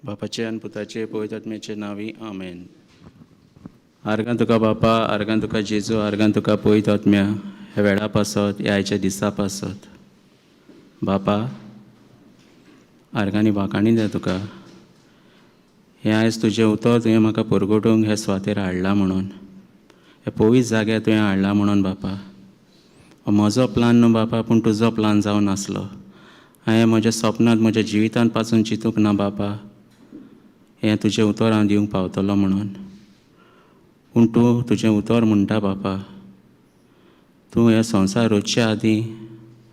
बापाचे आनी पुताचे पवित्र आत्म्याचे नांवी, आमेन. आर्गां तुका बापा, आर्गां तुका जेजू, आर्गां तुका पवित्र आत्म्या, ह्या वेळा पासत, ह्या आयच्या दिसा पासत. बापा, आर्गांनी वाखाणी दी तुका, हें आयज तुजें उतर तुवें म्हाका परगटूंक हे सुवातेर हाडला म्हणून, हे पवित्र जाग्यार तुवें हाडला म्हणून. बापा, हो म्हजो प्लान न्हू बापा, पूण तुजो प्लान जावन आसलो. हांवें म्हज्या सपनांत, म्हज्या जिवितांत पासून चिंतूंक ना बापा, हें तुजें उतर हांव दिवंक पावतलो म्हणून. पूण तूं तुजें उतर म्हणटा बापा, तूं हे संवसार रचचे आदीं,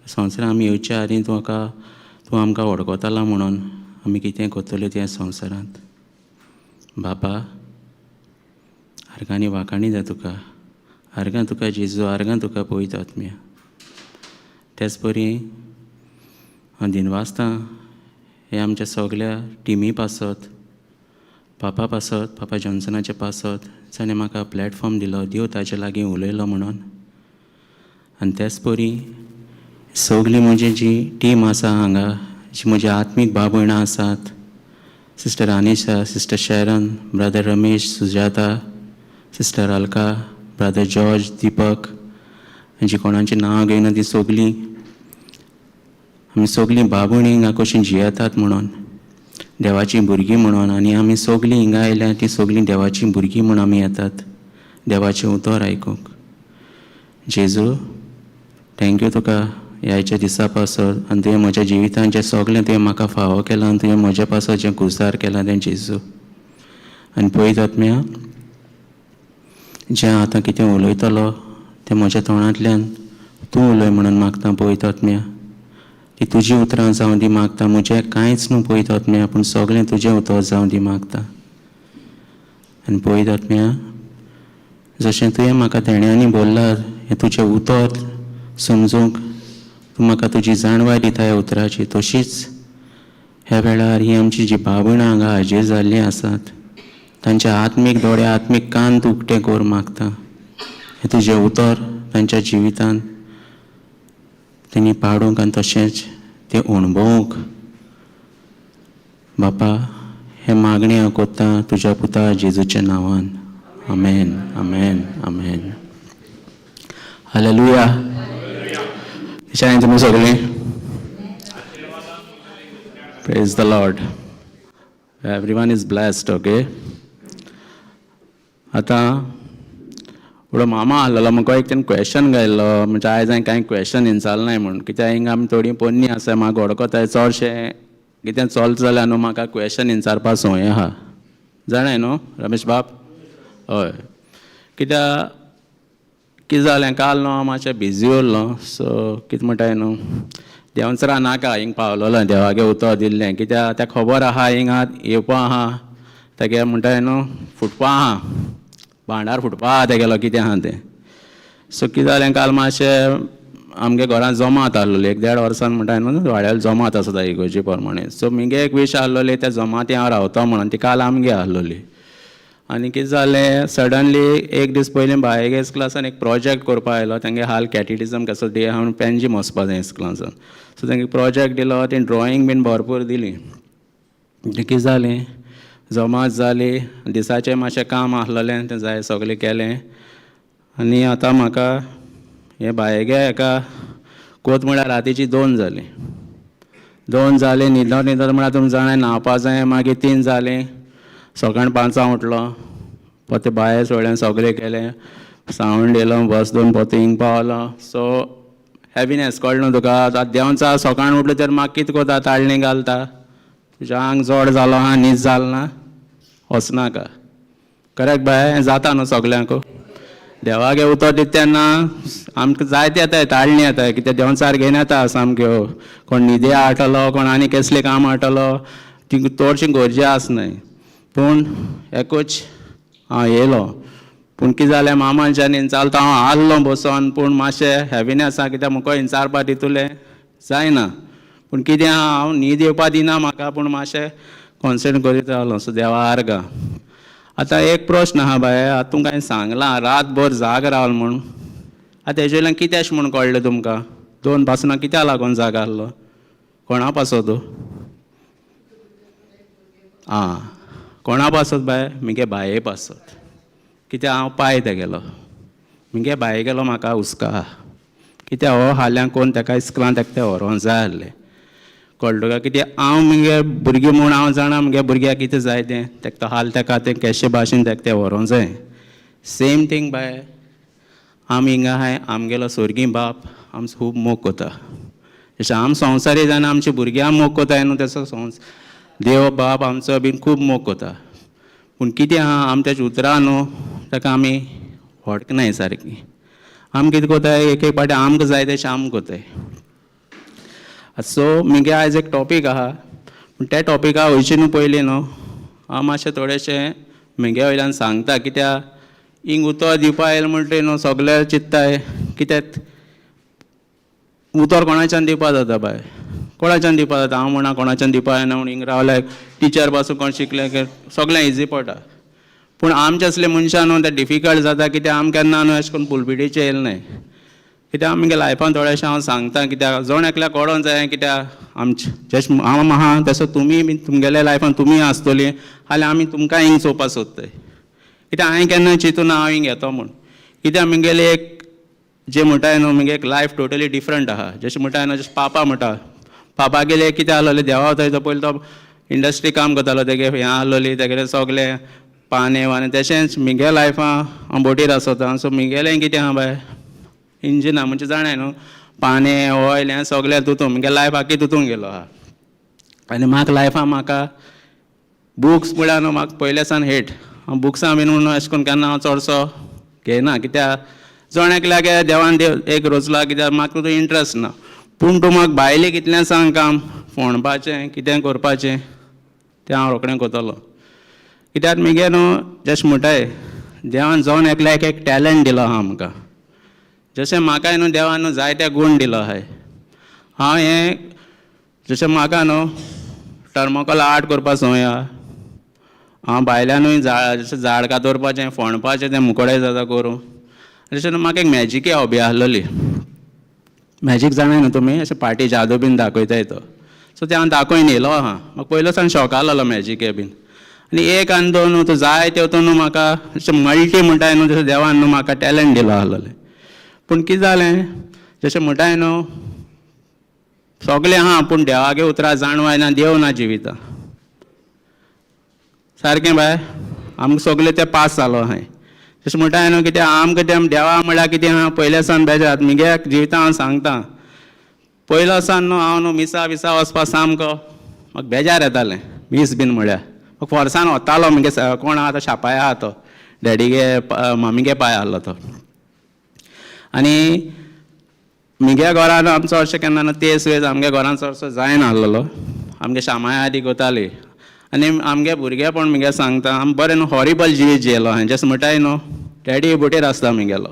संवसारांत आमी येवचे आदीं तूं आमकां वळखतालो म्हणून, आमी कितें करतले त्या संवसारांत. बापा, आर्गांनी वाखाणी जाय तुका. आर्गां तुका जेजू, आर्गां तुका पवित्र आत्म्या. तेच परी हांव दिनवासतां हे आमच्या सगल्या टिमी पासत, पापा पासत, पापा जॉन्सनाचे पासत, जाणें म्हाका प्लॅटफॉर्म दिलो, देव ताजे लागीं उलयलो म्हणून. आनी तेच परी सगळीं म्हजी जी टीम आसा हांगा, जी म्हजी आत्मीक भाव भयणां आसात, sister Anisha, sister Sharon, brother Ramesh, Sujata, sister Alka, brother George, Deepak आनी जी कोणाचीं नांवां घेयना तीं सगळीं, आमी सगळीं भाव भयणीं हिंगा कशीं जियेतात म्हणून, देवाचीं भुरगीं म्हणून. आनी आमी सगळीं हिंगा आयल्या तीं सगळीं देवाचीं भुरगीं म्हूण आमी येतात देवाचें उतर आयकूंक. जेजू, thank you तुका ह्या दिसा पासत आनी तुवें म्हज्या जिवितांत जें सगळें तुवें म्हाका फावो केलां आनी तुवें म्हज्या पासत जें गुजार केलां तें जेजू. आनी पवित्र आत्म्या, जें आतां कितें उलयतलो तें म्हज्या तोंडांतल्यान तूं उलय म्हणून मागता. पवित्र आत्म्या, ती तुजी उतरां जावं दी मागता. म्हजें कांयच न्हू पवित्र आत्म्या, पूण सगळें तुजें उतर जावं दी मागता. आनी पवित्र आत्म्या, जशें तुवें म्हाका देण्यांनी बोल्लां, हें तुजें उतर समजूंक तूं म्हाका तुजी जाणवाय दिता ह्या उतराची, तशीच ह्या वेळार ही आमची जी भाव भयणां हांगा हाजीर जाल्लीं आसात, तांचे आत्मीक दोळे, आत्मीक कान तूं उक्तें कर मागता. हें तुजें उतर तांच्या जिवितांत तेणी पाडूंक आनी तशेंच तें अणभवूंक. बापा, हें मागणें हांव कोत्ता तुज्या पुता जेजूच्या नांवान. आमेन, आमेन, आमेन. हालेलुया. कशें तुमी सगळीं? Praise the Lord. Everyone is blessed, okay? आतां फुडो मामा आहलेलो, म्हाका एक तेणें क्वेशन घायल्लो. म्हणजे आयज हांवें कांय क्वेशन विचारनाय म्हूण, कित्याक हिंगा आमी थोडीं पोन्नी आसा, म्हाका वळखताय. चडशें कितें चलता जाल्यार न्हू म्हाका क्वेशन विचारपा संवय आहा, जाणाय न्हू रमेश बाब? हय. कित्याक कितें जालें, काल न्हू हांव मातशें बिजी उरलो. सो कितें म्हणटाय न्हू, देंवचारा नाका हिंग पावलोलो, देवागे उतर दिल्लें. कित्याक तेका खबर आहा, हिंगा येवपा आहा, तेगे म्हणटाय न्हू फुटपा आहा, भांडार फुटपा आहा तेगेलो कितें आहा तें. सो कितें जालें, काल मातशें आमगे घरांत जमात आहलोली. एक देड वर्सान म्हणटाय न्हू वाड्यार जमात आसता इगोर्जी प्रमाणे. सो मुगे एक वीश आहलोली, त्या जमाती हांव रावता म्हणून. ती काल आमगे आहलोली. आनी कितें जालें, सडनली एक दीस पयलीं बायगे इस्कुलासान एक प्रोजेक्ट करपा आयलो. तेंगे हाल कॅटिटिजम कसो डे आहा म्हणून पेंजीम वचपा जाय इस्कुलांसान. सो तेंगे प्रोजेक्ट दिलो, ती ड्रॉइंग बीन भरपूर दिली. कितें जालें, जमात जाली, दिसाचें मातशें काम आहलोलें तें जाय सगळें केलें. आनी आतां म्हाका हें बायगे हेका कोत म्हळ्यार रातीची 2 जालीं. 2 जालीं, न्हिदत न्हिदत म्हळ्यार तुमी जाणां न्हांवपा जाय, मागीर 3 जालीं. सकाळीं 5 उठलो, परतें भायर सोडलें, सगळें केलें, सावंड येयलो, बस दोन परतो हिंग पावलो. सो हेविनेस कळ्ळें न्हू तुका? आतां देंवचार सकाळीं उठलो तर म्हाका कितें कोता, ताळणी घालता, तुज्या आंग जड जालो आहा, न्हीद जाल ना, वचनाका. Correct by? हें जाता न्हू सगल्यांक? देवागे उतर दिता तेन्ना आमकां जायते येताय, ताळणी येताय. कित्याक देंवचार घेवन येता सामक्यो, कोण न्हिदे हाडटलो, कोण आनी कसलें काम हाडटलो, ती चडशीं गरजे आसनाय. पूण एकूच हांव येयलो. पूण कितें जालें, मामाच्यान इंचालता हांव आहलो बसोन, पूण मातशें हेविनेस आसा, कित्याक म्हाका इंचारपा तितूलें जायना. पूण कितें आहा, हांव न्हीद येवपा दिना म्हाका, पूण मातशें कॉन्सन्ट्रेट करीत रावलो. सो देवा आर्गां. आतां एक प्रश्न आहा बाये. आतां तुमकां हांवें सांगलां रातभर जाग रावल म्हूण. आतां हेजे वयल्यान कितें अशें म्हूण कळ्ळें तुमकां? 2 पासना कित्याक लागून जाग आहलो? कोणा पासत? आं, कोणा पासत बाय? मुगे बाये पासत. कित्याक हांव पाय तेगेलो. मुगे बाये गेलो म्हाका हुस्को आहा, कित्याक हो हाल्यां कोण तेका इस्कुलान तेका तें व्हरोंक जाय आसलें. कळ्ळें तुका? कित्याक हांव मुगे भुरगीं म्हूण हांव जाणा मुगे भुरग्याक कितें जाय तें. तेका हाल तेका तें केशे भाशेन तेका तें व्हरोंक जाय. सेम थींग बाय, आमी हिंगा आहाय, आमगेलो स्वर्गी बाप आमचो खूब मोग कोता. जशें आम संवसारी जाणा आमच्या भुरग्यांक मोग कोताय न्हू, तसो संवस देव बाप आमचो बीन खूब मोग कोता. पूण कितें आहा, आम तेज्या उतरां न्हू ताका आमी वळखनाय सारकी. आम कितें कोताय, एक एक पाटी आमकां जाय तशें आम कोताय. सो मुगे आयज एक टॉपीक आहा, पूण त्या टॉपिका वयचे न्हू पयलीं न्हू हांव मातशें थोडेशें मुगे वयल्यान सांगता. कित्याक हिंग उतर दिवपा येयलें म्हणटकीर न्हू सगळे चिंत्ताय, कित्याक उतर कोणाच्यान दिवपा जाता बाय, कोणाच्यान दिवपा जाता. हांव म्हणा कोणाच्यान दिवपा जायना म्हूण हिंग रावल्यार टिचर पासून कोण शिकले सगळें इजी पडटा. पूण आमचे असले मनशां न्हू तें डिफिकल्ट जाता, कित्याक आम केन्ना न्हू अशें करून पुलपिटीचेर येयले नाय. कित्याक आमगे लायफान थोडेशें हांव सांगता, कित्याक जण एकल्याक कळोंक जाय, कित्याक आमचें जशें हांव आहा तसो तुमी बीन तुमगेल्या लायफान तुमी आसतली. जाल्यार आमी तुमकां हिंग चोवपाक सोदताय, कित्याक हांवें केन्ना चिंतूना हांव हिंग येतो म्हूण. कित्याक मुगेली एक जे म्हणटाय न्हू, मुगे एक लायफ टोटली डिफरंट आहा. जशें म्हणटाय न्हू, जशें पापा म्हणटा, पापागेले कितें आहलोलें, देवा थंय तो पयलीं तो इंडस्ट्री काम करतालो, तेगे हें आहलोली, तेगेलें सगलें पाने वाने. तशेंच मुगे लायफां हांव बोटीर आसता. सो मुगेलें कितें आहा बाय, इंजिना म्हणजे जाणाय न्हू, पाने ऑयल हें सगलें तितून मुगे लायफ आख्खी तितून गेलो आहा. आनी म्हाका लायफान म्हाका बुक्स म्हळ्यार न्हू म्हाका पयले सान हेट. हांव बुक्सां बीन म्हणून अशें करून केन्ना हांव चडसो घेयना, कित्याक जण एकल्याक देवान देव एक रोजला, कित्याक म्हाका तितून इंट्रस्ट ना. पूण तूं म्हाका भायलें कितलें सांग, काम फोणपाचें कितें करपाचें तें हांव रोखडें करतलो. कित्याक मुगे न्हू जशें म्हणटाय, देवान जण एकल्याक एक टॅलंट दिलो आहा आमकां. जशें म्हाकाय न्हू देवान न्हू जायते गूण दिलो आहाय. हांव हें जशें म्हाका न्हू टर्मोकॉल आर्ट करपा संवय आहा. हांव भायल्यानूय झाड, जशें झाड कातरपाचें, फोणपाचें तें मुकोडे जाता करूं. जशें न्हू म्हाका एक मॅजिकी हॉबी आहलोली. मॅजीक जाणाय न्हू तुमी, अशें पार्टी जादू बीन दाखयताय तो. सो तें हांव दाखोवन येयलो आहा. म्हाका पयलो सावन शॉक आहलोलो मॅजिके बीन. आनी एक आनी दोन न्हू, तूं जाय तेतून न्हू म्हाका अशें मल्टी म्हणटाय न्हू, तशें देवान न्हू म्हाका टॅलंट दिलो आहलोलें. पूण कितें जालें, जशें म्हणटाय न्हू सगळें आहा, पूण देवागे उतरां जाणवाय ना, देव ना जिविता. सारकें बाय, आमकां सगळें तें पास जालो आहाय. तशें म्हणटाय न्हू, कित्याक आमकां तें देवा म्हळ्यार कितें आहा पयले सावन बेजार. मुगे जिविता हांव सांगता, पयलो सान न्हू हांव न्हू मिसा बिसा वचपा सामको म्हाका बेजार येतालें. मीस बीन म्हळ्यार म्हाका फोर्सान वतालो. मुगे कोण आहा तो शापाय आहा, तो डॅडीगे मामीगे पाय आहलो तो. आनी मुगे घरान आमचो अशें केन्ना न्हू तेस वेज आमगे घरान चडसो जायना आहलोलो. आमगे शामाय आदी कोताली. आनी आमगे भुरगेपण मुगे सांगता, आम बरें न्हू हॉरिबल जिवीत जियेलो हांवें. जशें म्हणटाय न्हू, डॅडी बोटीर आसता मुगेलो,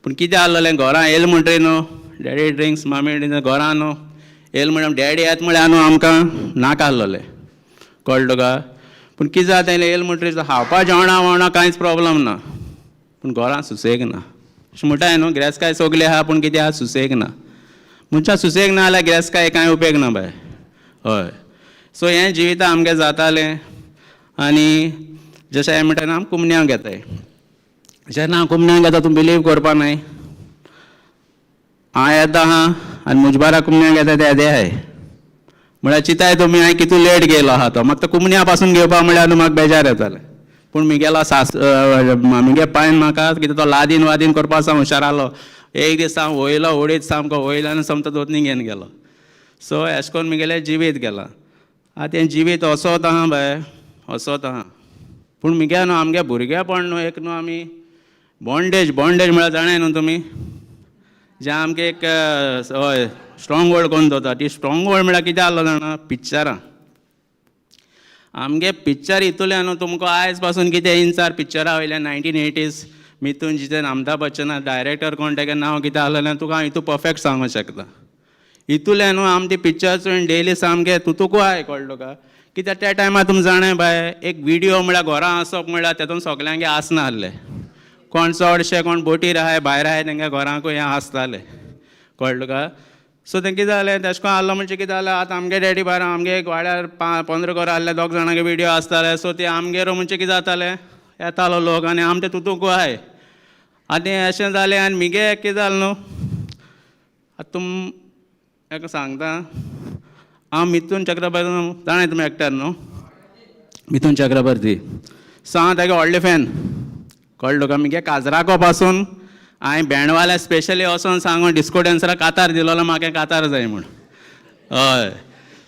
पूण कितें आहलोलें, घरां येयलें म्हणटकीर न्हू डॅडी ड्रिंक्स, मामी ड्रिंक्स. घरां न्हू येयलें म्हळ्यार डॅडी येता म्हळ्यार न्हू आमकां नाका आहलोलें. कळ्ळें तुका? पूण कितें जाता, येयलें म्हणटकीर खावपा जेवणा वोवणा कांयच प्रोब्लम ना, पूण घरां सुसेग ना. अशें म्हणटाय न्हू, गिरेस्तकाय सगली आहा, पूण कितें आहा, सुसेग ना. मनशाक सुसेग ना जाल्यार गिरेस्तकाय कांय उपेग ना बाय. हय, सो हें जिविता आमगें जातालें. आनी जशें हांवें म्हणटा न्हू, आम कुमन्यांव घेताय. जेन्ना हांव कुमन्यांव घेता, तूं बिलीव करपा नाय, हांव येता आहा आनी मुजबारा कुमन्यांव घेता ते येदे आहाय. म्हळ्यार चिंताय तुमी हांवें कितू लेट गेलो आहा तो. म्हाका तो कुमन्या पासून घेवपा म्हळ्यार न्हू म्हाका बेजार येतालें. पूण मुगेलो सास मुगे पायन म्हाका कितें तो लादीन वादीन करपा सावन हुशार आहलो. एक दीस हांव वयलो ओडीत सामको वयलो आनी सोमतो दोतनी घेवन गेलो. सो एशें करून मुगेलें जिवीत गेलां. आतां तें जिवीत असोत आहा बाय, असोत आहा. पूण मुगे न्हू आमगे भुरगेपण न्हू एक न्हू आमी बॉन्डेज, बॉन्डेज म्हळ्यार जाणाय न्हू तुमी, जे आमगे एक हय स्ट्रॉंग होल्ड करून दवरता. ती स्ट्रॉंग होल्ड म्हळ्यार कितें आहलो जाणा, पिक्चरां. आमगे पिक्चर हितूंतल्यान न्हू तुमकां आयज पासून कितें इंचार पिक्चरां वयल्यान 1980s Mithun Jiten Amitabh बच्चना डायरेक्टर कोण, तेगेलें नांव कितें आहलेलें तुका हांव हितू परफेक्ट सांगूंक शकता. हितूंतल्यान न्हू आम ती पिक्चर चोयन डेली सामकें तुतुकू आहाय. कळ्ळें तुका? कित्याक त्या टायमार तुमी जाणाय बाय, एक विडियो म्हळ्यार घरां आसप म्हळ्यार तेतून सगल्यांगे आसना आहलें. कोण चडशे कोण बोटीर आहाय, भायर आहाय, तेंगे घरांकूय हें आसतालें. कळ्ळें तुका? सो तें कितें जालें, तेशें कोन्न आहलो म्हणजे कितें जालें, आतां आमगे डॅडी बारा आमगे एक वाड्यार 15 घरां आहले, दोग जाणांगे विडियो आसताले. सो ते आमगेर म्हणजे कितें जातालें, येतालो लोक आनी आम ते तुतूंक आहाय. आनी अशें जालें. आनी मिगे कितें जालें न्हू, आतां तुम एका सांगता, हांव मिथून चक्रवर्ती जाणाय तुमी, एक्टर न्हू मिथून चक्रवर्ती, सो हांव तेगे व्हडलें फॅन, कळ्ळें तुका. मिगे काजराको पासून हांवें बँडवाल्या स्पेशली वचोन सांगून डिस्को डॅन्सराक कातार दिलोलो, म्हाका कातार जाय म्हूण. हय,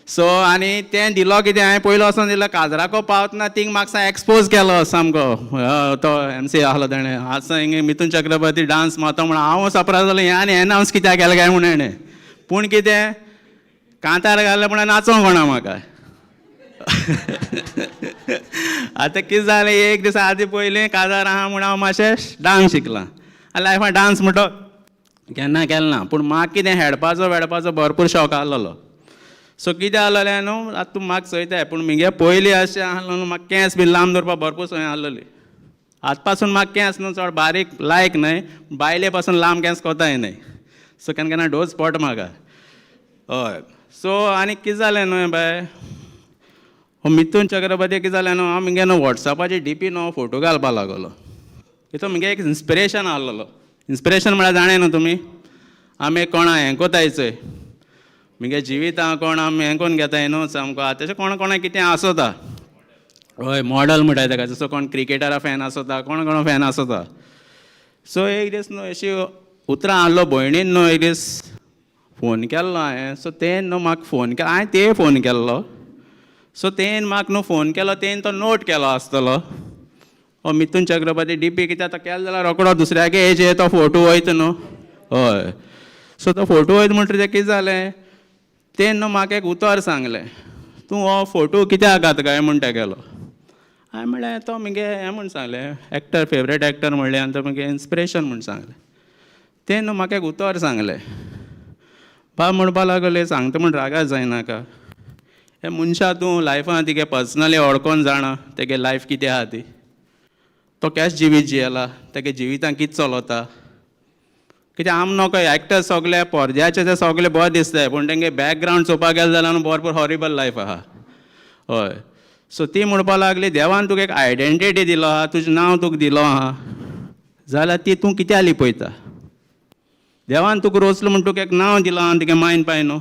सो आनी तें दिलो कितें, हांवें पयलो वचोन दिलो काजराको पावतना थिंग म्हाका एक्सपोज केलो सामको तो एमसी आहलो तेणें, आसा हिंगा मिथून चक्रवर्ती डांस मारता म्हूण. हांव सरप्रायज जालो, हें आनी एनावन्स कित्याक केलें काय म्हूण हेणें. पूण कितें कांतार घालें पूण नाचोंक कोणा म्हाका. आतां कितें जालें, एक दीस आदी पयलीं काजार आहा म्हूण हांव मातशें डांस शिकलां. आनी लायफान डांस म्हणटो केन्ना केलो ना, पूण म्हाका कितें हेडपाचो वेडपाचो भरपूर शौक आहलोलो. सो कितें आहलोलें न्हू, आतां तूं म्हाका चोयताय, पूण मुगे पयलीं अशें आहलो न्हू, म्हाका केंस बी लांब दवरपा भरपूर संवय आहलोली. आतां पासून म्हाका केंस न्हू चड बारीक लायक न्हय, बायले पासून लांब केंस कोताय न्हय. सो केन्ना केन्ना डोस पोट म्हाका. हय, सो आनी कितें जालें न्हू बाय, हो मिथून चक्रवर्ती कितें जालें न्हू, हांव मुगे न्हू वॉट्सॅपाचेर डीपी न्हू फोटो घालपा लागलो. हितून मुगे एक इन्स्पिरेशन आहलोलो. इन्स्पिरेशन म्हळ्यार जाणाय न्हू तुमी, आमी कोणा हें कोताय चोय, मुगे जिविता कोण आमी हें कोन्न घेताय न्हू सामको. आतां तशें कोण कोणा कितें आसोता, हय मॉडल म्हणटाय तेका, जसो कोण क्रिकेटरा फॅन आसोता, कोण कोण फॅन आसोता. सो एक दीस न्हू अशी उतरां आहलो भयणीन न्हू एक दीस फोन केल्लो हांवें. सो तें न्हू म्हाका फोन केलो, हांवें ते फोन केल्लो. सो तेन म्हाका न्हू फोन केलो, तेन तो नोट केलो आसतलो हो मिथून चक्रवर्ती डीपी, कित्याक तो केलो जाल्यार रोकडो दुसऱ्यागे हेजेर तो फोटो वयता न्हू. हय, सो तो फोटो वयता म्हणटकीर तें कितें जालें, तेन न्हू म्हाका एक उतर सांगलें, तूं हो फोटो कित्याक घात काय म्हूण तेगेलो. हांवें म्हणलें तो मुगे हें म्हूण सांगलें, एक्टर फेवरेट एक्टर म्हणलें आनी तो मुगे इन्स्पिरेशन म्हूण सांगलें. तें न्हू म्हाका एक उतर सांगलें, बा म्हणपा लागले सांगता म्हूण रागार जायनाका, हे मनशा तूं लायफान तिगे पर्सनली वळखोन जाणा तेगे लायफ कितें आहा ती, तो केश जिवीत जियेला, तेगे जिवितान कितें चलता. कित्याक आम नको एक्टर सगळे पडद्याचे ते सगळे बरें दिसताय, पूण तेंगे बॅकग्रावंड चोवपाक गेले जाल्यार भरपूर हॉरिबल लायफ आहा. हय, सो ती म्हणपा लागली, देवान तुका एक आयडेंटिटी दिलो आहा, तुजें नांव तुका दिलो आहा, जाल्यार ती तूं कित्याक लिपयता. देवान तुका रोसलो म्हूण तुका एक नांव दिलां आहा तुगे मायन पाय न्हू,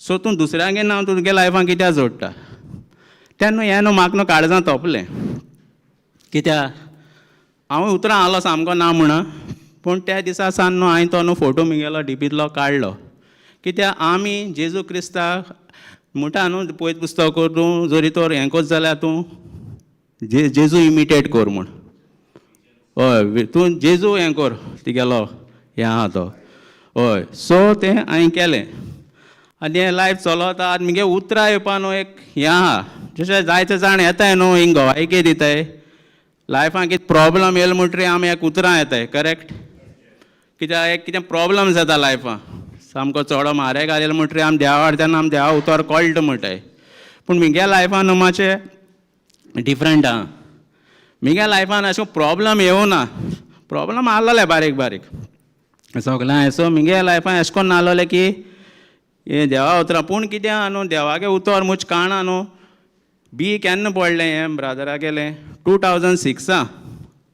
सो तूं दुसऱ्यांगे नांव तुगे लायफान कित्याक जोडटा. तेन्ना हें न्हू म्हाका न्हू काळजां तोपलें, कित्याक हांव उतरां आहलो सामको ना म्हणा, पूण त्या दिसा सान न्हू हांवें तो न्हू फोटो मुगेलो डिपींतलो काडलो. कित्याक आमी जेजू क्रिस्ताक म्हणटा न्हू पयत पुस्तक तूं जरी तर हें कोत जाल्यार तूं जेजू इमिटेट कोर म्हूण. हय, तूं जेजू हें कोर तिगेलो हें आहा तो. हय, सो तें हांवें केलें आनी हें लायफ चलता. आनी मुगे उतरां येवपा न्हू एक हें आहा, जशें जायते जाण येताय न्हू हिंग गोवायकी दिताय, लायफान कितें प्रोब्लम येयलो म्हणटरीर आमी एक उतरां येताय, करेक्ट. कित्याक एक कितें प्रोब्लम जाता लायफान, सामको चोडो मारे घालेलो म्हणटरीर आमी देवा तेन्ना आमी देवा उतर कळटा म्हणटाय. पूण मुगे लायफान न्हू मातशें डिफरंट आहा. मुगे लायफान अशें प्रोब्लम येवना, प्रोब्लम आहलोले बारीक बारीक सगळें. सो मुगे लायफान अशें कोन्न आहलोलें की हें देवा उतरां, पूण कितें आहा न्हू देवागे उतर मुज काणा न्हू बी केन्ना पडलें हें ब्रादरागेलें 2006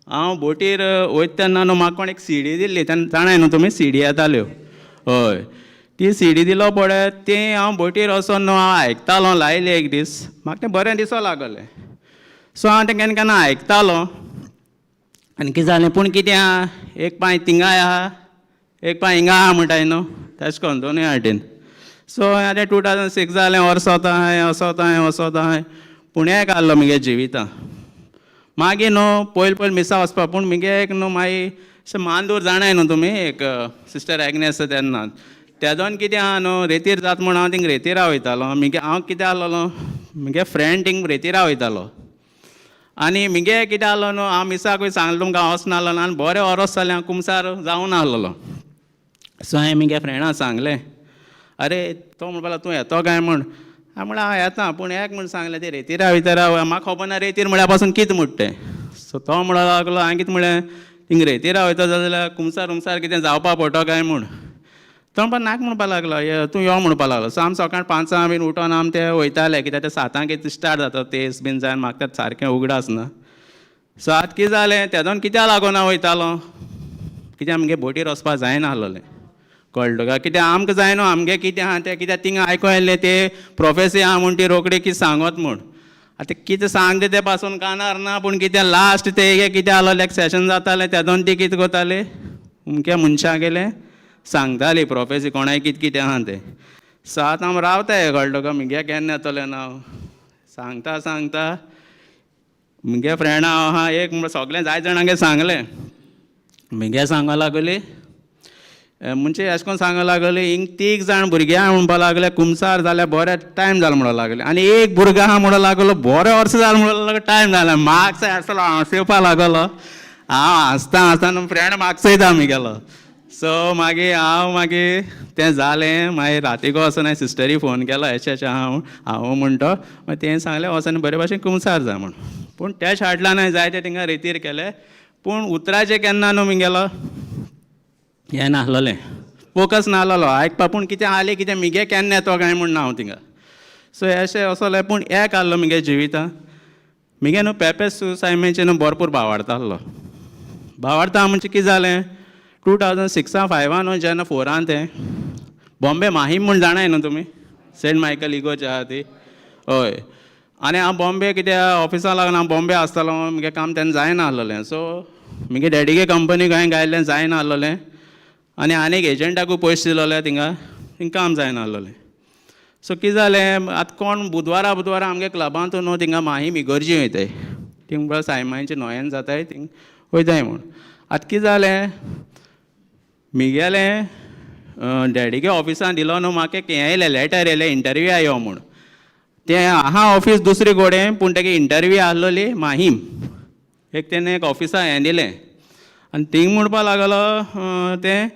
हांव बोटीर वयता तेन्ना न्हू म्हाका कोण एक सीडी दिल्ली, तेन्ना जाणाय न्हू तुमी सीडी येताल्यो. हय, ती सीडी दिलो पळय, तें हांव बोटीर वचोन न्हू हांव आयकतालो लायली एक दीस, म्हाका तें बरें दिसो लागलें. सो हांव तें केन्ना केन्ना आयकतालो. आनी कितें जालें, पूण कितें आहा, एक पांय थिंगाय आहा एक पांय हिंगा आहा म्हणटाय न्हू, तेश कोन्न दोनूय वाटेन. सो आतां 2006 जालें, वर्स वता आहाय वचोत आहाय वचोत आहाय, पूण एक आहलो मुगे जिविता. मागीर न्हू पयलीं पयलीं मिसा वचपा, पूण मुगे एक न्हू मागीर अशें मांदूर जाणाय न्हू तुमी, एक सिस्टर एग्नेस तेन्ना तेदोन कितें आहा न्हू रेतीर जाता म्हूण हांव थिंग रेतिरा वयतालो. मुगे हांव कितें आहलोलो, मुगे फ्रेंड थिंग रेतिरा वयतालो आनी मुगे कितें आहलो न्हू, हांव मिसाकूय सांगलें तुमकां हांव वचनासलो आनी बरें ओरोस जालें, हांव कुमसार जावना आहलोलो. सो हांवें मुगे फ्रेंडा सांगलें, अरे तो म्हणपाक लागलो तूं येतो काय म्हूण. हांवें म्हणलें हांव येता, पूण एक म्हूण सांगलें ते रेतिरा वयता, म्हाका खबर ना रेतीर म्हळ्यार पासून कितें म्हणटा तें. सो तो म्हणपाक लागलो, हांवें कितें म्हणलें, थिंग रेतिरा वयता जाल्यार कुमसार उमसार कितें जावपा पडटो काय म्हूण. तो म्हणपा नाक म्हणपा लागलो, ये तूं यो म्हणपा लागलो. सो आमी सकाळ 5 बीन उठोन आमी ते वयताले, कित्याक ते 7 कितें स्टार्ट जाता, तेस बीन जायन म्हाका तें सारकें उगडास ना. सो आतां कितें जालें, तेदोन कित्याक लागून हांव वयतालो, कित्याक आमगे बोटीर वचपा जायना आसलोलें, कळ्ळें तुका, कित्याक आमकां जायना आमगे कितें आहा तें, कित्याक थिंगा आयको येयल्लें ते प्रोफेसी आहा म्हूण ती रोखडी कितें सांगत म्हूण. आतां कितें सांगता तें पासून कानार ना, पूण कितें लास्ट तें कितें आसलोलें एक सेशन जातालें, तेदोन ती कितें करताली अमक्या मनशां गेलें सांगताली प्रोफेसी कोणाय कितें कितें आहा तें. सो आतां आमी रावताय, कळ्ळें तुका, म्हगे केन्ना येतलें ना सांगता सांगता म्हगे फ्रेंडा आहा एक सगळें जायते जाणांक सांगलें, म्हगे सांगो लागली म्हणजे अशें करून सांगो लागली हिंग 3 जाण भुरगे आहा म्हणपा लागले, कुमसार जाल्यार बरें टायम जालो म्हणूंक लागले, आनी एक भुरगो आहा म्हणूंक लागलो बरें वर्स जालें म्हणूंक लागलो टायम जालो. मार्क्स आसलो हांसोवपा लागलो, हांव हांसता हांसता फ्रेंड मार्क्स येता आमी गेलो. सो मागीर हांव मागीर तें जालें, मागीर रातीको वचोन हांवें सिस्टरी फोन केलो, अशें अशें हांव हांव म्हणटो, मागीर तेणें सांगलें वचोन बरे भाशेन कुमसार जा म्हूण. पूण त्या शाडला हांवें जायते थिंगा रितीर केले, पूण उतराचें केन्ना न्हू मुगेलो हें नासलोलें, फोकस नासलोलो आयकपा, पूण कितें आलें कितें मिगे केन्ना येतो काय म्हूण ना हांव थिंगा. सो अशें असोलें, पूण एक आहलो मुगे जिवितां मुगे न्हू पेपेस सायमेचें न्हू भरपूर भावार्थ आहलो. भावार्थ म्हणजे कितें जालें, 2006 5 न्हू जेन्ना 4 तें बॉम्बे माहीम म्हूण जाणाय न्हू तुमी, सेंट मायकल इगोर्ज आहा ती, हय. आनी हांव बॉम्बे कित्याक ऑफिसा लागून हांव बॉम्बे आसतालो, मुगे काम तेन्ना जायना आसलोलें. सो मुगे डॅडीगे कंपनीक हांवें गायल्लें जायना आसलोलें, आनी आनीक एजंटाकूय पयशे दिलोले थिंगा, थिंग काम जायना आसलोलें. सो कितें जालें, आतां कोण बुधवारा बुधवारा आमगे क्लबांत न्हू थिंगा माहीम इगर्जी वयताय, थिंग म्हळ्यार सायमांचें नोयेन जाताय थिंग वयताय म्हूण. आतां कितें जालें, मिगेलें डॅडीगे ऑफिसान दिलो न्हू म्हाका एक हें येयलें, लेटर येयलें इंटरव्यू यो म्हूण. तें आहा ऑफीस दुसरे कडेन, पूण तेगे इंटरव्यू आहलोली माहीम, एक तेणें एक ऑफिसा हें दिलें, आनी थिंग म्हणपा लागलो तें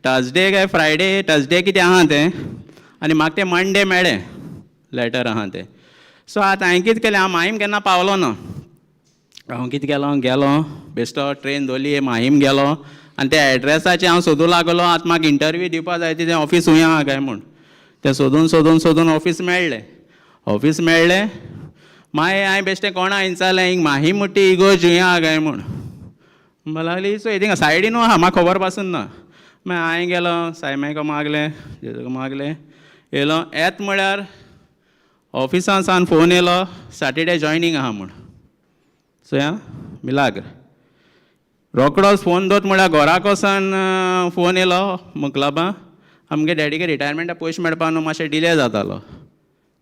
थर्सडे काय फ्रायडे, थर्सडे कितें आहा तें, आनी म्हाका तें मंडे मेळ्ळें लेटर आहा तें. सो आतां हांवें कितें केलें, हांव माहीम केन्ना पावलो ना, हांव कितें केलो, गेलो बेश्टो ट्रेन धरली माहीम गेलो, आनी त्या एड्रेसाचेर हांव सोदूं लागलो, आतां म्हाका इंटरव्यू दिवपा जाय तें ऑफीस खूंय आहा काय म्हूण. तें सोदून सोदून सोदून ऑफीस मेळ्ळें, ऑफीस मेळ्ळें, मागीर हांवें बेश्टें कोणा विचारलें हिंग माहीम म्हणटा इगोर्ज खूंय आहा काय म्हूण. म्हणपा लागली चोय थिंगा सायडीनू आहा, म्हाका खबर पासून ना. मागीर हांवें गेलो सायमायक मागलें, जेजूक मागलें, येयलो. येत म्हळ्यार ऑफिसान सावन फोन येयलो सॅटर्डे जॉयनींग आहा म्हूण. चोया मिलाग्र, रोकडोच फोन दवरत म्हळ्यार घराक वचोन फोन येयलो क्लबां, आमगे डॅडीगे रिटायरमेंटा पयशे मेळपा न्हू मातशें डिले जातालो,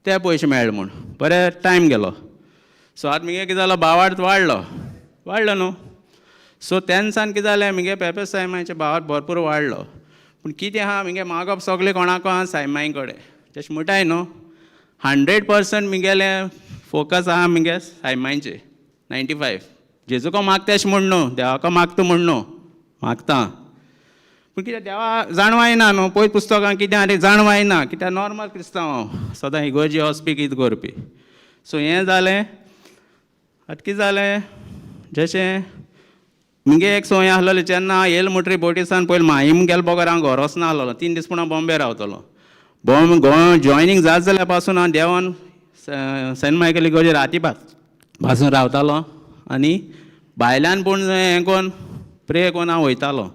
ते पयशे मेळ्ळे म्हूण बरें टायम गेलो. सो आतां मुगे कितें जालो, भावार्थ वाडलो, वाडलो न्हू. सो तेन्ना सावन कितें जालें, मुगे पेपे सायमाचें भावार्थ भरपूर वाडलो. पूण कितें आहा, मुगे मागप सगळें कोणाको आहा सायमाय कडेन, तशें म्हणटाय न्हू 100% मुगेलें फोकस आहा मुगे सायमांचेर, 95. जेजूको मागता अशें म्हूण न्हू, देवाको मागता म्हूण न्हू, मागता, पूण कित्याक देवा जाणवाय ना न्हू, पयत पुस्तकां कितें आनी जाणवाय ना, कित्याक नॉर्मल क्रिस्तांव हांव, सदां इगोर्जी वचपी कितें करपी. सो हें जालें. आतां कितें जालें, जशें मुगे एक संवय आसलोली, जेन्ना हांव येयल म्हणटरी बोटीसान पयलीं माहीम गेले बगर हांव घर वचना आसलोलो, 3 दीस पूण हांव बॉम्बे रावतलो. बॉम्बे गोंय जॉयनींग जात जाल्यार पासून हांव देंवन सेंट मायकल इगोर्जी राती पासून रावतालो, आनी भायल्यान पूण हें कोन्न प्रे कोन्न हांव वयतालो.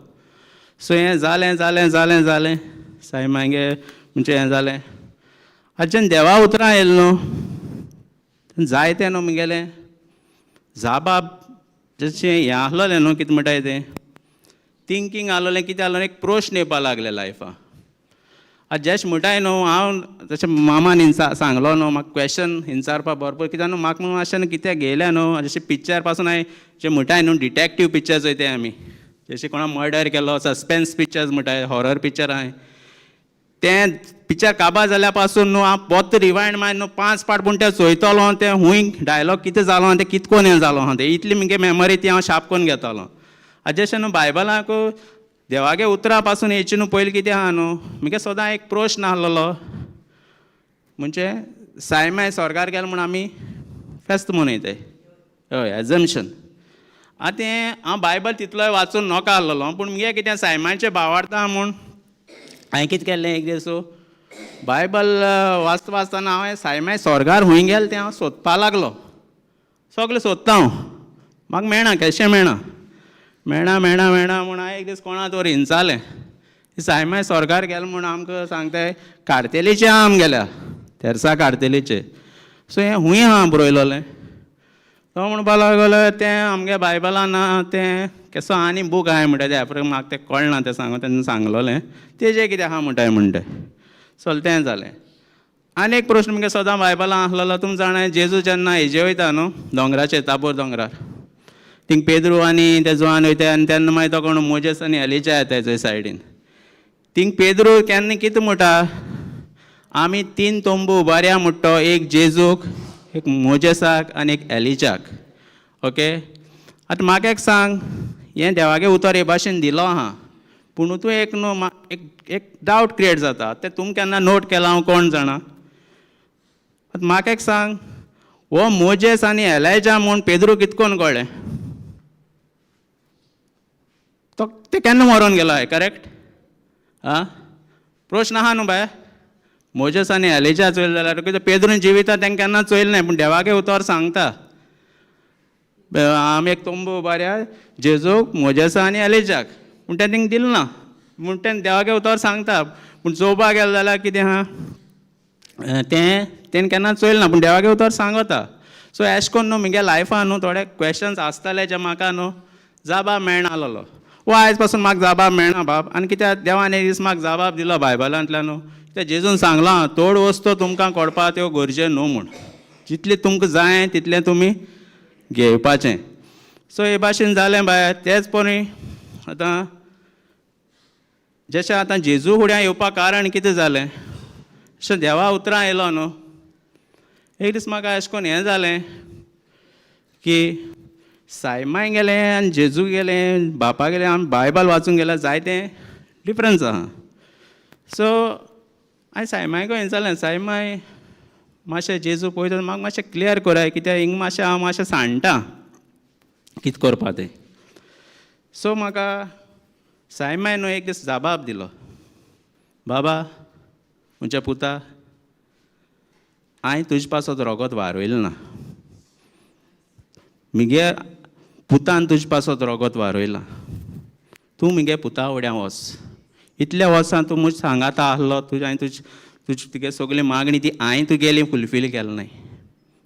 सो हें जालें जालें जालें जालें सायमागे म्हणजे हें जालें. आतां जेन्ना देवा उतरां येयलें न्हू, जायतें न्हू मुगेलें जाबाब जशें हें आसलोलें न्हू, कितें म्हणटाय तें थिंकींग आसलोलें, कितें आसलोलें, एक प्रश्न येवपा लागले लायफान. आतां जशें म्हणटाय न्हू हांव, जशें मामान सांगलो न्हू म्हाका क्वेशन विचारपा भरपूर, कित्याक न्हू म्हाका न्हू अशें न्हू कित्याक घेयलें न्हू, जशें पिक्चर पासून हांवें जें म्हणटाय न्हू डिटेक्टीव पिक्चर चोयताय आमी, जशें कोणा मर्डर केलो, सस्पेन्स पिक्चर्स म्हणटाय, हॉरर पिक्चर हांवें तें पिक्चर काबार जाल्या पासून न्हू हांव पोत्त रिवायंड मागीर न्हू 5 पाट पूण तें चोयतलो, तें खूंय डायलॉग कितें जालो आहा तें कितें कोन्न हें जालो आहा तें, इतली मुगे मेमरी ती हांव शार्प कोन्न घेतालो. आतां जशें न्हू बायबलाक देवागे उतरां पासून येयचें न्हू पयलीं कितें आहा न्हू, मुगे सदां एक प्रश्न आसलोलो, म्हणजे सायमाय स्वर्गार गेलो म्हूण आमी फेस्त मनयताय, हय एजम्पशन. आतां हें हांव बायबल तितलोय वाचून नोका आहलोलो, पूण मुगे कितें सायमाचें भावार्थ आहा म्हूण हांवें कितें केल्लें, एक दीस बायबल वाचता वाचतना हांवें सायमाय स्वर्गार खूंय गेलें तें हांव सोदपा लागलो. सगळें सोदता हांव, म्हाका मेळना, केशें मेळना, मेळना मेळना मेळना म्हूण हांवें एक दीस कोणा तोर हिंचालें, सायमाय स्वर्गार गेलें म्हूण आमकां सांगताय कार्तेलीचे आम गेल्या, तेर्सा कार्तेलीचे. सो हें खूंय आहा बरयलोलें? तो म्हणपा लागलो तें आमगे बायबलान ना, तें केसो आनी बूक आहाय म्हणटा तें, एप्र म्हाका तें कळना तें सांगो, तेन्ना सांगलोलें तेजें कितें आहा म्हणटाय म्हणटा. चल तें जालें. आनी एक प्रश्न मुगे सदां बायबलान आसलेलो, तुमी जाणा जेजू जेन्ना हेजे वयता न्हू दोंगराचेर, ताबोर दोंगरार, थिंग पेद्रू आनी ते जुवान वयता आनी तेन्ना मागीर तो कोण मोजेस आनी एलिजा येता थंय सायडीन. थिंग पेद्रू केन्ना कितें म्हणटा, आमी 3 तंबू उबारया म्हणटा, एक जेजूक, एक मोजेसाक आनी एक एलिजाक. ओके, आतां म्हाका एक सांग, हें देवागे उतर हे भाशेन दिलो आहा, पूण तूं एक न्हू एक डावट क्रिएट जाता, तें तुम केन्ना नोट केलां हांव कोण जाणा. आतां म्हाका एक सांग, हो मोजेस आनी एलायजा म्हूण पेद्रू कितकोन कळ्ळें? तो ते केन्ना मरोन गेलो आहे, करेक्ट? आं, प्रश्न आहा न्हू बाय, मोजेस आनी एलिजा चोयलें जाल्यार कितें पेद्रून जिविता तांकां केन्ना चोयलें ना, पूण देवागे उतर सांगता आमी एक तंबू उबारया जेजूक, मोजेसा आनी एलिजाक, पूण तें तांकां दिलें ना, पूण तें देवागे उतर सांगता. पूण चोवपाक गेलें जाल्यार कितें आहा तें तेणें केन्ना चोयलें ना, पूण देवागे उतर सांगता. सो एशें कोन्न न्हू मुगे लायफान न्हू थोडे क्वेशन्स आसताले जे म्हाका न्हू जाबाब मेळनासलो, वो आयज पासून म्हाका जाबाब मेळना बाब. आनी कित्याक देवान एक दीस म्हाका जाबाब दिलो बायबलांतल्यान न्हू, ते जेजून सांगलां थोड वस्तू तुमकां कोडपा त्यो गरजे न्हू म्हूण, जितलें तुमकां जाय तितलें तुमी घेवपाचें. सो हे भाशेन जालें बाय. तेच परी आतां जशें आतां जेजू फुड्यां येवपाक कारण कितें जालें, अशें देवा उतरां येयलो न्हू. एक दीस म्हाका अशें करून हें जालें की सायमाय गेलें आनी जेजू गेलें, बापा गेलें, आमी बायबल वाचूंक गेल्यार जायतें डिफरंस आहा. सो हांवें सायमायको हें जालें, सायमाय मातशें जेजू पळयता म्हाका मातशें क्लियर कराय, कित्याक हिंगा मातशें हांव मातशें सांडटा कितें करपा तें. सो म्हाका सायमाय न्हू एक दीस जाबाब दिलो, बाबा म्हज्या पुता, हांवें तुजे पासत रोगोत वारयलें ना, मुगे पुतान तुजे पासत रोगोत वारयलां, तूं मुगे पुता फुड्यां वच, इतल्या वर्सां तूं म्हज सांगाता आहलो, तुजें हांवें तुज तुजी तुगे सगळी मागणी ती हांवें तुगेली फुलफील केली नाय,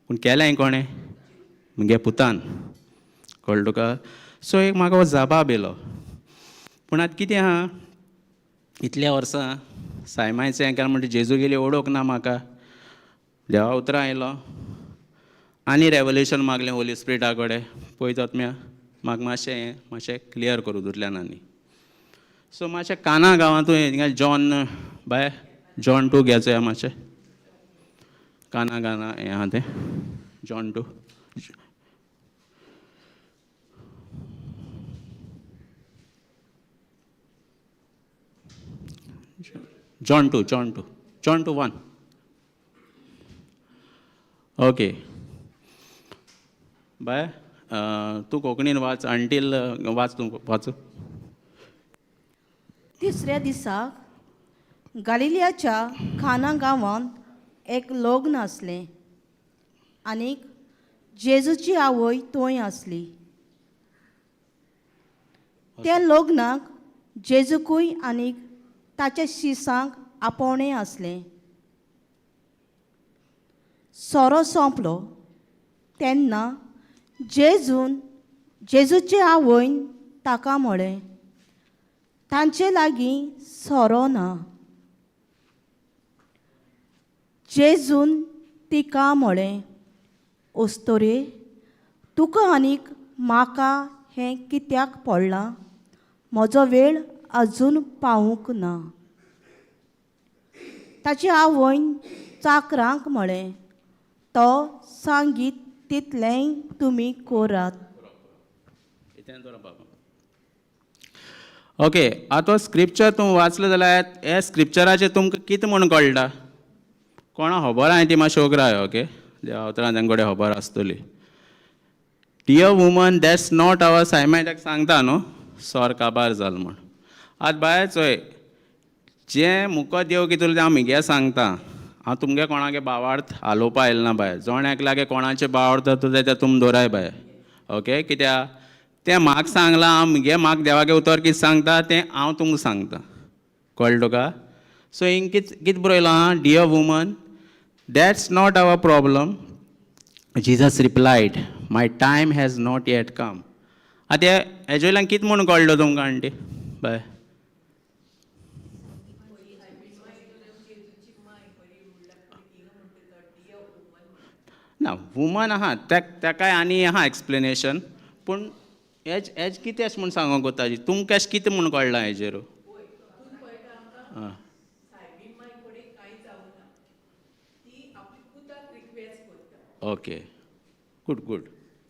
पूण केलें कोणें? मुगे पुतान. कळ्ळें तुका? सो एक म्हाका हो जबाब येयलो. पूण आतां कितें आहा, इतल्या वर्सां सायमायचें हें केलें म्हणटा जेजू गेली ओडोक ना म्हाका, देवा उतरां आयलो आनी रेवल्युशन मागलें होली स्पिरिटा कडेन, पळयतात म्या म्हाका मातशें हें मातशें क्लियर करूं दुसऱ्यान. आनी सो मातशें काना गांवांतूय हिंगा जॉन बाय जॉन 2 घेचो या मातशें काना गाना हें आहा तें John 2. John 2, John 2, John 2 1. Okay बाय, तूं कोंकणीन वाच अंटील वाच, तूं वाच. तिसऱ्या दिसाक गालिलियाच्या खाना गांवांत एक लग्न आसलें आनीक जेजूची आवय थंय आसली. त्या लग्नाक जेजूकूय आनीक ताच्या शिसांक आपोवणें आसलें. सोरो सोंपलो तेन्ना जेजून जेजूचे आवयन ताका म्हळें, तांचे लागीं सोरो ना. जेजून तिका म्हळें, ओस्तोरे, तुका आनीक म्हाका हें कित्याक पडलां? म्हजो वेळ अजून पावूंक ना. ताचे आवयन चाकरांक म्हळें, तो सांगीत तितलेंय तुमी करात. ओके, आतां स्क्रिप्चर तूं वाचलें जाल्यार हे स्क्रिप्चराचेर तुमकां कितें म्हूण कळटा? कोणा खबर आहा ती मातशी ओगराय. ओके, देवा उतरां तांचे कडेन खबर आसतली. Dear woman, that's not our सायमाय ताका सांगता न्हू सोर काबार जाल म्हूण. आतां बाय चोय, जें मुको देव कितें उलयता हांव मुगे सांगता. हांव तुमगे कोणागे भावार्थ आलोवपा आयल ना बाय. जोण एकल्यागे कोणाचे भावार्थ तुजें तें तुम दवराय बाय. ओके, कित्याक तें म्हाका सांगलां, हांव मुगे म्हाका देवागे उतर कितें सांगता तें हांव तुमकां सांगता. कळ्ळें तुका? सो हिंग कित कित बरयलां आहा? Dear woman, that's not our problem. Jesus replied, my time has not yet come. आतां हेजे वयल्यान कितें म्हूण कळ्ळो तुमकां आण्टी बाय? ना, वुमन आहा तेकाय आनी आहा एक्सप्लेनेशन, पूण हेज हेज कितें अशें म्हूण सांगूंक कोत्ता, तुमकां अशें कितें म्हूण कळ्ळां हेजेर? आं, ओके, गुड गुड.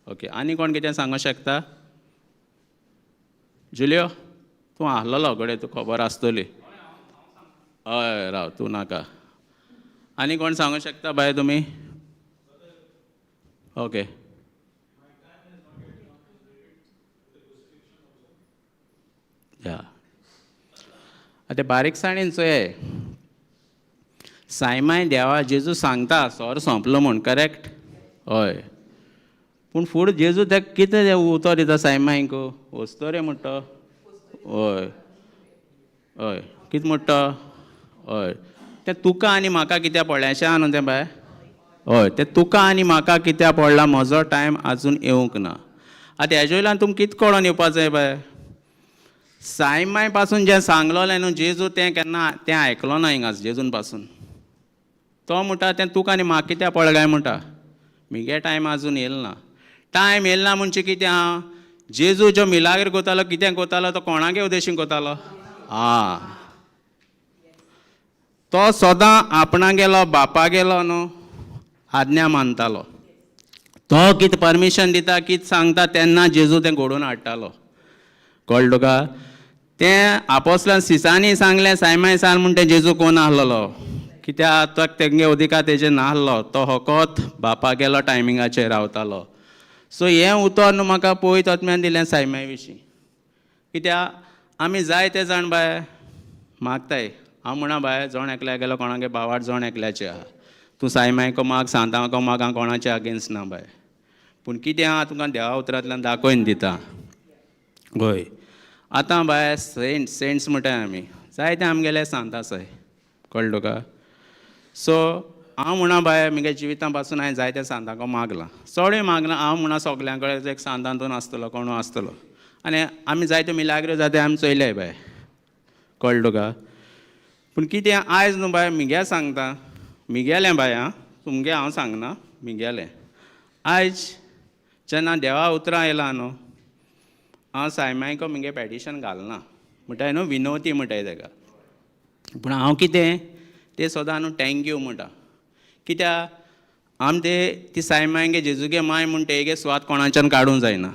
ओके, आनी कोण कितें सांगूंक शकता? जुलियो, तूं आहलोलो घडये तुका खबर आसतली. हय, राव, तूं नाका. आनी कोण सांगूंक शकता बाय तुमी? ओके. या, आतां बारीकसाणेन चोय, सायमाय देवा जेजू सांगता सोर सोंपलो म्हूण, करेक्ट? हय, पूण फुडें जेजू ताका कितें उतर दिता सायमायक? वस्तोरे म्हणटा. हय हय, कितें म्हणटा? हय, तें तुका आनी म्हाका कित्याक पडलें अशें आहा न्हू तें बाय? हय, तें तुका आनी म्हाका कित्याक पडलां? म्हजो टायम आजून येवंक ना. आतां हेजे वयल्यान तुमकां कितें कळोन येवपा जाय बाय? सायमाय पासून जें सांगलोलें न्हू जेजू, तें केन्ना तें आयकलो ना हिंगा जेजून पासून. तो म्हणटा तें तुका आनी म्हाका कित्याक पडलें काय म्हणटा, म्हगे टायम आजून येयल ना. टायम येयल ना म्हणजे कितें आहा? जेजू जो मिलाग्र कोतालो, कितें कोतालो, तो कोणागे उद्देशीन कोतालो? आं, तो सदां आपणागेलो बापागेलो न्हू आज्ञा मानतालो. तो कितें परमिशन दिता, कितें सांगता, तेन्ना जेजू तें घडोवन हाडटालो. कळ्ळें तुका? तें आपोसलान सिसांनी सांगलें सायमाय सांग म्हूण, तें जेजू कोण आहलोलो? कित्याक तो तेंगे उदिका तेजेर नाहलो, तो होकोत बापागेलो टायमिंगाचेर रावतालो. सो हें उतर न्हू म्हाका पवित्र आत्म्यान दिलें सायमाय विशीं. कित्याक आमी जायते जाण बाय मागताय. हांव म्हणा बाय, जोण एकल्या गेलो कोणागे भावार्थ जोण एकल्याचे आहा, तूं सायमायको माग, सांतांको माग, हांव कोणाचे अगेन्स्ट ना बाय. पूण कितें आहा, तुमकां देवा उतरांतल्यान दाखोवन दिता. हय, आतां बाय सेंट्स म्हणटाय आमी, जायते आमगेले सांत आसाय. कळ्ळें तुका? सो हांव म्हणा बाय, म्हगे जिविता पासून हांवें जायते सांतांको मागलां, चडूय मागलां. हांव म्हणा सगल्यां कडेन एक सांतांतून आसतलो, कोणू आसतलो. आनी आमी जायत्यो मिलाग्रो जाता आमी चोयल्याय बाय. कळ्ळें तुका? पूण कितें आयज न्हू बाय, म्हगे सांगता म्हगेलें बाय, आं, तुमगे हांव सांगना, म्हगेलें आयज जेन्ना देवा उतरां येयलां न्हू, हांव सायमायको म्हगे पेटिशन घालना म्हणटाय न्हू, विनवती म्हणटाय तेका. पूण हांव कितें तें सदां न्हू thank you म्हणटा. कित्याक आम ते ती सायमायगे जेजूगे माय म्हूण तेगे सुवात कोणाच्यान काडूंक जायना.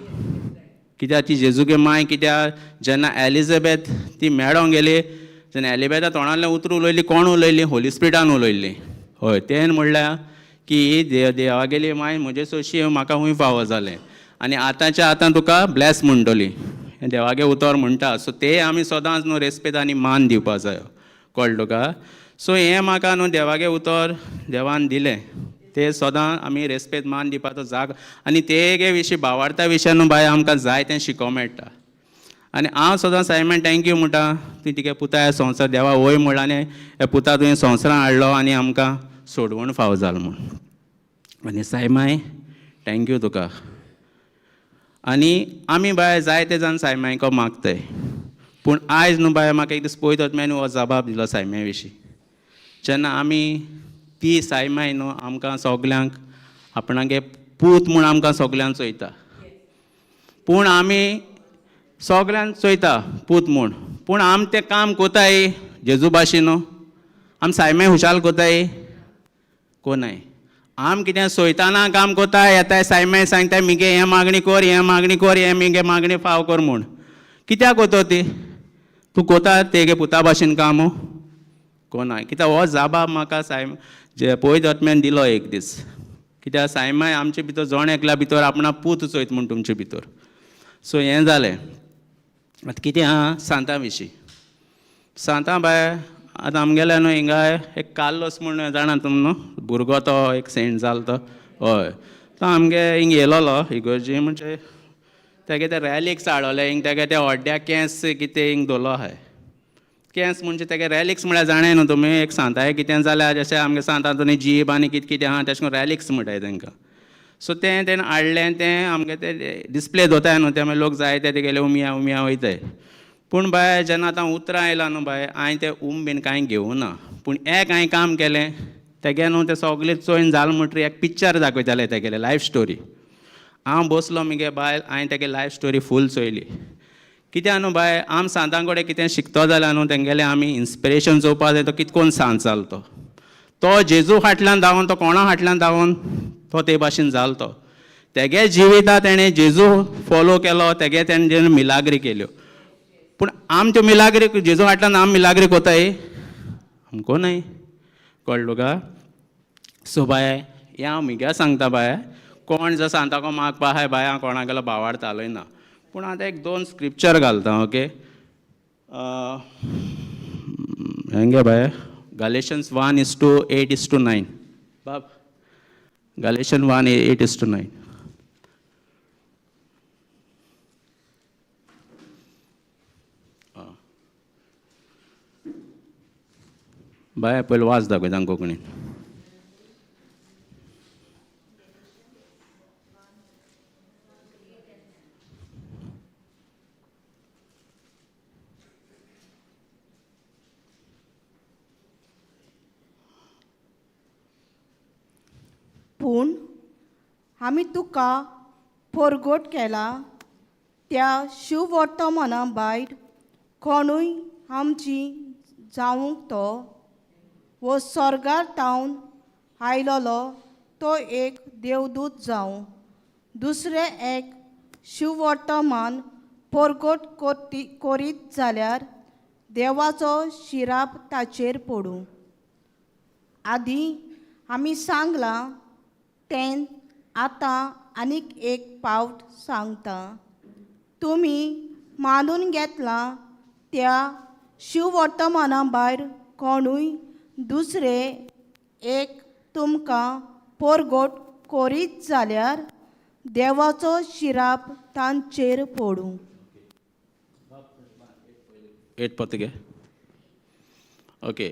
कित्याक ती जेजूगे माय, कित्याक जेन्ना एलिझाबेथ ती मेळोंक गेली, जेन्ना एलिबेथा तोंडांतल्यान उतरां उलयली, कोण उलयली? होली स्पिरिटान उलयल्ली. हय, तें म्हणल्यार की देवागेली माय म्हजे सोशी म्हाका खूंय फावो जालें आनी आतांच्या आतां तुका ब्लॅस म्हणटली, हें देवागे उतर म्हणटा. सो ते आमी सदांच न्हू रेस्पेद आनी मान दिवपा जायो. कळ्ळें तुका? सो हें म्हाका न्हू देवागे उतर देवान दिलें, ते सदां आमी रेस्पेद मान दिवपाचो जाग. आनी तेगे विशीं भावार्था विशय न्हू बाय आमकां जाय तें शिकोवंक मेळटा. आनी हांव सदां सायमान thank you म्हणटा, तुवें तिगे पुता संवसार देवा वय म्हणला आनी हे पुता तुवें संवसारान हाडलो आनी आमकां सोडवण फावो जालो म्हूण. आनी सायमाय thank you तुका. आनी आमी बाय जायते जाण सायमायको मागताय, पूण आयज न्हू बाय म्हाका एक दीस पळयत वतना हो जबाब दिलो सायमाय विशीं. जेन्ना आमी ती सायमाय न्हू आमकां सगल्यांक आपणागे पूत म्हूण आमकां सगल्यांक चोयता, पूण आमी सगल्यांक चोयता पूत म्हूण, पूण आम तें काम कोताय जेजू भाशेन न्हू, आम सायमाय खुशाल कोताय कोनाय. आम कितें सोयताना काम कोताय, येताय सायमाय सांगताय मिगे हें मागणी कर, हें मागणी कर, हें मिगे मागणी फाव कर म्हूण. कित्याक कोतो ती? तूं कोता तेगे पुता भाशेन काम कोनाय. कित्याक हो जाबाब म्हाका सायम जे पवित्र आत्म्यान दिलो एक दीस. कित्याक सायमाय आमचे भितर जण एकल्या भितर आपणा पूत चोयत म्हूण तुमचे भितर. सो हें जालें. आतां कितें आहा सांतां विशीं. सांतां बाय आतां आमगेल्या न्हू हिंगा एक कार्लोस म्हूण जाणा तुमी न्हू, भुरगो तो एक सेंट जालो तो. हय, तो आमगे हिंग येयलोलो इगोर्जी, म्हणजे तेगे ते रॅलिक्स हाडलोले हिंग, तेगे ते हड्ड्या केंस कितें हिंग दवरलो आहाय. केंस म्हणजे तेगे रॅलिक्स म्हळ्यार जाणाय न्हू तुमी, एक सांताय कितें जाल्यार जशें आमगे सांतां तुमी जीब आनी कितें कितें आहा तेशें करून रॅलिक्स म्हणटाय तेंकां. सो तें तेणें हाडलें, तें आमगे तें डिस्प्ले दवरताय न्हू, तें मागीर लोक जाय ते तेगेले उमया उमया वयताय. पूण बाय जेन्ना आतां उतरां आयलां न्हू बाय, हांवें तें उम बीन कांय घेवना, पूण एक हांवें काम केलें तेगे न्हू, तें सगळें चोयन जालें म्हणटरीर एक पिक्चर दाखयतालें तेगेलें लायफ स्टोरी. हांव बसलो मुगे बायल, हांवें तेगे लायफ स्टोरी फूल चोयली. कित्याक न्हू बाय, आम सांतां कडेन कितें शिकतो जाल्यार न्हू तेंगेलें आमी इन्स्पिरेशन चोवपा जाय. तो कितें करून सांत जालो, तो तो जेजू फाटल्यान धांवन, तो कोणा फाटल्यान धांवन तो ते भाशेन जालो. तो तेगे जिविता तेणें जेजू फॉलो केलो, तेगे तेणें मिलाग्री केल्यो. पूण आम त्यो मिलाग्री जेजू फाटल्यान आम मिलाग्री कोताय आमको न्हय, कळ्ळें तुका? सो बाय हें हांव मुगे सांगता बाय, कोण जर सांताको मागपा आहाय बाय, हांव कोणागेलो भावार्थ ना. पूण आतां एक दोन स्क्रिप्चर घालता. ओके, हेंगे बाय Galatians 1:8-9 बाब, Galatians 1:8-9. बाय पयलीं वाच दाखयता कोंकणीन. पूण आमी तुका फोरगोट केला त्या शिववर्तमाना भायर कोणूय आमची जावंक तो वो स्वर्गार तावन आयलोलो तो एक देवदूत जावं, दुसरें एक शिववर्तमान पोरगोट कोरीत जाल्यार देवाचो शिराप ताचेर पडूं. आदीं आमी सांगलां तें आतां आनीक एक पावट सांगता, तुमी मानून घेतलां त्या शिववर्तमाना भायर कोणूय दुसरे एक तुमकां पोरगोट कोरीत जाल्यार देवाचो शिराप तांचेर पडूं. एट पत गे. ओके,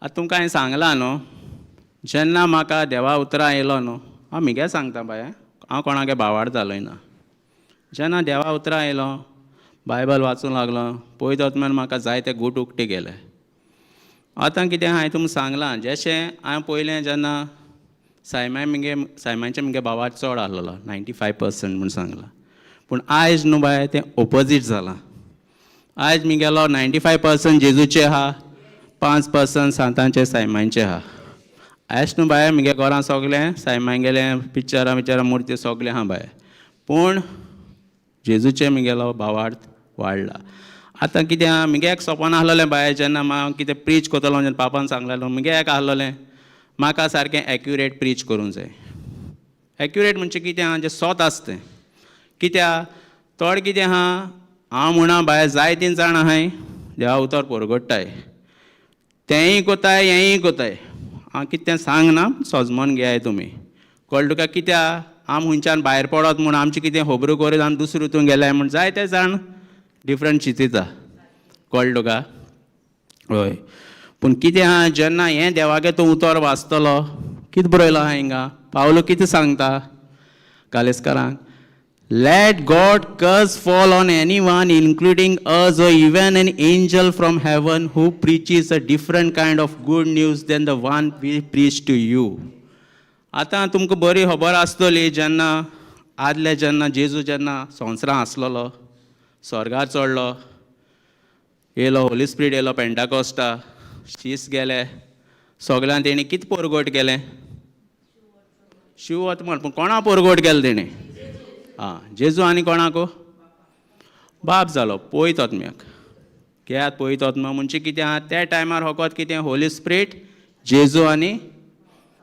आतां तुमकां हांवें सांगलां न्हू, जेन्ना म्हाका देवा उतरां येयलो न्हू, हांव मुगे सांगता बाय, हांव कोणागे भावार्थ जालोय ना. जेन्ना देवा उतरां येयलो, बायबल वाचूंक लागलो, पळयत वतना म्हाका जायते गूट उक्ते गेले. आतां कितें हांवें तुमकां सांगलां, जशें हांवें पयलें जेन्ना सायमा मुगे सायमाचे मुगे भावार्थ चड आहलोलो 95% म्हूण सांगलां, पूण आयज न्हू बाय तें ओपोजीट जालां. आयज मुगेलो 95% जेजूचे आहा, 5% सांतांचे सायमांचे आहा. आयज न्हू बाय मुगे घरां सगळें सायमांगेलें पिक्चरां बिक्चरां मुर्ती सगळें आहा बाय, पूण जेजूचें मुगेलो भावार्थ वाडला. आतां कितें आहा, मुगे एक सपन आहलोलें बाय, जेन्ना हांव कितें प्रीच करतलो जेन्ना पापान सांगलेलो, मुगे एक आहलोलें म्हाका सारकें एक्युरेट प्रीच करूंक जाय. एक्युरेट म्हणजे कितें आहा, जें सोत आसा तें. कित्याक थोड कितें आहा, हांव म्हणा बाय जायतीं जाण आहाय देवा उतर परगट्टाय, तेंय कोताय हेंय कोताय, हांव कितें तें सांगना, सोजमोन घेयाय तुमी. कळ्ळें तुका? कित्याक आम हुंयच्यान भायर पडत म्हूण आमचें कितें खबरो करीत आमी दुसरे हितून गेले म्हूण जायते जाण डिफरंट चिंतिता. कळ्ळें तुका? हय. पूण कितें आहा, जेन्ना हें देवागें तूं उतर वाचतलो, कितें बरयलां आहा हिंगा, पावलो कितें सांगता कालेस्कारांक, Let God curse fall on anyone, including us or even an angel from heaven who preaches a different kind of good news than the one we preach to you. आतां तुमकां बरी खबर आसतली, जेन्ना आदले जेन्ना जेजू जेन्ना संवसारांत आसलेलो, स्वर्गार चडलो, येयलो होली स्पिरीट येयलो पेंटाकोस्टा, शीस गेले सगळ्यान, तेणी कितें पोरगोट केलें? शिवत म्हण. पूण कोणा पोरगोट केलें तेणें? आं, जेजू आनी कोणाक बाप जालो. पळयत आत्म्याक घेयात, पळयत आत्मा म्हणजे कितें आहा त्या टायमार फकत कितें होली स्पिरीट, जेजू आनी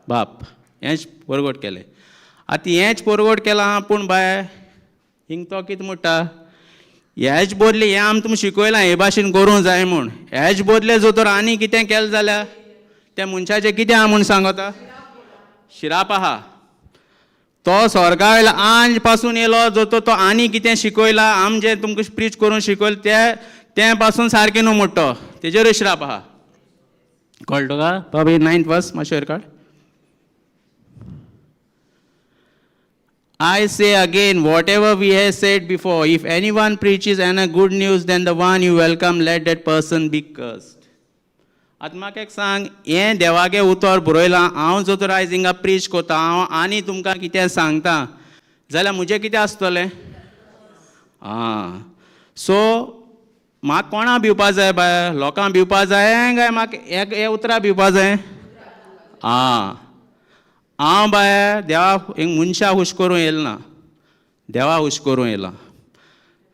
बाप. हेंच परगट केलें. आतां हेंच परगट केलां पूण बाय हिंग तो कितें म्हणटा, हेच बदले हें आमी तुमकां शिकयलां हे भाशेन करूंक जाय म्हूण, हेच बदले जर तर आनी कितें केलें जाल्यार त्या मनशाचें कितें आहा म्हूण सांगता, शिराप आहा. तो स्वर्गा वयलो आंज पासून येयलो, जो तो आनी कितें शिकयला, आम जें तुमकां प्रीच करून शिकयलें तें तें पासून सारकें न्हू म्हणटा तो, तेजेरूय श्राप आहा. कळ्ळें तुका बाबा? नायन्थ वर्स मातशें वयर काड. I say again, whatever we have said before, if anyone preaches and a good news than the one you welcome, let that person be cursed. आतां म्हाका एक सांग, हें देवागे उतर बरयलां, हांव जो तर आयज हिंगा प्रीच कोता, हांव आनी तुमकां कितें सांगता जाल्यार म्हजें कितें आसतलें? आं, सो म्हाका कोणा भिवपा जाय बाय? लोकांक भिवपा जाय काय म्हाका हे उतरां भिवपा जाय? आं, हांव बाय देवा एक मनशां खूश करूंक येयला ना, देवा खूश करूंक येयला.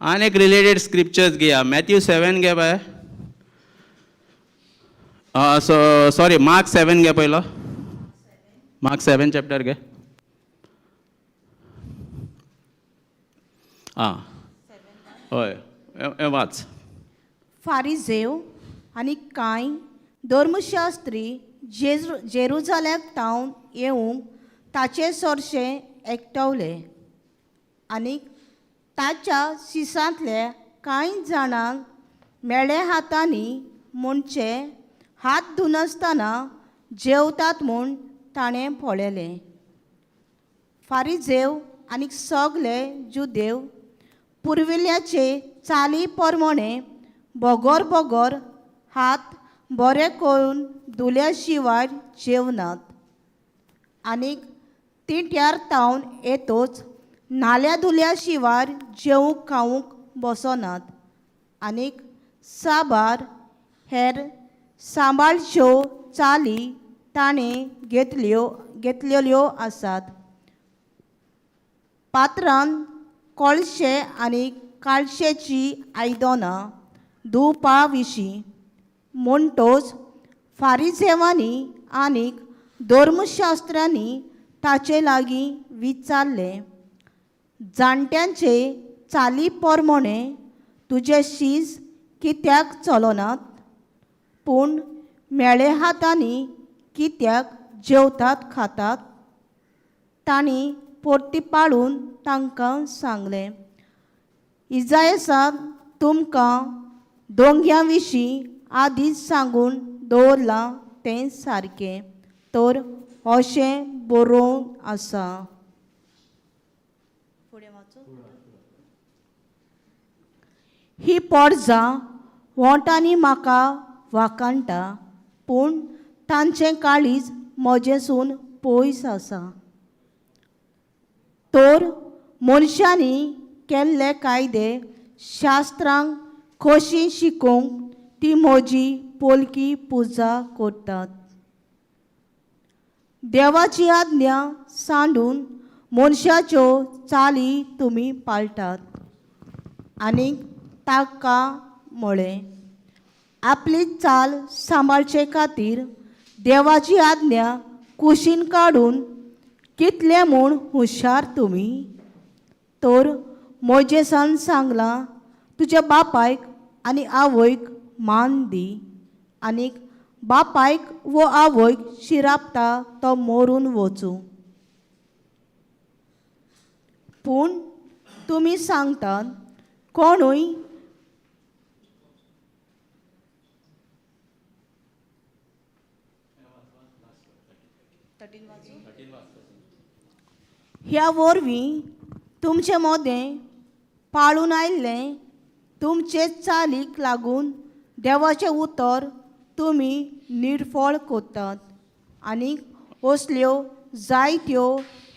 आनी एक रिलेटेड स्क्रिप्चर्स घेया, मॅथ्यू 7 घे बाय, सो सॉरी मार्क 7 घे पयलो, मार्क 7 चॅप्टर घे. आं हय, हें वाच. फारिजेव आनी कांय धर्मशास्त्री जेरुजाल्याक तावन येवंक ताचे सोरशे एकटवले आनी ताच्या शिसांतले कांय जाणांक मेळे हातांनी म्हणचे हात धुनासतना जेवतात म्हूण ताणें पळयलें. फारिजेव आनी सगले जुदेव पुर्विल्ल्याचे चाली प्रमाणे बोगोर बोगोर हात बरे करून धुल्या शिवाय जेवनात आनीक तिंट्यार तावन येतोच न्हाल्या धुल्या शिवाय जेवंक खावंक बसनात आनीक साबार हेर सांबाळच्यो चाली ताणें घेतलेल्यो आसात. पात्रान कोळशे आनी काळशेची आयदनां धुवपा विशीं म्हणटोच फारिजेवांनी आनीक धर्मशास्त्रांनी ताचे लागीं विचारलें, जाणट्यांचे चाली प्रमाणे तुजे शीज कित्याक चलनात, पूण मेळे हातांनी कित्याक जेवतात खातात? तांणी परती पाळून तांकां सांगलें, इजायसान तुमकां दोंग्या विशीं आदींच सांगून दवरलां तें सारकें, तर अशें बरोवन आसा. फुडें वाचूं? ही पोरजां वोंटांनी म्हाका वाखाणटा, पूण तांचें काळीज म्हजेसून पयस आसा. तर मनशांनी केल्ले कायदे शास्त्रांक खोशी शिकोवंक ती म्हजी पोलकी पुजा करतात. देवाची आज्ञा सांडून मनशाच्यो चाली तुमी पाळटात. आनीक ताका म्हळें, आपली चाल सांबाळचे खातीर देवाची आज्ञा कुशीन काडून कितले म्हूण हुशार तुमी? तर मोजेसान सांगलां, तुज्या बापायक आनी आवयक मान दी, आनीक बापायक वो आवयक शिरापता तो मरून वचूं. पूण तुमी सांगतात, कोणूय ह्या वरवीं तुमचे मोदें पाळून आयिल्लें तुमचे चालीक लागून देवाचें उतर तुमी निर्फळ करतात आनी असल्यो जायत्यो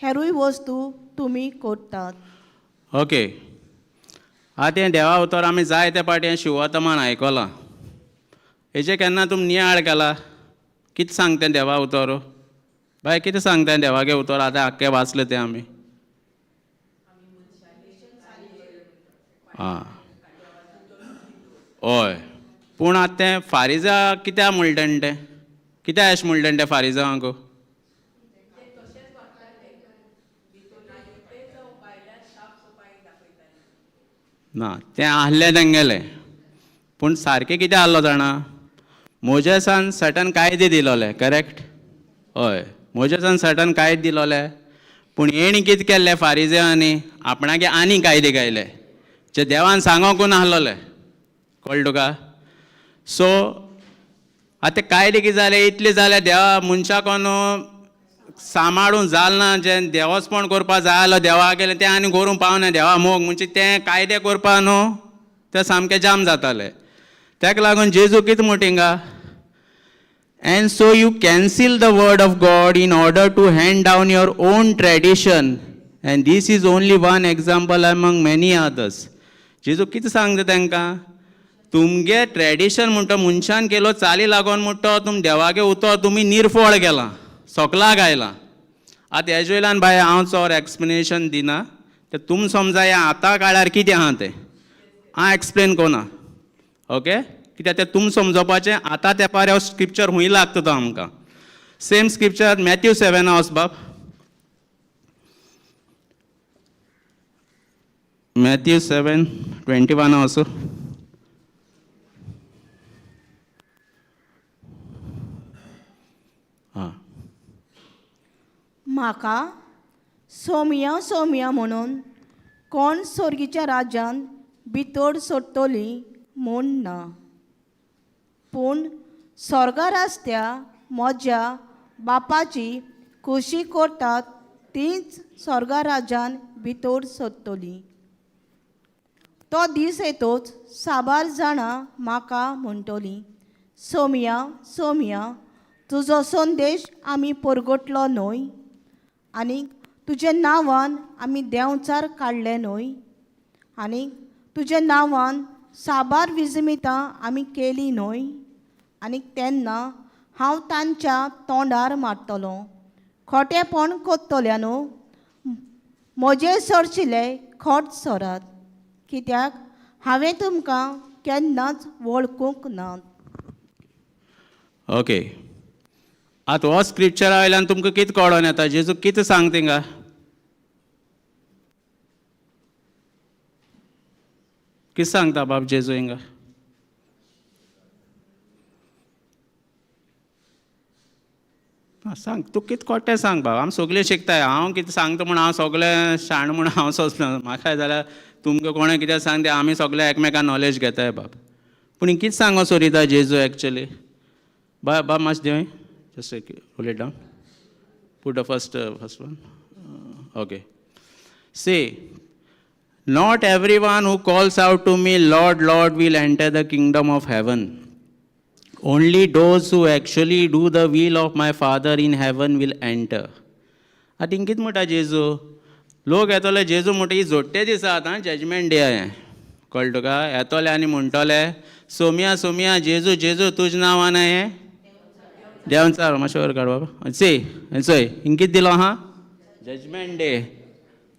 हेरूय वस्तू तुमी करतात. ओके, आतां हें देवा उतर आमी जायते पाटी हें शिवतमान आयकलां. हेजें केन्ना तुमी नियाळ केला? कितें सांगता देवा उतर? बाय कितें सांगता देवागे उतर? आतां आख्खें वाचलें तें आमी. आं हय, पूण आतां तें फारिजा कित्याक म्हणलें तें? कित्याक अशें म्हणलें तें फारिजांक? ना, तें आहलें तेंगेलें. पूण सारकें कितें आहलो जाणा, मोजेसान सर्टन कायदे दिलोले, करेक्ट? हय, मोजेसान सर्टन कायदे दिलोले, पूण हेणी कितें केल्लें फारिजेवांनी, आपणागे आनी कायदे घायले जे देवान सांगोकू नासलोले. कळ्ळें तुका? सो आतां कायदे कितें जाले, इतले जाले देवा मनशाक न्हू सांबाळून जाल ना, जें देवस्पण करपा जाय आसलो देवा गेलें तें आनी करूंक पावना देवा मोग, म्हणजे तें कायदे करपा न्हू तें सामकें जाम जातालें. ताका लागून जेजू कितें म्हणटा हिंगा, And so you cancel the word of God in order to hand down your own tradition. And this is only one example among many others. जेजू कितें सांगता तांकां, तुमगे ट्रेडिशन म्हणटा मनशान केलो चाली लागून म्हणटा तुम देवागे उतर तुमी निर्फळ केलां, सोकलाक आयलां. आतां हेजे वयल्यान बाय हांव चड एक्सप्लेनेशन दिना, तें तुम समजाया आतां काळार कितें आहा तें हांव एक्सप्लेन कोना, ओके? कित्याक तें तुम समजोवपाचें आतां तेंपार हो स्क्रिप्चर खूंय लागता तो आमकां. सेम स्क्रिप्चर मॅथ्यू 7 वच बाब, मॅथ्यू 7:21 वचूं. आं. म्हाका सोमया सोमया म्हणून कोण सोर्गीच्या राज्यान भितर सोडटली म्हूण ना, पूण सोर्गार आसत्या म्हज्या बापाची खुशी करतात तींच सोर्गा राज्यान भितर सोदतली. तो दीस येतोच साबार जाणां म्हाका म्हणटलीं, सोमया सोमया, तुजो संदेश आमी परगटलो न्हय, आनी तुज्या नांवान आमी देंवचार काडले न्हय, आनी तुज्या नांवान साबार विजमितां आमी केली न्हय? आनी तेन्ना हांव तांच्या तोंडार मारतलो, खोटेपण कोत्तल्या न्हू, म्हजे सरशिले खोट सरात, कित्याक हांवें तुमकां केन्नाच वळखूंक ना. ओके, आतां हो स्क्रिप्चरा वयल्यान तुमकां कितें कळोन येता? जेजू कितें सांग थिंगा? कितें सांगता बाब जेजू हिंगा? आं, सांग तूं कितें कळटा तें सांग बाब, आमी सगळें शिकताय. हांव कितें सांगता म्हूण हांव सगळें शाण म्हूण हांव सोंसना. म्हाका जाल्यार तुमकां कोणें कितें सांग तें आमी सगळे एकमेकां नॉलेज घेताय बाब. पूण कितें सांगो सोरिता जेजू एक्चुली? बाब बाब मातशें देंवय, just roll it down, put the first one. Okay. See, not everyone who calls out to me, "Lord, Lord," will enter the kingdom of heaven. Only those who actually do the will of my Father in heaven will enter. आतां हिंग कितें म्हणटा जेजू? लोक येतले, जेजू म्हणटा ही जोडटे दिसा आतां जजमेंट डे हें, कळ्ळें तुका? येतले आनी म्हणटले, सोमया सोमया, जेजू जेजू, तुज्या नांवान हें देंवचार. मातशें वर काड बाबा. सी, चोय, हिंग कितें दिलो आहा? जजमेंट डे,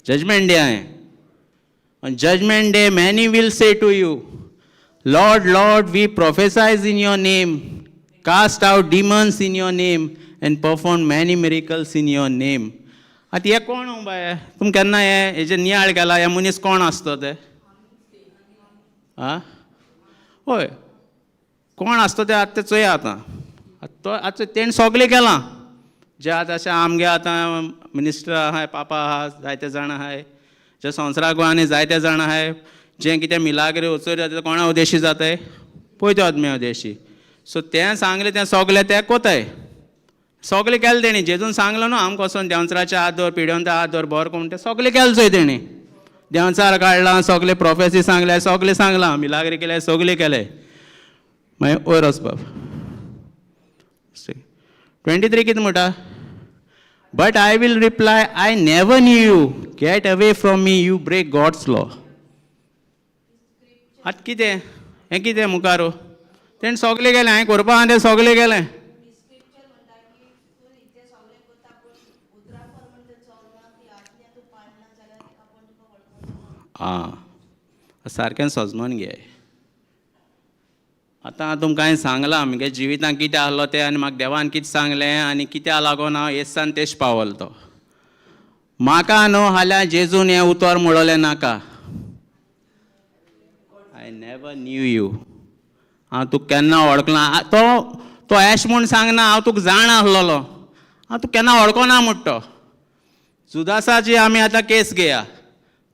जजमेंट डे हांवें. On Judgment Day, many will say to you, "Lord, Lord, we prophesied in your name, cast out demons in your name, and performed many miracles in your name." आतां हे कोण बाय? तुम केन्ना हे हेजे नियाळ केला? हे मनीस कोण आसतो ते? आं, हय, कोण आसतो ते आतां ते चोया. आतां तो आतां तेणें सगळें केलां जे आतां अशें आमगे आतां मिनिस्टर आहाय, पापा आहा, जायते जाणां आहाय जे संवसाराक आनी जायते जाणां आहाय, जें कितें मिलाग्री वचोर जाता, कोणा उद्देशी जाताय? पयत्यो आदम्या उद्देशी. सो तें सांगलें तें सगलें तें कोताय, सगलें केलें तेणी. जेजून सांगलें न्हू आमकां वचोन देंवचाराचे हात दवर, पिड्योन हात दवर, बरो कोण, तें सगलें केलें चोय तेणी. देंवचार काडलां, सगलें प्रोफेसी सांगलें, सगलें सांगलां, मिलाग्री केलें, सगलें केलें. मागीर वयर वच बाब, 23 कितें म्हणटा? But I will reply, "I never knew you. Get away from me, you break God's law." आतां कितें हें? कितें मुखार तेणें सगलें केलें, हांवें करपा आहा तें सगलें केलें. स्क्रिप्चर म्हणटा की तूं इतलें सगळें करता, पूण उतरा प्रमाण जर चलना, ती आज्ञा तूं पाळना जाल्यार आपूण तुका वळखना. आं, सारकें सजमोन घे. आतां तुमकां हांवें सांगलां म्हगे जिवितांत कितें आहलो तें आनी म्हाका देवान कितें सांगलें आनी कित्या लागून हांव येसान तेश पावलो तो. म्हाका न्हू हाल्यां जेजून हें उतर म्हणलें नाका. I never knew you, हांव तुका केन्ना वळखना. तो तो एश म्हूण सांगना हांव तुका जाण आसलेलो, हांव तुका केन्ना वळखना म्हूण तो. जुदासाची आमी आतां केस घेया.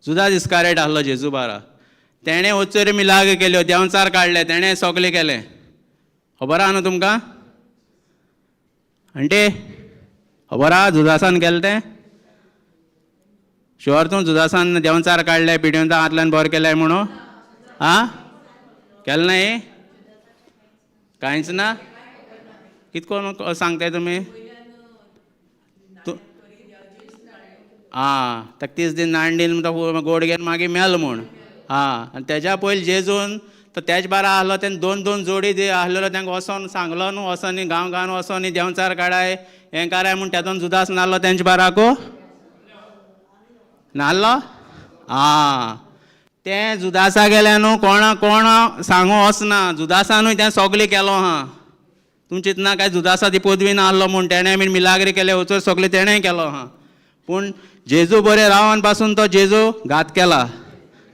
जुदास इस्कारेट आसलो जेजू बारा, तेणें वचोर मिलाग्र केल्यो, देंवचार काडले, तेणें सगळें केलें. खबर आहा न्हू तुमकां आण्टी? खबर आहा जुदासान केलें तें? शुअर तूं जुदासान देंवचार काडले, पिड्योंता हातल्यान बरें केलें म्हणून? आं, केलें ना? हें कांयच ना? कित कोन्न सांगताय तुमी? तूं आं ताका 30 दीस नाणदीन म्हणटा गोड घेवन मागीर मेलो म्हूण. आं, आनी तेज्या पयलीं जेजून तो तेज बारा आहलो, तेन्ना दोन दोन जोडी दी आहलेलो, तांकां वचोन सांगलो न्हू, वचोन गांव गांवान वचोन देंवचार काडाय हें काराय म्हूण. तेतून जुदास नाल्लो तेंचे बाराको नाल्लो. आं, तें जुदासा गेलें न्हू, कोणा कोणा सांगू वचना, जुदासानूय तें सगळें केलो आहा. तुमी चिंतना काय जुदासा ती पदवी नासलो म्हूण, तेणें बीन मिलाग्री केले वचोन सगळें तेणें केलो आहा. पूण जेजू बरें रावन पासून तो जेजू घात केला,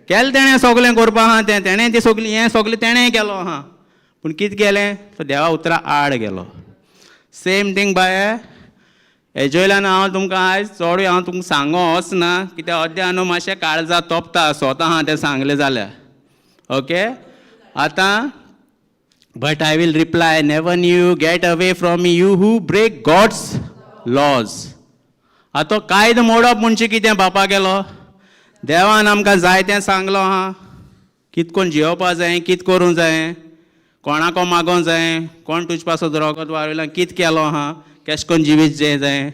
केलें तेणें सगळें करपा आहा तें, तेणें तें सगळें हें सगळें तेणें केलो आहा. पूण कितें केलें तो देवा उतरा आड गेलो. सेम थींग बाय, हेजे वयल्यान हांव तुमकां आयज चडूय हांव तुमकां सांगो वचना, कित्याक अद्या न्हू मातशें काळजा तोपता स्वता आहा तें सांगलें जाल्यार. ओके, आतां but I will reply, never knew you, get away from me, you who break God's laws. आतां कायदो मोडप म्हणजे कितें बापा गेलो? देवान आमकां जाय तें सांगलो आहा, कित कोन्न जियोवपा जाय, कित करूंक जाय, कोणाको मागोंक जाय, कोण तुजे पासत रगत वारयला, कित केलो आहा, केश कोन्न जिवीत जें जाय.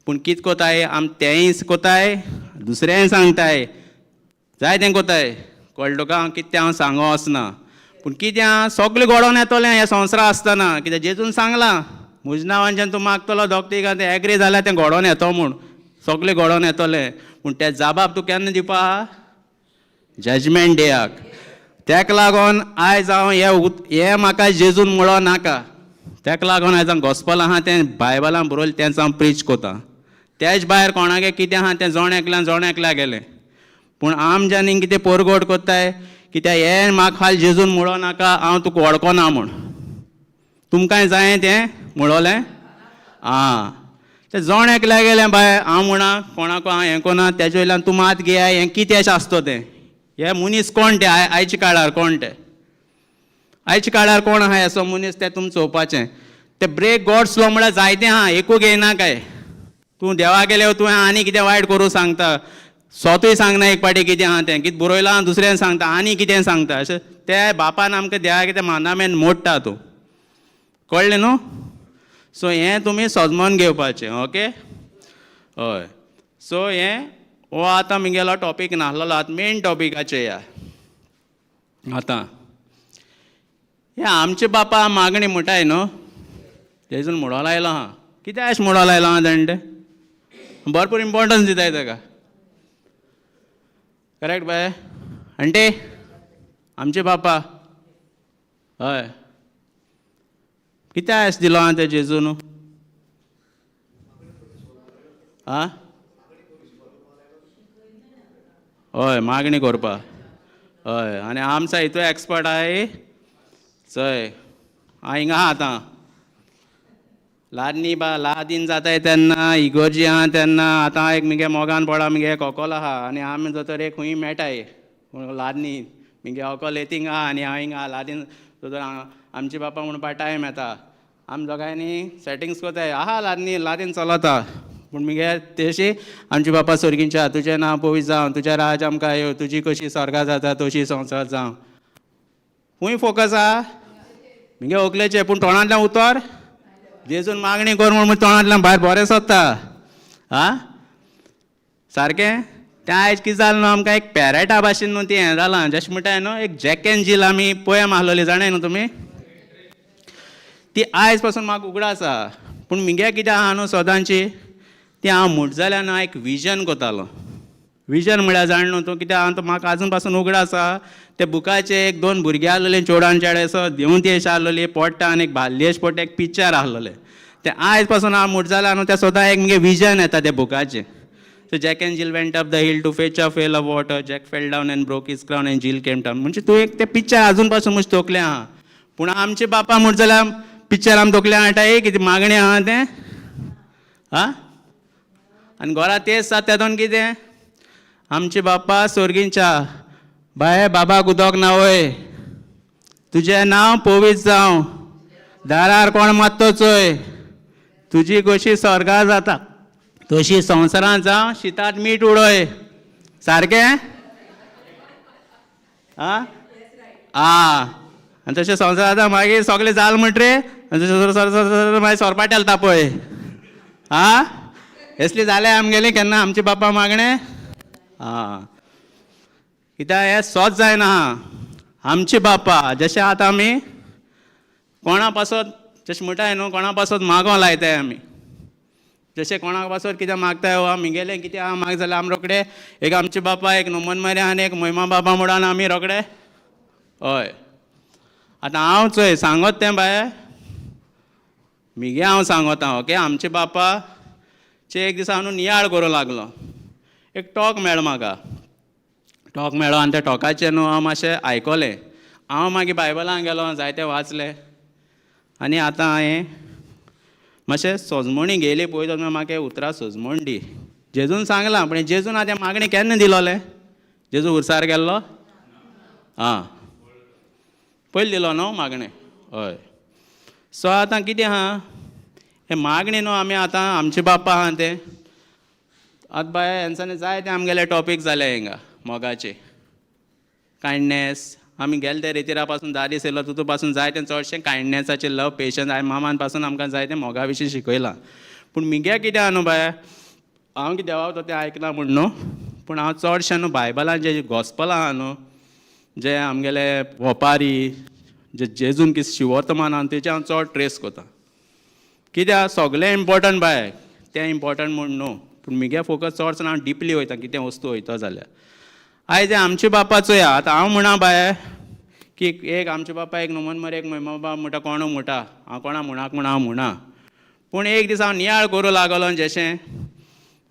पूण कित कोताय आम? तेंय कोताय, दुसरेंय सांगताय, जाय तें कोताय. कळ्ळें तुका? हांव कितें हांव सांगो वचना, पूण कितें आहा सगळें घडोवन येतलें हें संवसार आसतना. कित्याक जेजून सांगलां, म्हज्या नांवान तूं मागतलो दोग तिगां तें एग्री जाल्यार तें घडोवन येतो म्हूण, सगळें घडोवन येतलें. पूण तें जाबाब तूं केन्ना दिवपा आहा? जजमेंट डेयाक. तेका लागोन आयज हांव हें म्हाका जेजून म्हणो नाका, तेका लागोन आयज हांव गॉस्पल आहा तें बायबलान बरोयलें तेंच हांव प्रीच कोता. तेज भायर कोणागे कितें आहा तें जोण एकल्यान जोण एकल्या गेलें. पूण आमच्यांनी कितें पोरगोट कोत्ताय, कित्याक हें म्हाका फाल्यां जेजून म्हणो नाका हांव तुका वळखना म्हूण. तुमकांय जायें तें म्हणोलें? आं, तें जोण एकल्या गेलें बाय. हांव म्हणा कोणाको हांव हें कोना, तेजे वयल्यान तूं मात घेया. हें कितें अशें आसतो तें, हे मनीस कोण ते? आयच्या काळार कोण ते? आयच्या काळार कोण आहा असो मनीस तें तुमी चोवपाचें. ते ब्रेक गॉड्स लॉ म्हळ्यार जायतें आहा, एकूच येयना काय. तूं देवा गेले तुवें आनी कितें वायट करूं सांगता, स्वतूय सांगना एक पाटी कितें आहा तें, कितें बरयलां दुसऱ्यान सांगता, आनी कितें सांगता. अशें ते बापान आमकां देवा कितें मानामेन मोडटा तूं, कळ्ळें न्हू? सो हें तुमी सजमोन घेवपाचें, ओके? हय, सो हें हो आतां मुगेलो टॉपीक नासलेलो, आतां मेन टॉपिकाचेर या. आतां हें आमचे बापा मागणी म्हणटाय न्हू, तेजून म्हणो लायलो आहा. कित्याक अशें म्हणो लायलो आहा तेणें? तें भरपूर इम्पोर्टन्स दिताय ताका, करेक्ट बाय आण्टी? आमचे बापा, हय, कित्याक अशें दिलो आहा तें जेजून? आं, हय, मागणी करपा. हय, आनी आमचा हितू एक्सपर्ट आहाय चोय, हांव हिंगा आहा आतां. लादनी बा लादीन जाताय तेन्ना, इगोर्जी आहा तेन्ना, आतां एक मुगे मोगान पडा मुगे कोकोल आहा, आनी आमी दोतोर एक खूंय मेळटाय लादनी, मुगे होकोल येता हिंगा आनी हांव हिंगा लादीन दोतोर. आमचे बापा म्हणपा टायम येता, आमी दोगांयनी सेटिंग्स कोताय आहा, लादनी लादीन चलता. पूण मुगे तेशी आमचे बापा सोर्गींच्या, तुजें नांव पवित्र जावं, तुजें राज आमकां येवं, तुजी कशी स्वर्गा जाता तशी संवसार जावं. खूंय फोकस आहा मुगे व्हंकलेचें, पूण तोंडांतल्यान उतर जेजून मागणी कर म्हूण तोंडांतल्यान भायर बरें सोदता. आं, सारकें तें आयज कितें जालें न्हू, आमकां एक पॅरेटा भाशेन न्हू ती हें जालां. जशें म्हणटाय न्हू, एक जॅक एन जील आमी पोयम आहलोली, जाणाय न्हू तुमी ती? आयज पासून म्हाका उगडास आसा. पूण मुगे कितें आहा न्हू सदांची ती, हांव म्हुट जाल्यार न्हू एक विजन कोतालो. विजन म्हळ्यार जाण न्हू तूं कित्याक? हांव तो म्हाका आजून पासून उगडास आसा, ते बुकाचे एक दोन भुरगे आहलोले, चेडवान चेडे असो देंवती अशें आहलोली पोडटा, आनी एक भाल्ली अशें पडटा, एक पिक्चर आहलोलें तें. आयज पासून हांव म्हुट जाल्यार न्हू तें सदां एक मुगे विजन येता त्या बुकाचें. So Jack and Jill went up the hill to fetch a pail of water. Jack fell down and broke his crown and Jill came down. म्हणजे तूं एक तें पिक्चर अजून पासून म्हजे तकलें आहा. पूण आमचे बापा म्हण जाल्यार पिक्चर आम तकलें हाडटा कितें मागणें आहा तें आं. आनी घरा तेच आसा तेतून कितें आमचे बाप्पा सोर्गींच्या बाये बाबाक उदक ना वय, तुजें नांव पवित्र जावं, दारार कोण मात्तो चोय, तुजी कशी स्वर्गार जाता तशी संवसारांत जावं, शितांत मीठ उडय. सारकें आं आं. आनी तशें संवसार जाता मागीर सगळें जाल म्हणटरे आनी तशें मागीर सोरपाटेल तापय. आं असली जालें आमगेलें केन्ना आमचे बाप्पा मागणें. आं कित्याक हें सोच जायना आमचे बाप्पा जशें आतां आमी कोणा पासत जशें म्हणटाय न्हू कोणा पासत मागों लायताय आमी, जशें कोणाक पासत कितें मागताय वा आमगेलें कितें आहा माग जाल्यार आमी रोखडे एक आमचे बाप्पा एक नोमन मार्या आनी एक महिमा बाबा म्हणून आमी रोखडे. हय आतां हांव चोय सांगत तें बाये मिगे हांव सांगता ओके. आमचे बापाचे एक दिसा हांव न्हू नियाळ करूंक लागलो, एक टॉक मेळ्ळो म्हाका, टॉक मेळ्ळो आनी त्या टॉकाचेर न्हू हांव मातशें आयकलें. हांव मागीर बायबलान गेलो, जायतें वाचलें आनी आतां हांवें मातशें सोजमणी गेली पळय जाल्यार म्हाका उतरां सोजमण दी. जेजून सांगलां पूण जेजून आतां मागणें केन्ना दिलोलें? जेजू उरसार गेल्लो? आं पयलीं दिलो न्हू मागणें. हय सो आतां कितें आहा हें मागणें न्हू आमी आतां आमचे बाप्पा आहा तें आतां बाय हेंच्यानी जाय तें आमगेले टॉपीक जाले हिंगा मोगाचे, कायंडनेस. आमी गेले ते रेतिरा पासून 10 दीस येयलो तितू पासून जाय तें चडशें कायंडनेसाचें, लव, पेशन्स. हांवें मामान पासून आमकां जाय तें मोगा विशीं शिकयलां. पूण मिगे कितें आहा न्हू बाय हांव कितें देवा तें आयकलां म्हूण न्हू, पूण हांव चडशें न्हू बायबलान जें गॉस्पल आहा न्हू, जे आमगेले वोपारी जे जेजून कितें शिवर्तमान आहा तेजें हांव चड ट्रेस करता. कित्याक सगळें इम्पोर्टंट बाय तें इम्पोर्टंट म्हूण न्हू, पूण मिगे फोकस चडसो हांव डिपली वयता कितें वस्तू वयता जाल्यार. आयज आमचे बापा चोया आतां हांव म्हणा बाय की एक आमचे बापा एक नोमन मरे एक महिमा बाबा म्हणटा कोणू म्हणटा हांव कोणा म्हणाक म्हण हांव म्हणा, पूण एक दीस हांव नियाळ करूं लागलो जशें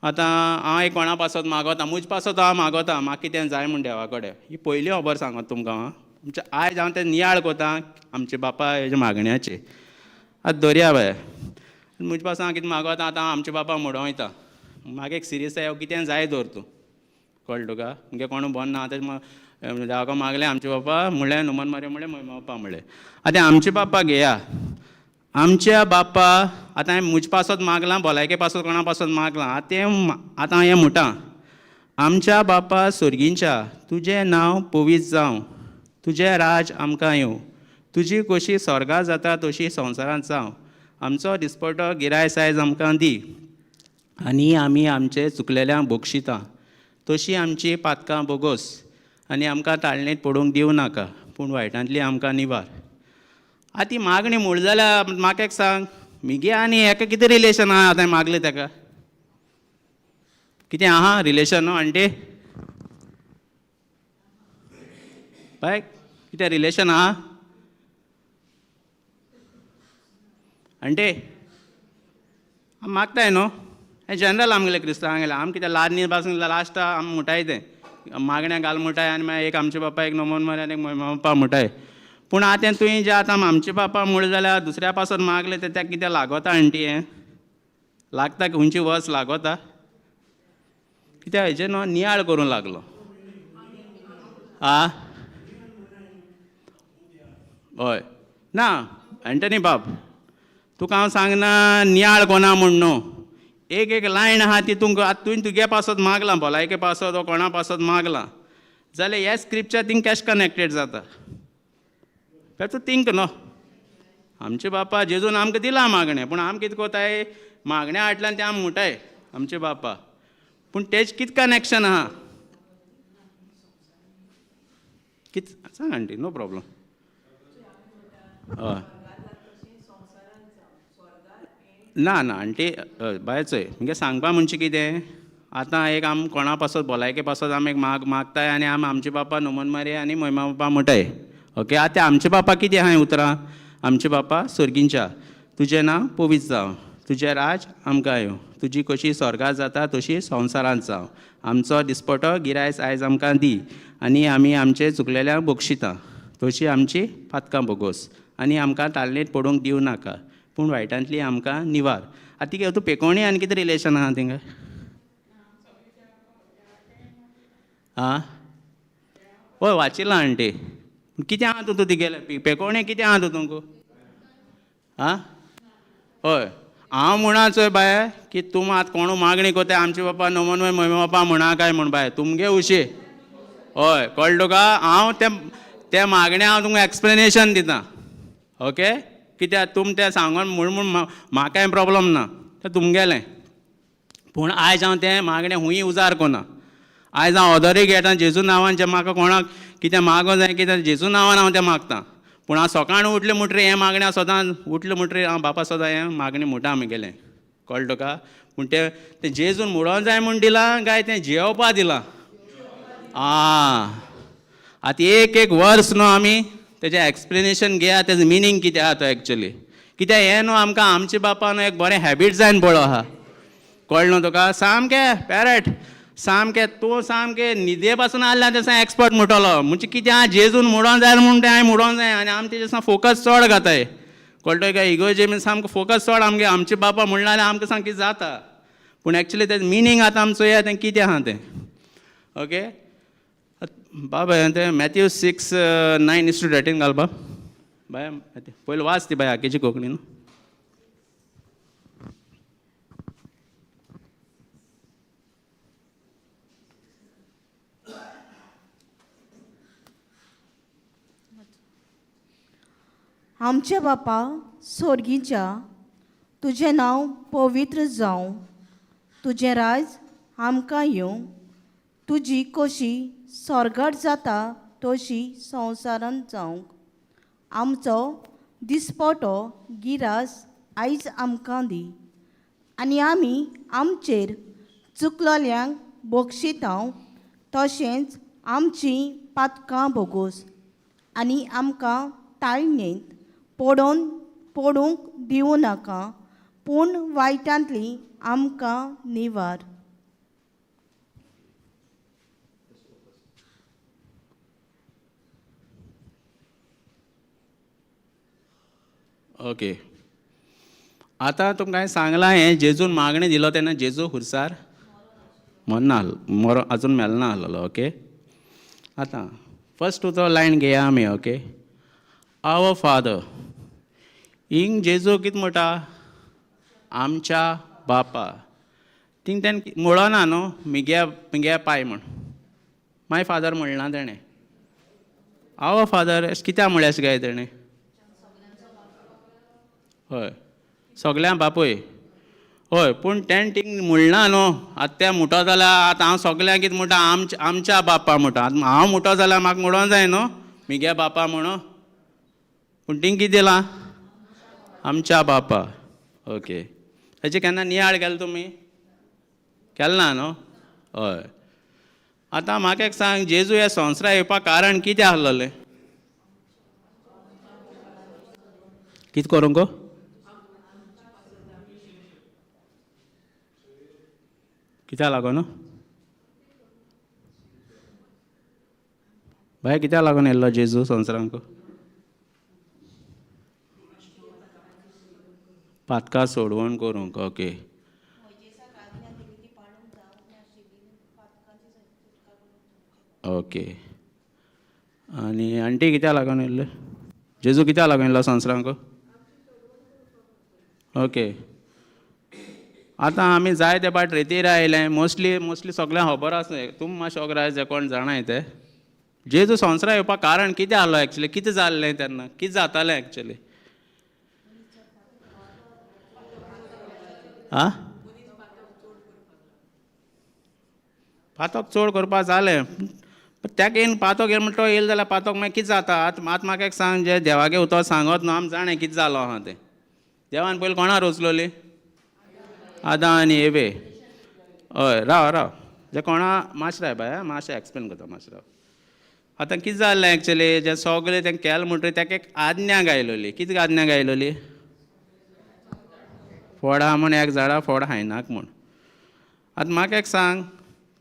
आतां हांव एक कोणा पासत मागोता, म्हज पासत हांव मागोता म्हाका कितें जाय म्हूण देवा कडेन. ही पयली खबर सांगत तुमकां हांव. आमच्या आयज हांव तें नियाळ करता आमचे बापा हेजे मागण्याचे. आतां दर्या बाय म्हजे पासून हांव कितें मागोता आतां आमचे बापा म्हणों वयता म्हाका एक सिरियस आसा कितें जाय दवर तूं, कळ्ळें तुका? मुगे कोणू बन ना आतां देवाक मागलें आमचे बापा म्हणलें नोमन मारे म्हणलें म्हजे बाप्पा म्हणलें. आतां आमचे बाप्पा घेया आमच्या बाप्पा आतां हांवें म्हजे पासत मागलां, भलायके पासत कोणा पासत मागलां, आतां तें आतां हांवें म्हणटा आमच्या बापा सोर्गींच्या तुजें नांव पवित्र जावं, तुजें राज आमकां येवं, तुजी कशी स्वर्गां जाता तशी संवसारांत जावं, आमचो दिसपटो गिराय सायज आमकां दी आनी आमी आमचे चुकलेल्यांक बक्षिता तशी आमची पातकां बोगोस आनी आमकां ताळणेंत पडूंक दिवं नाका पूण वायटांतली आमकां निवार. आतां ती मागणी म्हूण जाल्यार म्हाका एक सांग मिगे आनी हेका कितें रिलेशन आहा? आतां मागलें तेका कितें आहा रिलेशन न्हू आण्टी बाय कितें रिलेशन आहा आण्टी? आमी मागताय न्हू हें जनरल आमगेलें क्रिस्तांवांगेलें. आमी कितें लार्नी पासून लास्टा आमी म्हणटाय तें मागण्या घाल म्हणटाय आनी मागीर एक आमचे बापा एक नोमन मारी आनी एक म्हजे बाप्पा म्हणटाय. पूण आतां तुवें जें आतां आमचे बापा म्हूण जाल्यार दुसऱ्या पासून मागलें तें तेका कितें लागोता आण्टी? हें लागता खंयची वर्स लागोता कित्याक हेजेर न्हू नियाळ करूंक लागलो. आ हय ना एंटनी बाब तुका हांव सांगना नियाळ कोना म्हूण न्हू, एक एक लायन आहा ती तुमकां आतां तुवें तुगे पासत मागलां भलायके पासत वो कोणा पासत मागलां जाल्यार हे स्क्रिप्चर थिंग कॅश कनेक्टेड जाता. तूं थिंक न्हू आमचे बापा जेजून आमकां दिलां मागणें, पूण आम कितें कोताय मागण्या हाडल्यान तें आमी म्हणटाय आमचे बापा, पूण तेज कितें कनेक्शन आहा कित सांग आण्टी, नो प्रॉब्लम. हय ना ना आण्टी बाय चोय म्हणजे सांगपा म्हणजे कितें आतां एक आम कोणा पासत भलायके पासत आमी एक मागताय आनी आम आमचे बापा नोमन मारी आनी महिमा बापा म्हणटाय. ओके आतां आमचे बापा कितें आहा उतरां आमचे बापा सोर्गींच्या तुजें नांव पवित्र जावं, तुजें राज आमकां येवं, तुजी कशी स्वर्गात जाता तशी संवसारांत जावं. आमचो दिसपटो गिरायस आयज आमकां दी, आनी आमी आमचे चुकलेल्यांक बक्षिता तशी आमची पातकां भोगोस, आनी आमकां तालनेत पडूंक दिवं नाका, पूण वायटांतली आमकां निवार. आतां कितें तूं पेकोणी आनी कितें रिलेशन आहा थिंगा? आं हय वाचिलां आण्टी. कितें आहा तूं तिगेलें पेकोणे कितें आहा तूं तुमकां? आं हय हांव म्हणा चोय बाये की तूं आतां कोणू मागणी कोताय आमचे बापा नमनवय मम्मी बापा म्हणा काय म्हण बाय तुमगे उशी. हय कळ्ळें तुका? हांव तें तें मागणें हांव तुमकां एक्सप्लेनेशन दिता. ओके, कित्याक तुम तें सांगोन म्हूण म्हूण म्हाका कांय प्रोब्लम ना, तें तुमगेलें. पूण आयज हांव तें मागणें हुंय उजार कोना. आयज हांव ऑदरूय घेता जेजू नांवान, जें म्हाका कोणाक कितें मागो जाय कितें जेजू नांवान हांव तें मागता. पूण हांव सकाळ उठलें म्हणटरीर हें मागणें हांव सदां उठलें म्हणटरीर हांव बापा सदां हें मागणें म्हणटा म्हगेलें. कळ्ळें तुका? पूण तें तें जेजून म्हणोन जाय म्हूण दिलां काय तें जियोवपा दिलां? आं आतां एक एक वर्स न्हू आमी तेजें एक्सप्लेनेशन घेया, तेजें मिनींग कितें आहा तो एक्चुली. कित्याक हें न्हू आमकां आमच्या बापा न्हू एक बरें हॅबीट जायन पडलो आहा. कळ्ळें न्हू तुका? सामकें पॅरट सामकें तूं सामकें न्हिदे पासून आहल्या तें एक्सपर्ट म्हणटलो. म्हणजे कितें आहा जेजून म्हणोन जाय म्हूण तें हांवें म्हणोन जाय, आनी आमी तेजें फोकस चड घाताय. कळटलें काय? इगोर्जे मीन सामको फोकस चड आमगे आमचे बापा म्हणलें जाल्यार आमकां सामकें जाता. पूण एक्चुली तेजें मिनींग आतां आमी चोया तें कितें आहा तें. ओके बाबा, तें मॅथ्यू 6:9-13 घाल बाब. बाय पयलीं वाच ती बाय आकेची कोंकणी न्हू. आमच्या बापा सोर्गीच्या, तुजें नांव पवित्र जावं, तुजें राज आमकां येवं, तुजी कशी सोर्गात जाता तशी संवसारांत जावंक. आमचो दिसपटो गिरास आयज आमकां दी, आनी आमी आमचेर चुकलोल्यांक बक्षितांव तशेंच आमचीं पातकां भोगोस, आनी आमकां ताळणेंत पडूंक दिवं नाका, पूण वायटांतली आमकां निवार. ओके, आतां तुमकां हांवें सांगलां हें जेजून मागणें दिलो तेन्ना जेजू खुर्सार मरना मरो आजून मेलना आहलोलो. ओके, आतां फर्स्ट तो लायन घेया आमी. ओके, our father हिंग जेजू कितें म्हणटा? आमच्या बापा. थिंग तेणें म्हणना न्हू मिग्या मिग्या पाय म्हण, my father म्हणना तेणें. Our father अशें कित्याक म्हळें अशें काय तेणें? हय सगळ्यां बापूय. हय, पूण तेणें थिंग म्हणना न्हू. आतां तें म्हणटो जाल्यार आतां हांव सगळ्यांक कितें म्हणटा? आमच्या बापा म्हणटा. आतां हांव म्हणटो जाल्यार म्हाका म्हणोंक जाय न्हू मिग्या बापा म्हणून. पूण थिंग कितें दिलां? आमच्या बापा. ओके, हेजे केन्ना नियाळ केलो तुमी? केलो ना न्हू? हय, आतां म्हाका एक सांग, जेजू ह्या संवसारांत येवपाक कारण कितें आहलोलें? कितें करूंक? कित्याक लागून बाय? कित्याक लागून येयल्लो जेजू संवसारांक? पातकां सोडवण करूंक. Okay, okay. आनी आंटी कित्याक लागून येयल्ले? जेजू कित्याक लागून येयल्लो संवसारांक? ओके, आतां आमी जाय ते पाट रेतीर आयले, मोस्टली मोस्टली सगळ्यांक खबर आसा, तुमी मातशें ओगराय जे कोण जाणाय ते. जेजू संवसारांत येवपाक कारण कितें आहलो एक्चुली? कितें जाल्लें तेन्ना? कितें जातालें एक्चुली? आं, पातक चड करपाक जालें, ताका येवन पातक येयल म्हणटा तो येयल जाल्यार पातक मागीर कितें जाता? आतां आतां म्हाका एक सांग, जे देवागे उतर सांगत न्हू आमी जाणें कितें जालो आहा तें. देवान पयलीं कोणा रोचलोली? आदां आनी एवे. हय, राव राव, जे कोणा मातशें राव बाय, मातशें एक्सप्लेन करता, मातशें राव. आतां कितें जालें एक्चुली, जे सगळें तें केलें म्हणटकीर ताका एक आज्ञा गायलोली. कितें आज्ञा गायलोली? फोड आहा म्हूण एक झाडा फोड हायनाक म्हूण. आतां म्हाका एक सांग,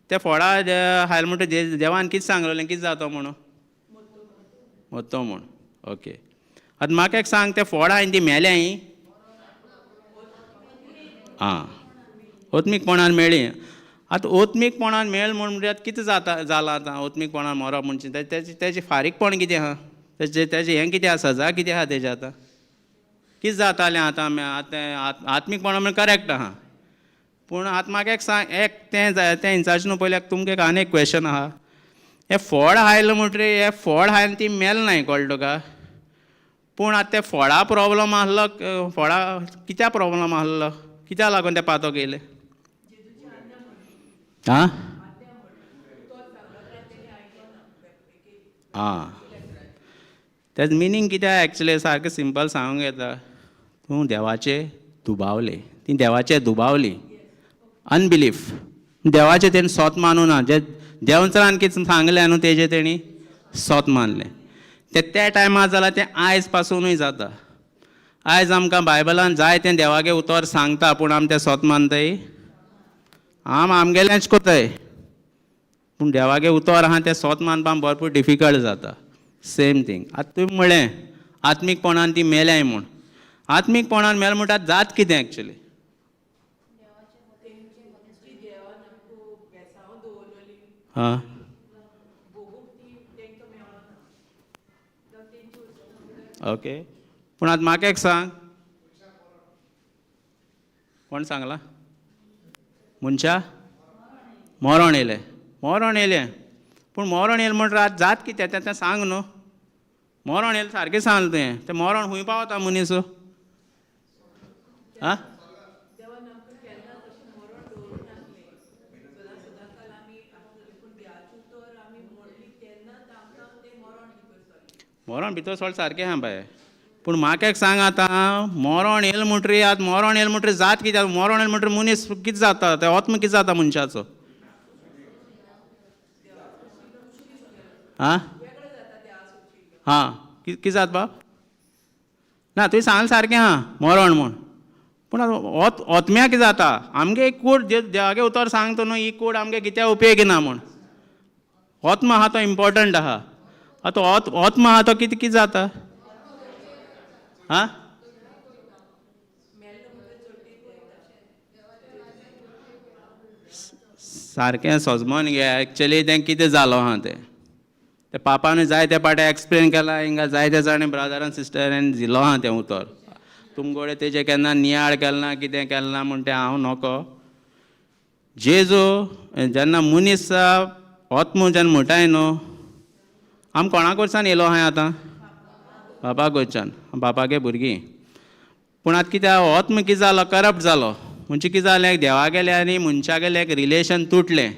ते फोडां हायल म्हणटा देवान कितें सांगलेलें, कितें जातो म्हणून? मरतो म्हूण. ओके, आतां म्हाका एक सांग, ते फोडां हांवें ती मेल्याय? आं, ओत्मीकपणान मेळ्ळी. आतां ओत्मीकपणान मेळ म्हूण म्हणल्यार कितें जाता जालां आतां? ओत्मीकपणान मरप म्हणजे तेजें तेजें फारीकपण कितें आहा, तेजें तेजें हें कितें आसा, सजा कितें आहा तेजें? आतां कितें जातालें आतां? आतां आत्मीकपणान म्हळ्यार करेक्ट आहा, पूण आतां म्हाका एक सांग, एक तें जाय तें इन्चार्ज न्हू. पयलें तुमकां एक आनी एक क्वेशन आहा. हें फोड हायलें म्हणटरीर, हें फोड हायलें ती मेल नाय, कळ्ळें तुका? पूण आतां तें फोडा प्रोब्लम आहलो, फोडा कित्या प्रोब्लम आहलो, कित्या लागून तें पातोक येयलें? आं आं, तेज मिनींग कितें एक्चुली सारकें सिंपल सांगूंक येता. तूं देवाचे दुबावले, ती देवाचे दुबावली, अनबिलीफ. देवाचें तेणी सोत मानू ना, जे देंवचारान कितें सांगलें न्हू तेजें तेणी सोत मानलें. तें त्या टायमार जाल्यार तें आयज पासुनूय जाता. आयज आमकां बायबलान जाय तें देवागे उतर सांगता, पूण आमी तें सोत मानताय? आम आमगेलेंच कोताय, पूण देवागे उतर आहा तें सोत मानपाक भरपूर डिफिकल्ट जाता. सेम थींग आतां तुवें म्हळें आत्मीकपणान ती मेल्याय म्हूण. आत्मीकपणान मेल म्हणटा जात कितें एक्चुली? आं, ओके, पूण आतां म्हाका एक सांग, कोण सांगला मनशा मरण येयलें? मरण येयलें, पूण मरण येयलें म्हणटा आतां जात कितें तें सांग न्हू. मरण येयलें सारकें सांगलें तुवें, तें मरण खूंय पावता मनीस? आं, मरण भितर सोड सारकें आहा बाय, पूण म्हाका एक सांग आतां मरण येयलें म्हणटरी, आतां मरण येयलें म्हणटरी जात कितें? मरण येयलें म्हणटरी मनीस कितें जाता? तें आत्मा कितें जाता मनशाचो? आं आं, कितें जाता बाब? ना तुवें सांगलें सारकें आहा मरण म्हूण, पूण आतां ओत्म्या कितें जाता? आमगे कूड देवागे उतर सांगता न्हू, ही कूड आमगे कित्याक उपयोग ना म्हूण. आत्मा आहा तो इम्पोर्टंट आहा. आतां आत्मा आहा तो कितें कितें जाता? आं, सारकें सजमोन घे. एक्चुली तें कितें जालो आहा तें ते पापानूय जाय ते पाटे एक्सप्लेन केलां हिंगा, जायते जाणां ब्रदरान सिस्टरान दिलो आहा तें उतर. तुमगोडे तेजें केन्ना नियाळ केलें ना, कितें केलें ना म्हूण तें हांव नको. जेजू जेन्ना मनीस आत्मो जेन्ना म्हणटाय न्हू, आम कोणा कडच्यान येयलो आहाय आतां? बापा कडच्यान, बापागे भुरगीं. पूण आतां कितें आत्म कितें जालो? करप्ट जालो. म्हणजे कितें जालें, देवागेलें आनी मनशागेलें एक रिलेशन तुटलें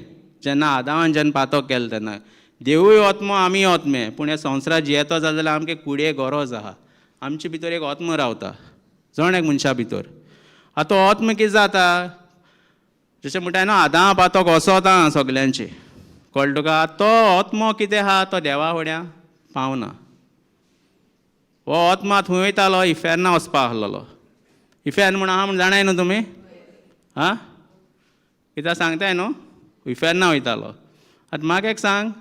जेन्ना आदावान जेन्ना पातक केलें तेन्ना. देवूय आत्मो, आमीय आत्मे, पूण ह्या संवसारांत जियेतो जाल्यार आमकां कुडये गरज आहा. आमचे भितर एक आत्मो रावता, जण एक मनशा भितर. आतां आत्म कितें जाता, जशें म्हणटा न्हू आदां पातक वचोत आहा सगल्यांचे, कळ्ळें तुका? तो आत्मो कितें आहा, तो देवा फुड्यां पावना. हो आत्मा थंय वयतालो, इफेर्ना वचपा आहलोलो. इफेर्न म्हूण आहा म्हूण जाणाय न्हू तुमी? आं, कित्याक सांगताय न्हू, इफेर्ना वयतालो. आतां म्हाका एक सांग,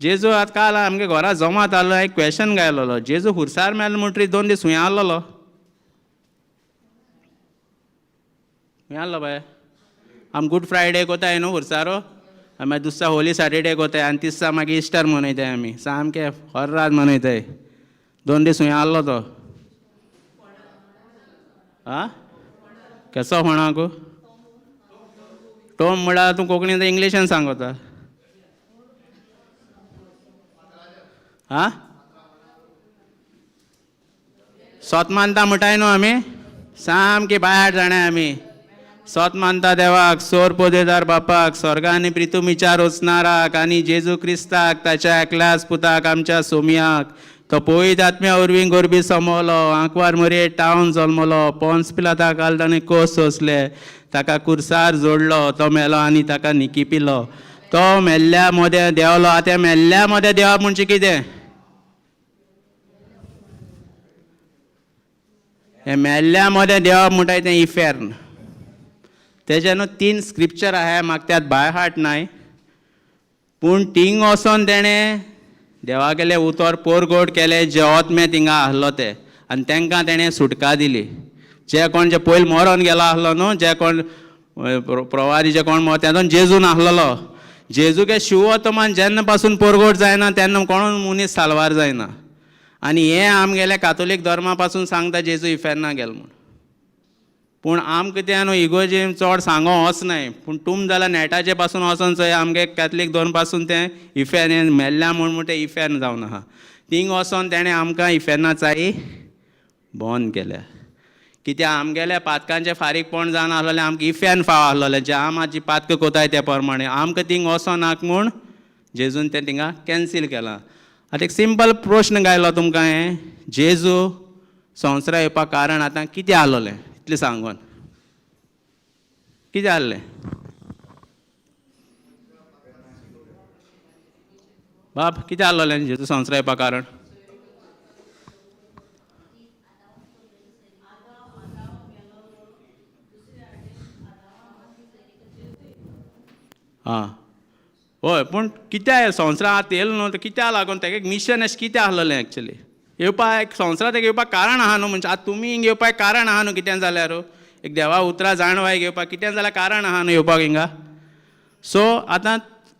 जेजू आतां काल आमगे घरा जमात आहलो, एक क्वेशन घायलोलो, जेजू खुर्सार मेलो म्हणटरी 2 दीस खूंय आहलोलो? खूंय आहलो बाय? आम गूड फ्रायडे कोताय न्हू खुर्सारो, मागीर दुसरा होली सॅटर्डे कोताय, आनी तिसरा मागीर इस्टर मनयताय आमी, सामकें हर्राद मनयताय. 2 दीस खूंय आहलो तो? आं, केसो कोणाक टोम म्हळ्यार तूं कोंकणीन इंग्लिशान सांगता? आं, सोत मानता म्हणटाय न्हू आमी, सामकी बायार जाणाय आमी. सोत मानता देवाक, सोर पोदेदार बापाक, स्वर्गा आनी प्रितुमीच्या रोचनाराक, आनी जेजू क्रिस्ताक ताच्या एकल्याच पुताक आमच्या सोमयाक, तो पवित्र आत्म्या वरवीं गोरबी समवलो, आंकवार मरये टावन जल्मलो, पोन्स पिलाता काल ताणें कोस सोंसले, ताका कुर्सार जोडलो, तो मेलो आनी ताका निकिपिलो, तो मेल्ल्या मोदें देंवलो. आतां मेल्ल्या मोदें देंवप म्हणजे कितें? हें मेल्ल्या मदें देवप म्हणटाय तें इफेर्न. तेजे न्हू तीन स्क्रिप्चर आहाय, म्हाका त्यात बाय हार्ट नाय, पूण थिंग वचोन तेणें देवागेलें उतर पोरगोड केलें, जे ओतमे थिंगा आहलो ते, आनी तांकां तेणें सुटका दिली. जे कोण जे पयलीं मरोन गेलो आहलो न्हू, जे कोण प्रवारी जे कोण मर तेतून जेजू नाहलेलो. जेजूगे शिवोतमान जेन्ना पासून पोरगोड जायना तेन्ना कोण मनीस साल्वार जायना. आनी हें आमगेल्या कातोलीक धर्मा पासून सांगता जेजू इफेर्ना गेलो म्हूण. पूण आमकां तें न्हू इगोर्जेन चड सांगो वचनाय, पूण तुम जाल्यार नेटाचे पासून वचोन चोय, आमगे कॅथलीक धर्म पासून तें इफेर्न मेल्ल्या म्हूण म्हूण तें इफेर्न जावन आहा. थिंग वचोन तेणें आमकां इफेर्ना चाई बंद केल्या. कित्याक आमगेल्या पातकांचें फारीकपण जावन आसलेलें, आमकां इफेर्न फाव आसलेलें, जें आम जी पातकां कोताय ते प्रमाणे आमकां थिंग वचोनाक म्हूण जेजून तें थिंगा कॅन्सील केलां. आतां एक सिंपल प्रश्न घायलो तुमकां, हें जेजू संवसारा येवपाक कारण आतां कितें आसलेलें इतलें सांगून कितें आहलें बाब, कितें आहलें जेजू संवसारा येवपाक कारण? आं हय, पूण कित्याक संवसारांत आतां येयलो न्हू, कित्याक लागून तेगे मिशन अशें कितें आसलेलें एक्चुली येवपाक? एक संवसारांत तेगे येवपाक कारण आहा न्हू, म्हणजे आतां तुमी हिंग येवपाक कारण आहा न्हू, कितें जाल्यार एक देवा उतरां जाणवाय घेवपाक कितें जाल्यार कारण आहा न्हू येवपाक हिंगा. सो आतां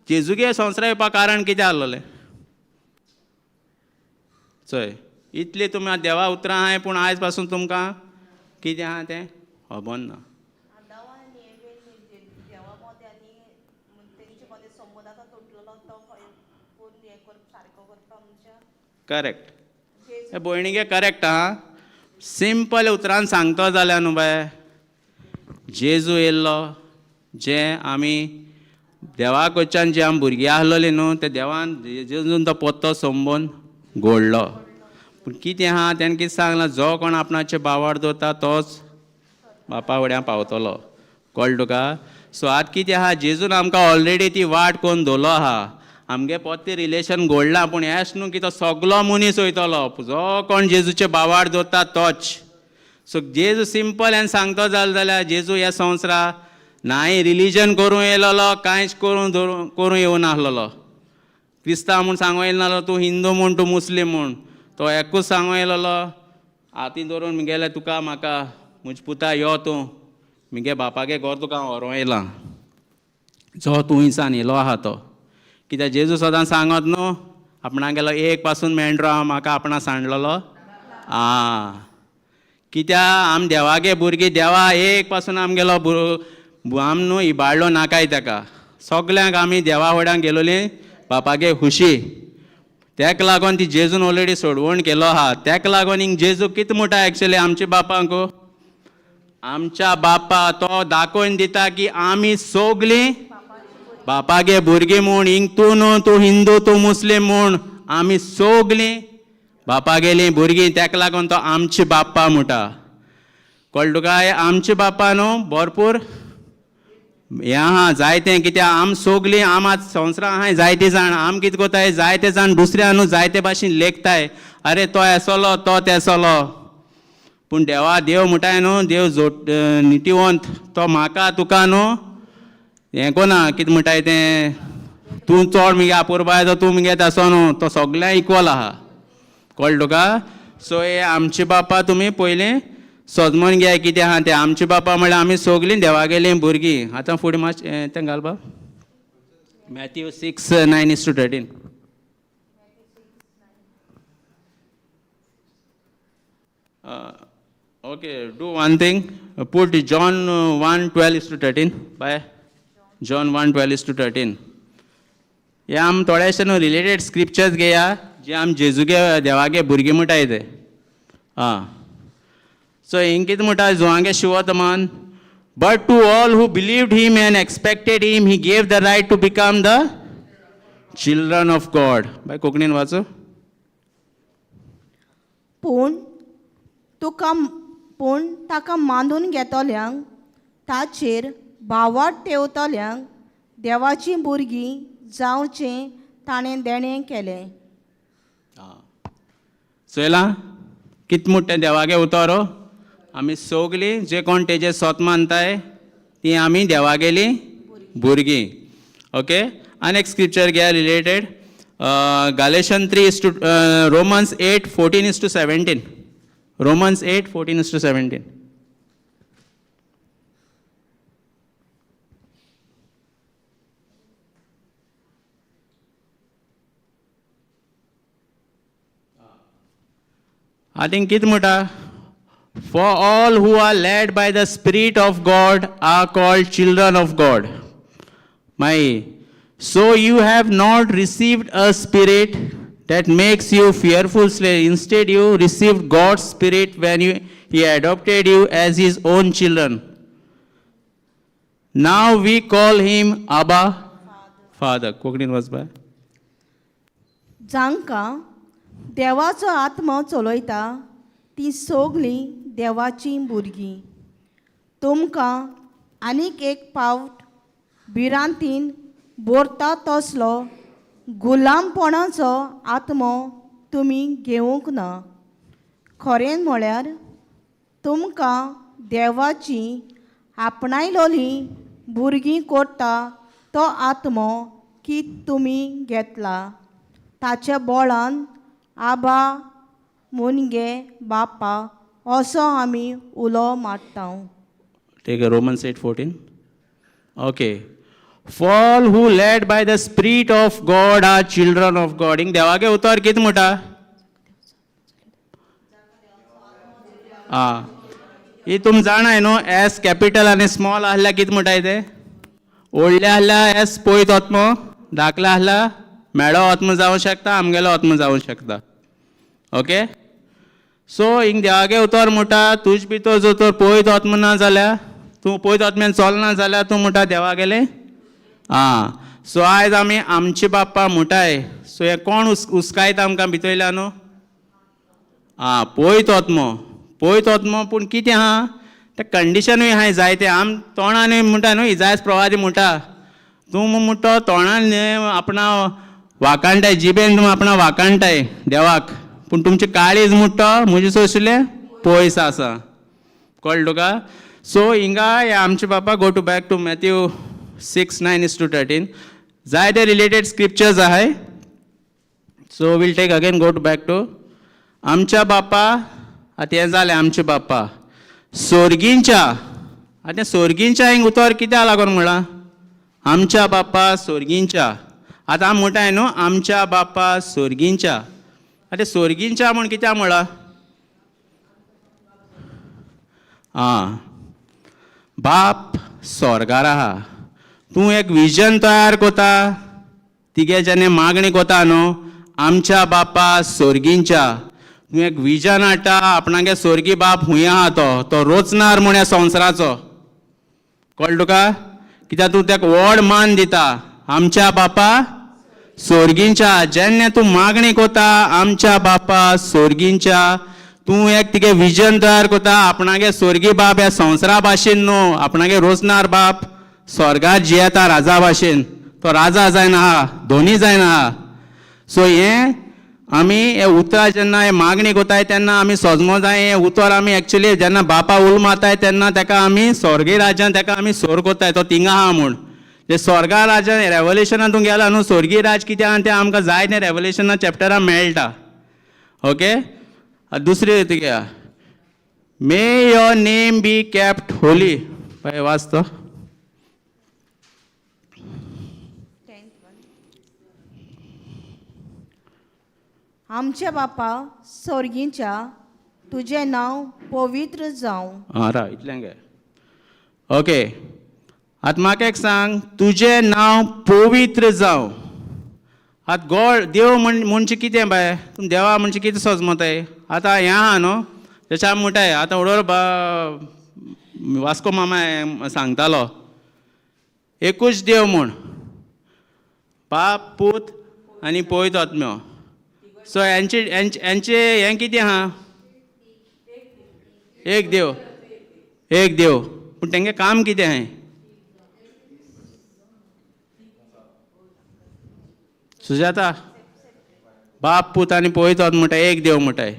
जेजूगे संवसारांत येवपाक कारण कितें आसलेलें चोय, इतली तुमी देवा उतरां आहाय, पूण आयज पासून तुमकां कितें आहा तें खबर ना. आदांव आनी एवेन देवा मदें आनी तेंचे मदें संबंद आतां तुटलेलो, तो खंय कोण हें कर सारको करपा मनशां. करेक्ट. जेजू. हे भयणीगे करेक्ट आहा. सिंपल उतरान सांगतो जाल्यार न्हू बाय, जेजू येयल्लो जे आमी देवा कडच्यान जे आमी भुरगीं आहलोलीं न्हू, ते देवान जेजून तो पोत्तो संबंद घोडलो. पूण कितें आहा, तेणें कितें सांगलां, जो कोण आपणाचे बावार दवरता तोच बापा वड्यां पावतलो. कळ्ळें तुका? सो आतां कितें आहा, जेजून आमकां ऑलरेडी ती वाट कोन्न दवरलो आहा, आमगे पोत्तें रिलेशन घोडलां. पूण हेंच न्हू की तो सगलो मनीस वयतलो, जो कोण जेजूचे बावार दवरता तोच. सो जेजू सिंपल एन सांगतो जालें जाल्यार, जेजू ह्या संवसारा नाय रिलीजन करूं येयलेलो, कांयच करूं धरून करूं येवना आसलेलो. क्रिस्तांव म्हूण सांगो येयलो नासलो, तूं हिंदू म्हूण, तूं मुस्लीम म्हूण, तो एकूच सांगो येयलेलो, हातीन धरून मुगेले तुका म्हाका, म्हजे पुता यो तूं मुगे बापागे घर तुका हांव व्हरों येयलां, जो तूं इंसान येयलो आहा तो. कित्याक जेजू सदां सांगत न्हू, आपणागेलो एक पासून मेंढरो आहा म्हाका आपणा सांडलेलो आं. कित्याक आम देवागे भुरगीं, देवा एक पासून आमगेलो आम न्हू इबाडलो नाकाय ताका, सगल्यांक आमी देवा वड्यांक गेलोलीं बापागे खुशी. तेका लागून ती जेजून ऑलरेडी सोडवण केलो आहा. तेका लागून हिंग जेजू कितें म्हणटा एक्चुली आमच्या बापांक, आमच्या बापा तो दाखोवन दिता की आमी सगलीं बापागे भुरगीं म्हूण. हिंग तूं न्हू, तूं हिंदू तूं मुस्लीम म्हूण, आमी सगलीं बापागेलीं भुरगीं. तेका लागून तो आमचे बाप्पा म्हणटा. कळ्ळें तुका? आमचे बाप्पा न्हू भरपूर हें आहा जायतें, कित्याक आम सगलीं आम आतां संवसारां आहाय जायते जाण, आम कितें कोताय जायते जाण दुसऱ्या न्हू जायते भाशेन लेखताय, अरे तो एसोलो तो तेसोलो. पूण देवा देव म्हणटाय न्हू, देव जोट नितीवंत, तो म्हाका तुका न्हू हें कोना कितें म्हणटाय तें, तूं चड मुगे आपुरबाय तो तूं मुगे तसो न्हू, तो सगळ्यांक इक्वल आहा. कळ्ळें तुका? सो हे आमचे बापा तुमी पयलीं सजमन घेया कितें आहा तें. आमचे बापा म्हणल्यार आमी सगलीं देवागेलीं भुरगीं. आतां फुडें मातशें तें घाल बाब, Matthew 6:9-13. Okay, do one thing, put John 1:12-13. Bye, John 1:12-13. हे आम थोडेशे न्हू रिलेटेड स्क्रिप्चर्स घेया, जे आम जेजूगे देवागे भुरगीं म्हणटाय ते. आं, सो हिंग कितें म्हणटा, जुवांगे शिवतमान, but to all who believed him and expected him, he gave the right to become the children of God. बाय, कोंकणीन वाचो. पूण तुका पूण ताका मानून घेतल्यांक, ताचेर भावार्थ ठेवतल्यांक देवाचीं भुरगीं जावचें ताणें देणें केलें. चोयलां कित म्हणटा देवागे उतर? आमी सगलीं जे कोण तेजे सोत मानताय ती आमी देवागेलीं भुरगीं. ओके, आनी एक स्क्रिप्चर घ्या related, Galatian 3 is to Romans 8:14 is to 17. Romans 8:14 is to 17. I think कितें म्हणटा, for all who are led by the spirit of God are called children of God. मागीर so you have not received a spirit that makes you fearful slave. Instead you received God's spirit when you he adopted you as his own children. Now we call him Abba Father. कोंकणीन वच बाय. जांकां देवाचो आत्मो चलयता तीं सगलीं देवाचीं भुरगीं. तुमकां आनीक एक पावट भिरांतीन बोरता तसलो गुलामपणाचो आत्मो तुमी घेवंक ना. खरें म्हळ्यार तुमकां देवाची आपणायलोलीं भुरगीं करता तो आत्मो की तुमी घेतला. ताच्या बोळान आबा मुनगे बापा असो आमी उलो मारता. Take a Romans 8:14. Okay. For all who led by the Spirit of God are children of God. हिंग देवागे उतर कितें म्हणटा? आं, ही तुम जाणाय न्हू, एस कॅपिटल आनी स्मॉल आहल्यार कितें म्हणटाय ते? व्हडले आहल्यार एस पयत आत्मो, धाकले आहल्यार मेळो आत्मो जावंक शकता, आमगेलो आत्मो जावंक शकता. ओके, सो हिंग देवागे उतर म्हणटा, तुज भितर जर तर पयत आत्मो ना जाल्यार, तूं पयत आत्म्यान चलना जाल्यार तूं म्हणटा देवा गेले. आं, सो आयज आमी आमचे बाप्पा म्हणटाय. सो हें कोण उस्कायता आमकां भितरल्यान न्हू? आं, पयत आत्मो, पयत आत्मो. पूण कितें आहा तें कंडिशनूय आहाय जायतें. आम तोंडानूय म्हणटा न्हू, इजायस प्रवादी म्हणटा, तूं म्हणटा तोंडान आपणा वाकाणटाय, जिबेन तूं आपणा वाकाणटाय देवाक, पूण तुमचें काळीज म्हणटा म्हजे सोसलें पयस आसा. कळ्ळें तुका? सो हिंगा हे आमचे बापा, go to back to Matthew 6:9 is to 13. जायते रिलेटेड स्क्रिप्चर्स आहाय. So we'll take again, go to back to आमच्या बापा. आतां हें जालें आमचे बापा सोर्गींच्या. आतां सोर्गींच्या हिंग उतर कित्याक लागून म्हळां आमच्या बापा सोर्गींच्या? आतां आमी म्हणटाय न्हू आमच्या बापा सोर्गींच्या. आतां सोर्गींच्या म्हूण कित्याक म्हळां? आं, बाप स्वर्गार आहा. तूं एक विजन तयार कोता, तिगे जेन्ना मागणी कोता न्हू आमच्या बापा सोर्गींच्या, तूं एक विजन हाडटा आपणागे सोर्गी बाप हुंय आहा, तो तो रोचणार म्हूण ह्या संवसाराचो. कळ्ळें तुका? कित्याक तूं ताका व्हड मान दिता आमच्या बापा सोर्गींच्या. जेन्ना तूं मागणी कोता आमच्या बापा सोर्गींच्या, तूं एक तिगे विजन तयार कोता आपणागे सोर्गी बाप ह्या संवसारा भाशेन न्हू, आपणागे रोचणार बाप स्वर्गार जियेता राजा भाशेन. तो राजा जायना आहा, धोनी जायना आहा. सो हें आमी हे उतरां जेन्ना हे मागणी कोताय तेन्ना आमी सोजमो जाय. हें उतर आमी एक्चुली जेन्ना बापा उल मारताय तेन्ना तेका आमी स्वर्गीय राज्यान तेका आमी सोर कोताय, तो थिंगा आहा म्हूण. जे स्वर्गा राज्यान रेवलेशनान तूं गेला न्हू, स्वर्गीय राज कितें आहा तें आमकां जाय तें रेवलेशना चॅप्टरान मेळटा. ओके, दुसरी तुगे, may your name be kept holy. पळय वाच तो. Tenth one. आमच्या बापा सोर्गींच्या, तुजें नांव पवित्र जावं. आं, राव, इतल्यान घे. ओके, आतां म्हाका एक सांग, तुजें नांव पवित्र जावं. आतां गॉड देव म्हण म्हणचे कितें बाय? तुम देवा म्हणजे कितें सोजमताय? आतां हें आहा न्हू, जशें आमी म्हणटाय आतां व्हड वास्को मामा हें सांगतालो, एकूच देव म्हूण, बाप पूत आनी पवित्र आत्म्यो. सो हेंचे हेंचे हें कितें आहा? एक देव, एक देव, पूण तेंगे काम कितें आहाय? सुजाता, बाप पूत आनी पवित्र आत्मो म्हणटा एक देव म्हणटाय,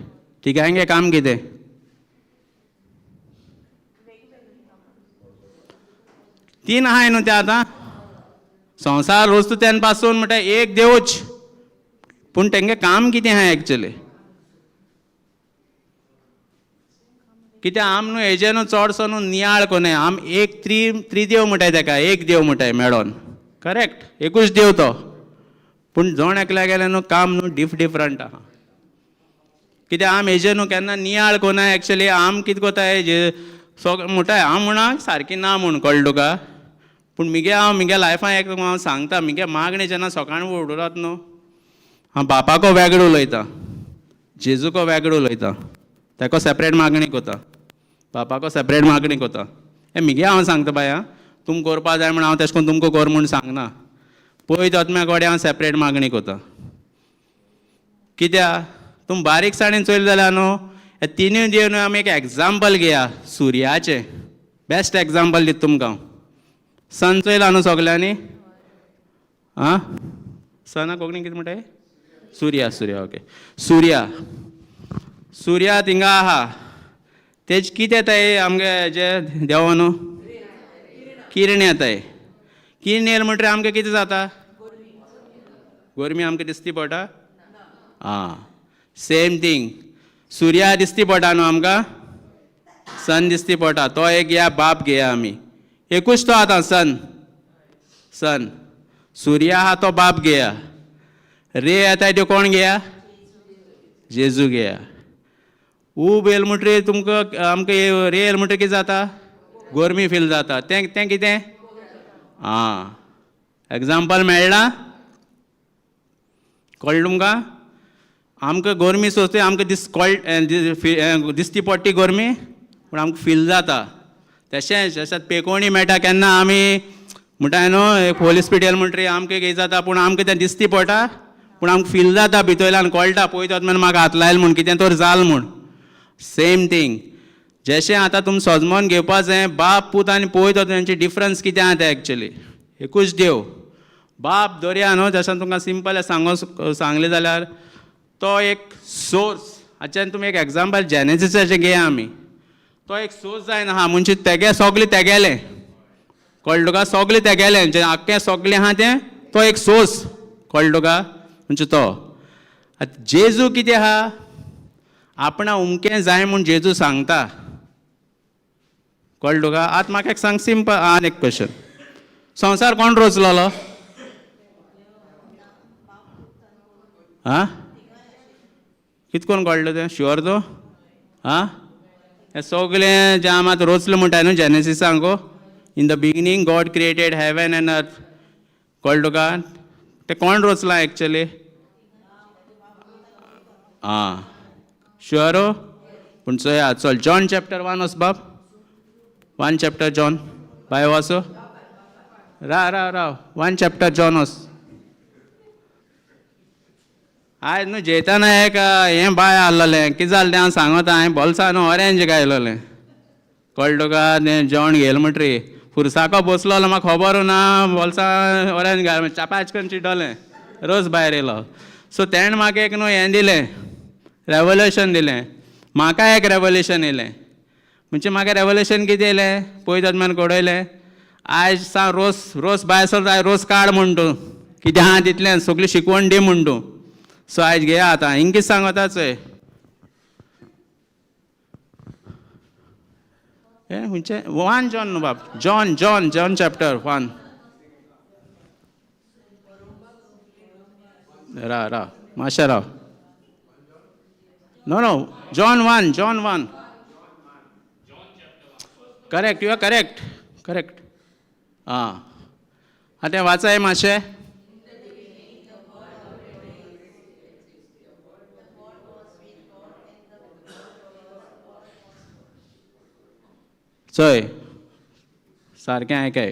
तिगांगे काम कितें? तीन आहाय न्हू ते आतां. संवसार रचता तेन्ना पासून म्हणटा एक देवूच, पूण तेंगे काम कितें आहा एक्चुली? कित्याक आम न्हू हेजे न्हू चडसो न्हू नियाळ कोन्नाय. आम एक त्रिदेव म्हणटाय तेका, एक देव म्हणटाय मेळोन, करेक्ट, एकूच देव तो, पूण जण एकल्या गेल्या न्हू काम न्हू डिफरंट आहा. कित्याक आम हेजे न्हू केन्ना नियाळ कोन्नाय एक्चुली. आम कितें कोताय जे सगळें म्हणटाय, हांव म्हणा सारकी ना म्हूण, कळ्ळें तुका? पूण मिगे हांव मिगे लायफान एक हांव सांगता, मिगे मागणें जेन्ना सकाळीं उडोरात न्हू, हांव बापाको वेगळो उलयतां, जेजूको वेगळो उलयतां, ताका सेपरेट मागणी कोता, बापाको सेपरेट मागणी कोता. हें मिगे हांव सांगता बाय, आं, तुम करपा जाय म्हूण हांव तेश कोन्न तुमकां कर म्हूण सांगना. पळय आत्म्या कडेन हांव सेपरेट मागणी कोता. कित्याक तुम बारीकसाणेन चोयलें जाल्यार न्हू हे तिनूय देव न्हू, आमी एक एग्जाम्पल घेया सुर्याचें, बेस्ट एग्जाम्पल दिता तुमकां हांव. सन चोयला न्हू सगल्यांनी? आं, सना कोंकणी कितें म्हणटाय? सुर्या, सुर्या, ओके, सुर्या. सुर्या थिंगा आहा, तेज कितें येताय आमगे जे देवा न्हू किरण येताय. किरण येयलें म्हणटरीर आमकां कितें जाता? गरमी आमकां दिसती पडटा. आं, सेम थींग, सुर्या दिसती पडटा न्हू आमकां, सन दिसती पडटा. तो एक घेया, बाप घेया आमी, एकूच तो आतां सन, सन सुर्या आहा तो बाप घेया. रे येताय त्यो कोण घेया? जेजू घेया. ऊब येयलें म्हणटरीर तुमकां आमकां रे येयलें म्हणटरीर कितें जाता? गरमी फील जाता. तें तें कितें? आं, एग्जाम्पल मेळ्ळां? कळ्ळें तुमकां? आमकां गरमी सोंसता, आमकां दीस कळ दिसती पडटी गरमी, पूण आमकां फील जाता. तशेंच जशें पेकोणी मेळटा केन्ना आमी म्हणटाय न्हू एक हॉस्पिटल म्हणटरीर आमकां कितें जाता, पूण आमकां तें दिसती पडटा, पूण आमकां फील जाता भितरल्यान, कळटा पळयतात मागीर म्हाका हात लायल म्हूण कितें तर जाल म्हूण. सेम थींग, जशें आतां तुमी सजमोन घेवपा जाय, बाप पूत आनी पळयता तेंचे डिफरन्स कितें आहा तें एक्चुली एकूच देव. बाप दर्या न्हू, जशें तुमकां सिंपल सांगो सांगलें जाल्यार तो एक सोर्स. हाच्यान तुमी एक एग्जाम्पल जेनेसिसाचें घेया आमी, तो एक सोर्स जायना आहा म्हणजे तेगे सगळें तेगेलें, कळ्ळें तुका? सगळें तेगेलें, जें आख्खें सगळें आहा तें तो एक सोर्स, कळ्ळें तुका? म्हणजे तो आतां जेजू कितें आहा, आपणा उमकें जाय म्हूण जेजू सांगता, कळ्ळें तुका? आतां म्हाका एक सांग, सिंपल आनी एक क्वेश्चन, संवसार कोण रचलोलो? आं, कित कोन्न कळ्ळें तें? शुअर तूं? आं, हें सगळें जें आमी आतां रचलें म्हणटा न्हू जेनेसिसांक, in the beginning God created heaven and earth, कळ्ळें तुका? तें कोण रचलां एक्चुली? आं, शुअर? पूण चोया, चल जॉन चॅप्टर 1 वच बाब, 1 चॅप्टर जॉन बाय वाचो. राव राव राव, 1 चॅप्टर जॉन वच. आयज न्हू जेयतना एक हें बाय आहलोलें, कितें जालें तें हांव सांगता. हांवें बोल्सां न्हू ऑरेंज घायलोलें, कळ्ळें तुका? तें जेवण घेयलें म्हणटरीर पुरसाको बसलोलो, म्हाका खबर ना, बोल्सां ऑरेंज घाल, चापाच करून चिड्डलें, रोस भायर येयलो. सो तेणें म्हाका एक न्हू हें दिलें, रेवलेशन दिलें. म्हाका एक रेवलेशन येयलें, म्हणजे म्हाका रेवलेशन कितें येयलें पळयतात म्हाका घडयलें. आयज सावन रोस रोस भायर सरता, आयज रोस काड म्हूण तूं कितें आहा तितलें सगळी शिकवण दी म्हूण तूं. सो आयज घेया आतां हिंग कितें सांगता चोय, हें खंयचें? 1 जॉन न्हू बाब, जॉन जॉन जॉन चॅप्टर 1. राव राव मातशें राव. No no, John 1, John 1, correct, you are correct, correct. आं, आतां वाचाय मातशें. चोय सारकें आयकाय.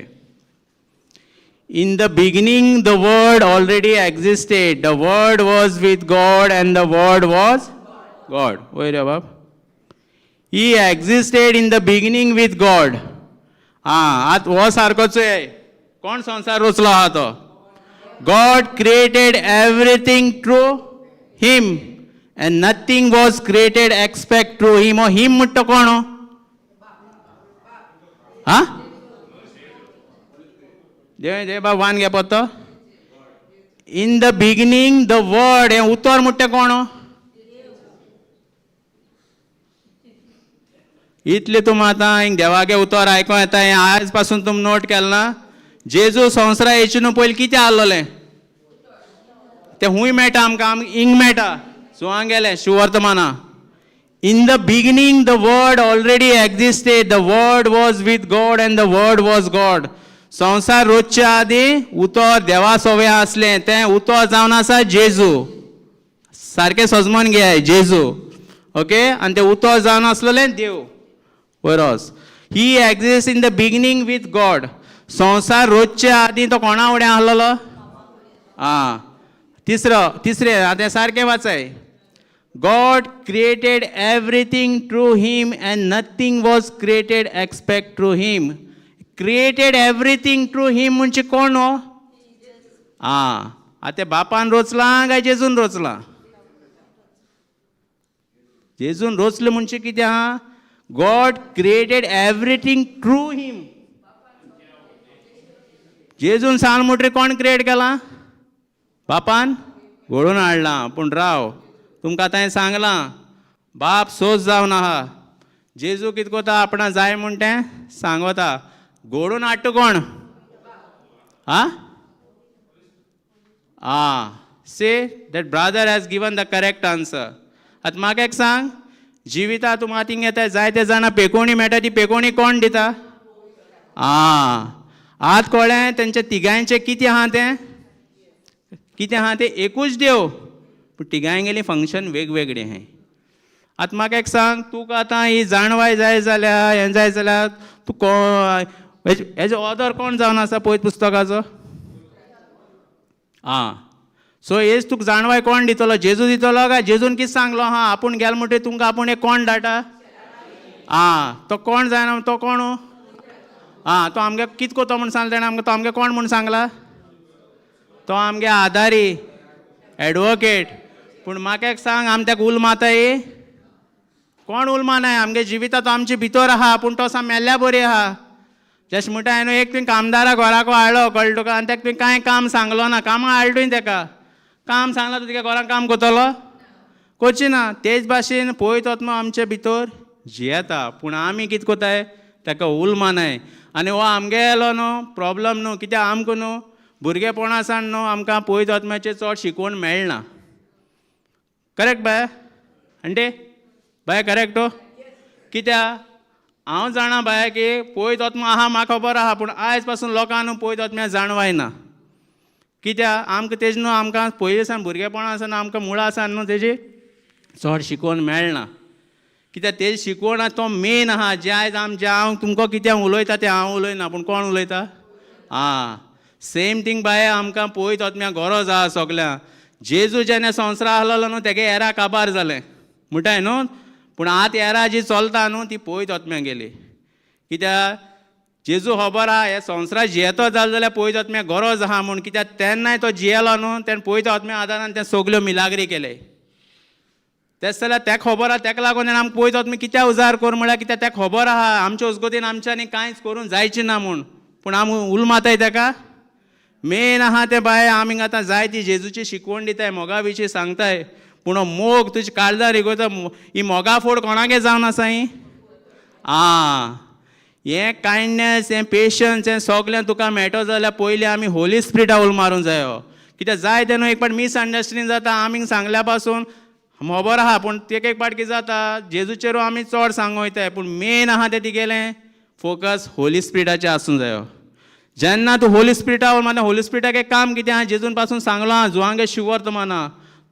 In the beginning the word already existed, the word was with God and the word was God. वयर यो बाब. He existed in the beginning with God. आं, आतां हो सारको चोय, कोण संवसार रचलो आहा तो? God created everything through him and nothing was created except through him. हो हिम म्हणटा कोण हो? आं, देव देव बाब वान घे पत्तो. In the beginning the word, हें उतर म्हणटा कोण? इतलें तुम आतां हिंग देवागे उतर आयकों येता, हें आयज पासून तुम नोट केलें ना? जेजू संवसारा येचे न्हू पयलीं कितें आहलोलें तें हूंय मेळटा आमकां, आमकां हिंग मेळटा सुवांग गेलें शिवर्तमाना. In the beginning the word already existed, the word was with God and the word was God. संवसार रोजच्या आदीं उतर देवा सोवे आसलें, तें उतर जावन आसा जेजू. सारकें सजमोन घेयाय, जेजू, ओके. आनी तें उतर जावन आसलेलें देव वरोस. He exist in the beginning with God. संवसार रोजच्या आदीं तो कोणा फुडें आसलेलो? आं, तिसरो, तिसरें आतां सारकें वाचाय. God created everything through him and nothing was created except through him. Created everything through him म्हणजे कोण हो? आं, आतां बापान रोचलां काय जेजून रोचलां? जेजून रोचलें म्हणजे कितें आहा? God created everything through him. जेजून सांग म्हणटरीर कोण क्रिएट केलां? बापान घडोवन हाडलां. पूण राव, तुमकां आतां हांवें सांगलां, बाप सोज जावन आहा. जेजू कितें कोता, आपणा जाय म्हूण तें सांगता. घडोवन हाडटा कोण? आं आं, see that brother has given the correct answer. आतां म्हाका एक सांग, जिविता तूं मातींक येता जायते जाणां पेकोणी मेळटा, ती पेकोणी कोण दिता? आं, आत कळ्ळें तेंच्या तिगांयचें कितें आहा तें? कितें आहा तें? एकूच देव, पूण तिगांयगेलीं फंक्शन वेगवेगळीं आहाय. आतां म्हाका एक सांग, तुका आतां ही जाणवाय जाय जाल्यार, हें जाय जाल्यार, तूं को हेजो ऑदर कोण जावन आसा पळयत पुस्तकाचो? आं, सो हेच तुका जाणवाय कोण दितलो? जेजू दितलो काय जेजून कितें सांगलो? हां, आपूण गेलो म्हणटकीर तुमकां आपूण एक कोण धाडटा? आं, तो कोण जायना, तो कोण? आं, तो आमगे कितें कोतो म्हूण सांगला तेणें आमकां? तो आमगे कोण म्हूण सांगला? तो आमगे आदारी, एडवोकेट. पूण म्हाका एक सांग, आमी ताका उल मारताय? कोण उल मारनाय. आमगे जिविता तो आमचे भितर आहा, पूण तो साम मेल्ल्या बरी आहा. जशें म्हणटा न्हू, एक तुवें कामदारा घराको हाडलो, कळ्ळें तुका, आनी ताका तुवें कांय काम सांगलो ना. कामां हाडलो तुवें ताका, काम सांगलां, तूं तुगे घरान काम करतलो? करची ना. तेच भाशेन पळयत आत्मा आमचे भितर जियेता, पूण आमी कितें कोताय? ताका उल मानाय. आनी हो आमगेलो न्हू प्रॉब्लम न्हू, कित्याक आमकां न्हू भुरगेपणा सावन न्हू आमकां पळयत आत्म्याचें चड शिकवण मेळना. करेक्ट बाय? आंटी बाय, करेक्ट हो? कित्याक हांव जाणा बाय की पळयत आत्मा आहा, म्हाका खबर आहा, पूण आयज पासून लोकांक न्हू पळयत आत्म्या जाणवाय ना. कित्याक आमकां तेज न्हू आमकां पयलीं सावन भुरगेपणा सावन आमकां मुळां सावन न्हू तेजी चड शिकवण मेळना. कित्याक तेजी शिकवण आहा तो मेन आहा. जें आयज आमचें हांव तुमकां कितें उलयता तें हांव उलयना, पूण कोण उलयता? आं, सेम थींग बाय, आमकां पळयत आत्म्या गरज आहा सगळ्यांक. जेजू जेन्ना संवसारा आहलोलो न्हू, तेगे एरा काबार जालें म्हणटाय न्हू, पूण आतां एरा जी चलता न्हू ती पळयत आत्म्या गेली. कित्याक जेजू खबर आहा, हे संवसारात जियेतो जालो जाल्यार पळयत आत्म्या गरज आहा म्हूण. कित्याक तेन्नाय तो जियेलो न्हू, तेणें पळयत आत्म्या आदारान तें सगल्यो मिलाग्री केले. तेच जाल्यार तेका खबर आहा, तेका लागून तेणें आमकां पळयत आत्मा कित्याक उजार कर म्हळ्यार, कित्याक तेका खबर आहा आमच्या उजगतीन आमच्यांनी कांयच करूंक जायचें ना म्हूण. पूण आमी उलमाताय तेका. मेन आहा तें बाय, आमी आतां जायती जेजूची शिकवण दिताय, मोगा विशीं सांगताय, पूण हो मोग तुजे काळजार रिगोता. ही मोगा फोड कोणागे जावन आसा ही? आं, हें कायंडनेस, हें पेशन्स, हें सगळें तुका मेळटो जाल्यार पयलीं आमी होली स्पिरिटा उल मारूंक जायो. कित्याक जाय तेन्ना एक फावट मिसअंडरस्टँडींग जाता. आमी सांगल्या पासून खबर आहा, पूण एक एक फावट कितें जाता, जेजूचेर आमी चड सांगो वयताय, पूण मेन आहा तें तिगेलें फोकस होली स्पिरिटाचेर आसूंक जायो. जेन्ना तूं होली स्पिरिटा मारता, होली स्पिरिटाक एक काम कितें आहा, जेजून पासून सांगलो आहा जुवांगे शिवर्तमाना,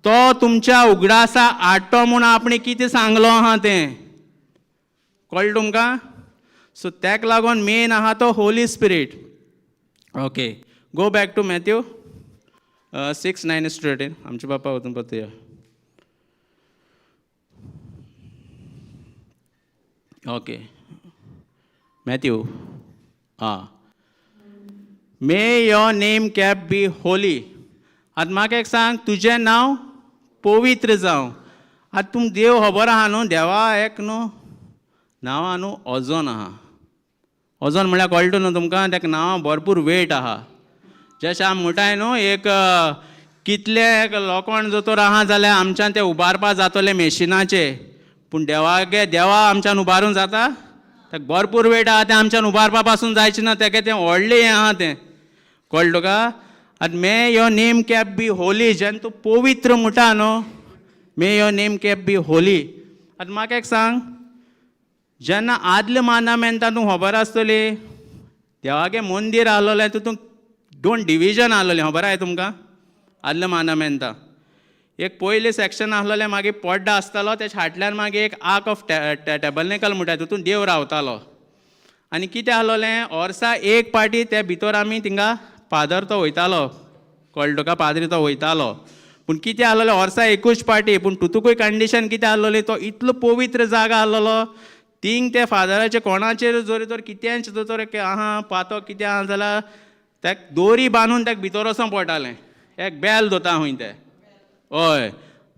तो तुमच्या उगडासा हाडटो म्हूण आपणें कितें सांगलो आहा तें कळ्ळें तुमकां? सो तेका लागून मेन आहा तो Holi spirit. Okay, go back to Matthew 6:9-13. आमचे बापा वचून परतया. ओके, मॅथ्यू. आं, may your name kept be holy. आतां म्हाका एक सांग, तुजें नांव पवित्र जावं. आतां तुमकां देव खबर आहा न्हू, देवा एक न्हू नांवां न्हू ओजोन आहा. ओजोन म्हळ्यार कळटा न्हू तुमकां? तेका नांवां भरपूर वेट आहा. जशें आमी म्हणटाय न्हू एक कितले एक लोकोण जोतोर आहा जाल्यार आमच्यान ते उबारपा जातोले मेशिनाचे, पूण देवागे देवा आमच्यान उबारून जाता? ताका भरपूर वेट आहा, तें आमच्यान उबारपा पासून जायचें ना, तेगे तें व्हडलें हें आहा तें, कळ्ळें तुका? आतां may your name kept be holy, जेन्ना तूं पवित्र म्हणटा न्हू, may your name kept be holy. आतां म्हाका एक सांग, जेन्ना आदले मानामेंता तूं खबर आसतली देवागे मंदीर आहलोलें, तितून दोन डिविजन आहलोलें, खबर आहाय तुमकां? आदले मानामेंता एक पयलें सेक्शन आहलोलें, मागीर पड्डो आसतालो, तेच्या फाटल्यान मागीर एक आर्क ऑफ टॅबलनेकल म्हणटा, तितून देव रावतालो. आनी कितें आहलोलें, वर्सा एक पाटी ते भितर आमी थिंगा फादर तो वयतालो, कळ्ळें तुका? पाद्री तो वयतालो. पूण कितें आहलोलें, वर्सा एकूच पाटी, पूण तुतुकूय कंडिशन कितें आहलोली, तो इतलो पवित्र जागा आहलोलो, थिंग ते फादराचे कोणाचेर जरी तर कितेंच दोतोर आहा पातो कितें आहा जाल्यार तेका दोरी बांदून तेका भितर वचोंक पडटालें, एक बेल दोता खूंय ते. हय,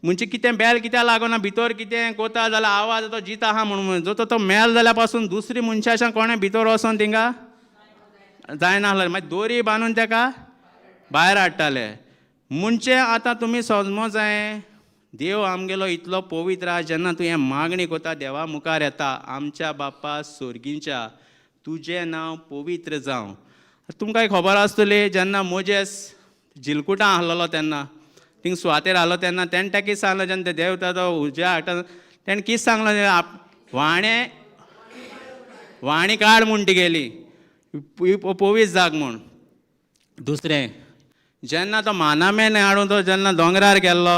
म्हणजे कितें बेल कित्याक लागना, भितर कितें कोता जाल्यार आवाज तो जिता आहा म्हणून, जो तो मेल जाल्यार पासून दुसरी मनशां कोणें भितर वचोन थिंगा जायना आसलें, मागीर दोरी बांदून तेका भायर हाडटाले. म्हणजे आतां तुमी समजो जाय, देव आमगेलो इतलो पवित्र आहा, जेन्ना तूं हें मागणी कोता देवा मुखार येता, आमच्या बापा सोर्गींच्या तुजें नांव पवित्र जावं. तुमकां खबर आसतली, जेन्ना मोजेस जिलकुटां आहलोलो तेन्ना थिंग सुवातेर आहलो तेन्ना तेणें ताका कितें सांगलें, जेन्ना ते देवता तो उज्या हाडटा तेणें कितें सांगलें, वाणें वाणी काड म्हूण तिगेली पवित्र जाग म्हूण. दुसरें, जेन्ना तो मानामेन हाडून तो जेन्ना दोंगरार गेल्लो,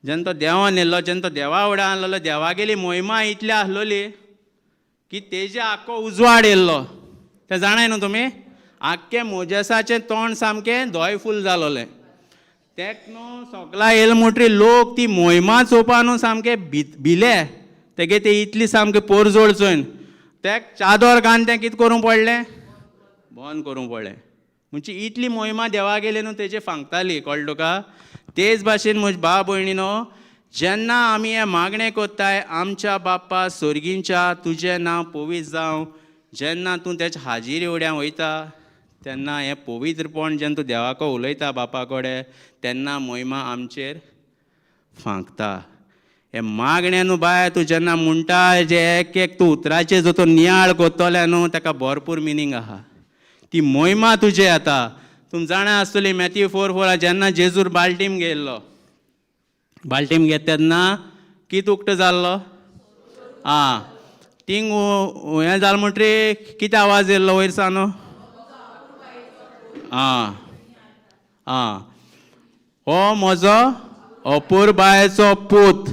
जेन्ना तो देवान येयल्लो, जेन्ना तो देवा वडा आहलोलो, देवागेली मोहिमा इतली आहलोली की तेजे आख्खो उजवाड येयल्लो, तें जाणाय न्हू तुमी? आख्खें मोजेसाचें तोंड सामकें धोय फूल जालोलें, तेक न्हू सगळा येयल म्हणटरी लोक ती मोहिमा चोवपा न्हू सामके भिले, तेगे ते इतली सामके पोरजोड चोयन तेक चादर घालून तें कितें करूंक पडलें, बंद करूंक पडलें. म्हणजे इतली मोहिमा देवा गेली न्हू तेजे फांकताली, कळ्ळें तुका? तेच भाशेन म्हजे भाव भयणीनो, जेन्ना आमी हें मागणें कोत्ताय, आमच्या बाप्पा सोर्गींच्या तुजें नांव पवित्र जावं, जेन्ना तूं तेच्या हाजीर एवड्या वयता तेन्ना हें पवित्रपण जेन्ना तूं देवाको उलयता बापा कडेन, तेन्ना मोहिमा आमचेर फांकता. हें मागणें न्हू बाय, तूं जेन्ना म्हणटा जे एक एक तूं उतराचेर जो तो नियाळ कोत्तोलें न्हू, ताका भरपूर मिनींग आहा, ती मोहिमा तुजे येता. तुमी जाणा आसतली मॅथ्यू 4:4, जेन्ना जेजूर बाल्टीम घेयल्लो, बाल्टीम घेत तेन्ना कितें उक्तो जाल्लो, आं थिंग हें जालें म्हणटरी कितें आवाज येयल्लो वयर सान, आं आं हो म्हजो अपुरबायेचो पूत.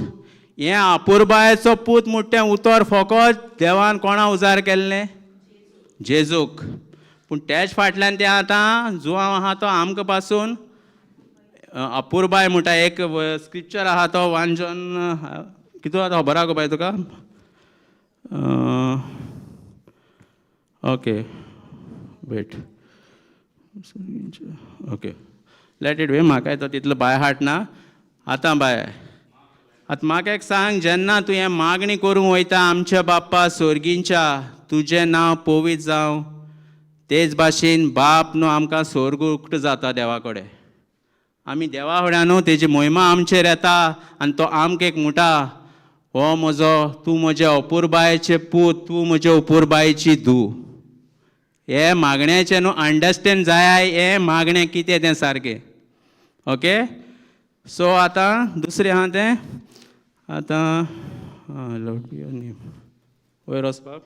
हें अपुरबायेचो पूत म्हणटा तें उतर फकत देवान कोणा उजार केल्लें, जेजूक. पूण तेच फाटल्यान तें आतां जुवांव आहा तो आमकां पासून अपुरबाय म्हणटा एक स्क्रिप्चर आहा तो 1 John कितें आतां खबर आहा गो बाय तुका? Okay wait, okay let it be, म्हाका तो तितलो बाय हार्ट ना आतां बाय. आतां म्हाका एक सांग, जेन्ना तूं हें मागणी करूंक वयता, आमच्या बाप्पा सोर्गींच्या तुजें नांव पवित्र जावं, तेच भाशेन बाप न्हू आमकां सोर्ग उक्तो जाता देवा कडेन, आमी देवा फुड्यान न्हू तेजी मोहिमा आमचेर येता आनी तो आमकां एक म्हणटा, हो म्हजो, तूं म्हज्या अपुरबायेचे पूत, तूं म्हज्या अपुरबायेची धूव. हे मागण्याचें न्हू अंडरस्टँड जाय, हें मागणें कितें तें सारकें. ओके, सो आतां दुसरें आहा तें आतां वयर वचपाक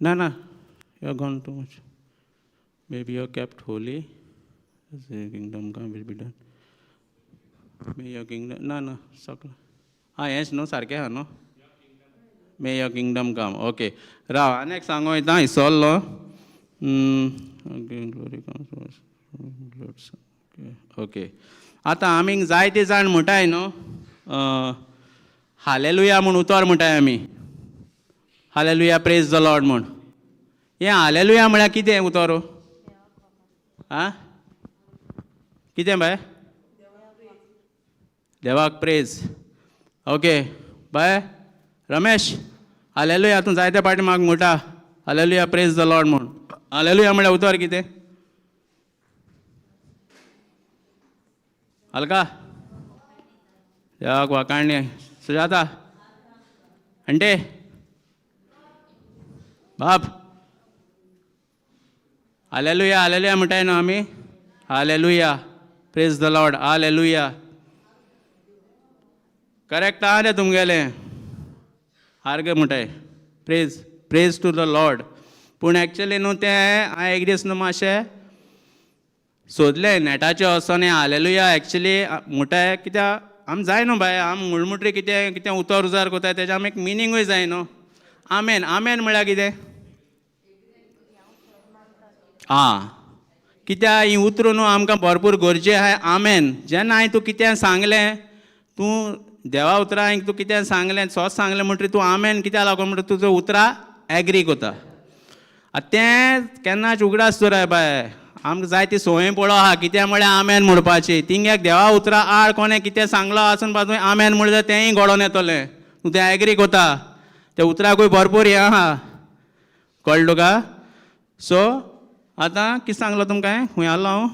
ना ना, you are gone too much. May be your kept holy, kingdom come will be done, may your kingdom, ना ना सगळें आं हेंच न्हू सारकें आहा न्हू, may your kingdom come. Okay राव आनी एक सांगो वयता इसोल्लो. ओके आतां आमी जायते जाण म्हणटाय न्हू हालेलुया म्हूण उतर म्हणटाय आमी, हालेलुया प्रेज the Lord म्हूण. हें हालेलुया म्हळ्यार कितें उतर? आं कितें बाय? देवाक प्रेज. ओके बाय रमेश, हालेलुया तूं जायते पाटी म्हाका म्हणटा, हालेलुया प्रेज the Lord म्हूण. हालेलुया म्हळ्यार उतर कितें? अलका देवाक वाकाणणी. सुजाता अंटे बाब हालेलुया हालेलुया म्हणटाय न्हू आमी? Hallelujah praise the Lord hallelujah. Correct आहा रे तुमगेलें, आर्ग म्हणटाय praise praise to the Lord. पूण एक्चुली न्हू तें हांवें एक दीस न्हू मातशें सोदलें नॅटाचेर वचोन हें हालेलुया एक्चुली म्हणटाय कित्याक आम जाय न्हू बाय, आम मुळमुटरी कितें कितें उतर उजार कोताय तेजें आम एक मिनींगूय जाय न्हू. आमेन आमेन म्हळ्यार कितें? आं कित्याक हीं उतरां न्हू आमकां भरपूर गरजे आहाय. आमेन जेन्ना हांवें तूं कितें सांगलें, तूं देवा उतरां हांवें तूं कितें सांगलें सोच सांगलें म्हणटरीर तूं आमेन कित्याक लागून म्हणटा तुजो उतरां एग्री कोता. आतां तें केन्नाच उगडास दवराय बाय, आमकां जाय ती संवय पळो आहा कितें म्हळ्यार आमेन म्हणपाची. तिंग्याक देवा उतरां आड कोणें कितें सांगलो आसून पासून आमेन म्हणल्यार तेंय घडोवन येतलें, तूं तें एग्री कोता. त्या उतराकूय भरपूर हें आहा, कळ्ळें तुका? सो आतां कितें सांगलो तुमकां हांवें? खूंय आसलो हांव?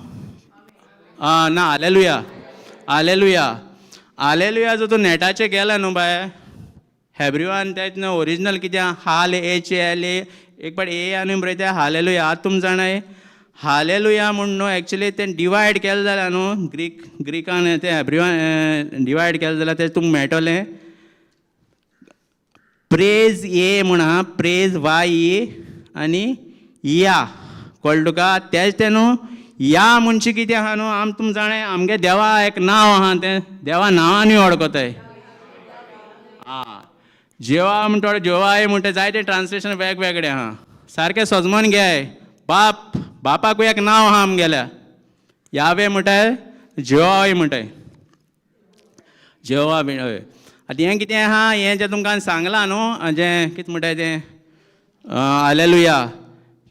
आं ना हालेलुया हालेलुया हालेलुया जर तूं नॅटाचेर गेला न्हू बाय, हेब्रुवान तें न्हू ओरिजिनल कितें हाल एच एल ए एक पाट ए आनी बरयता हालेलुया. आतां तुम जाणाय हालेलुया म्हूण न्हू एक्चुली तें डिवायड केलें जाल्यार न्हू ग्रीक ग्रिकान तें हेब्रुवान डिवायड केलें जाल्यार तें तुमकां मेळटलें प्रेज ए म्हूण आहा, प्रेज वाय ए आनी या. कळ्ळें तुका? तेज तें न्हू या म्हणजे कितें आहा न्हू, आम तुम जाणाय आमगे देवा एक नांव आहा, तें देवा नांवानूय वळखताय. आं जेवा म्हणटा जेवाय म्हणटा जायते ट्रान्सलेशन वेगवेगळे आहा, सारकें सजमन घेय. बाप बापाकूय एक नांव आहा आमगेल्या, यावे म्हणटाय जेवाय म्हणटाय जेवा बी. हय आतां हें कितें आहा, हें जें तुमकां सांगलां न्हू जें कितें म्हणटाय तें हालेलुया,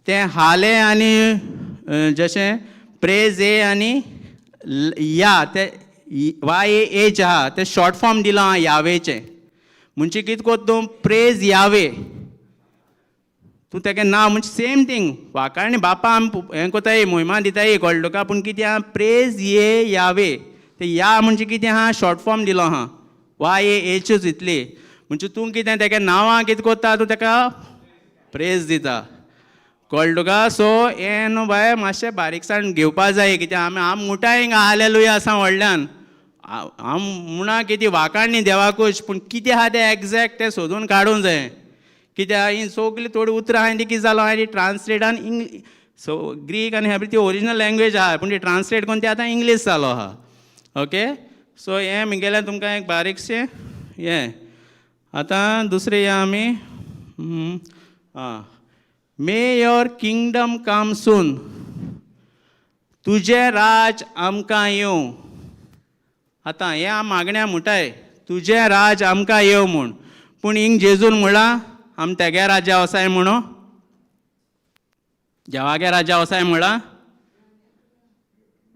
तें हाले आनी जशें प्रेज ए आनी या ते वाय ए एच आहा तें शॉर्ट फॉर्म दिलां आहा यावेचें. म्हणजे कितें कोत्ता तूं प्रेज यावे, तूं तेगे नांव म्हणजे सेम थींग वाकाणी बापा आम हें कोताय मोहिमा दिताय, कळ्ळें तुका? पूण कितें आहा प्रेज ये यावे, तें या म्हणजे कितें आहा शॉर्ट फॉर्म दिलो आहा वाय ए एचूच इतली. म्हणजे तूं कितें तेगे नांवां कितें कोत्ता तूं तेका प्रेज दिता, कळ्ळें तुका? सो हें न्हू बाय मातशें बारीकसाण घेवपा जाय कित्याक आमी आम मुटाय हिंगा हालेलुया आसा व्हडल्यान आम म्हणा कितें वाकाणी देवाकूच, पूण कितें आहा तें एग्जॅक्ट तें सोदून काडूंक जाय. कित्याक हीं सगलीं थोडीं उतरां आहाय ती कितें जालो आहाय ती ट्रान्सलेटान इंग्लीश, सो ग्रीक आनी हेब्रू ती ओरिजिनल लँग्वेज आहा पूण ती ट्रान्सलेट करून ती आतां इंग्लीश जालो आहा. ओके सो हें म्हगेलें तुमकां एक बारीकशें हें. आतां दुसरें या आमी आं may your kingdom come soon, तुजें राज आमकां येवं. आतां हें आम मागण्या म्हणटाय तुजें राज आमकां येवं म्हूण, पूण हिंग जेजून म्हळां आम तेगे राज्या वसाय म्हणू, देवागे राज्या वसाय म्हळां.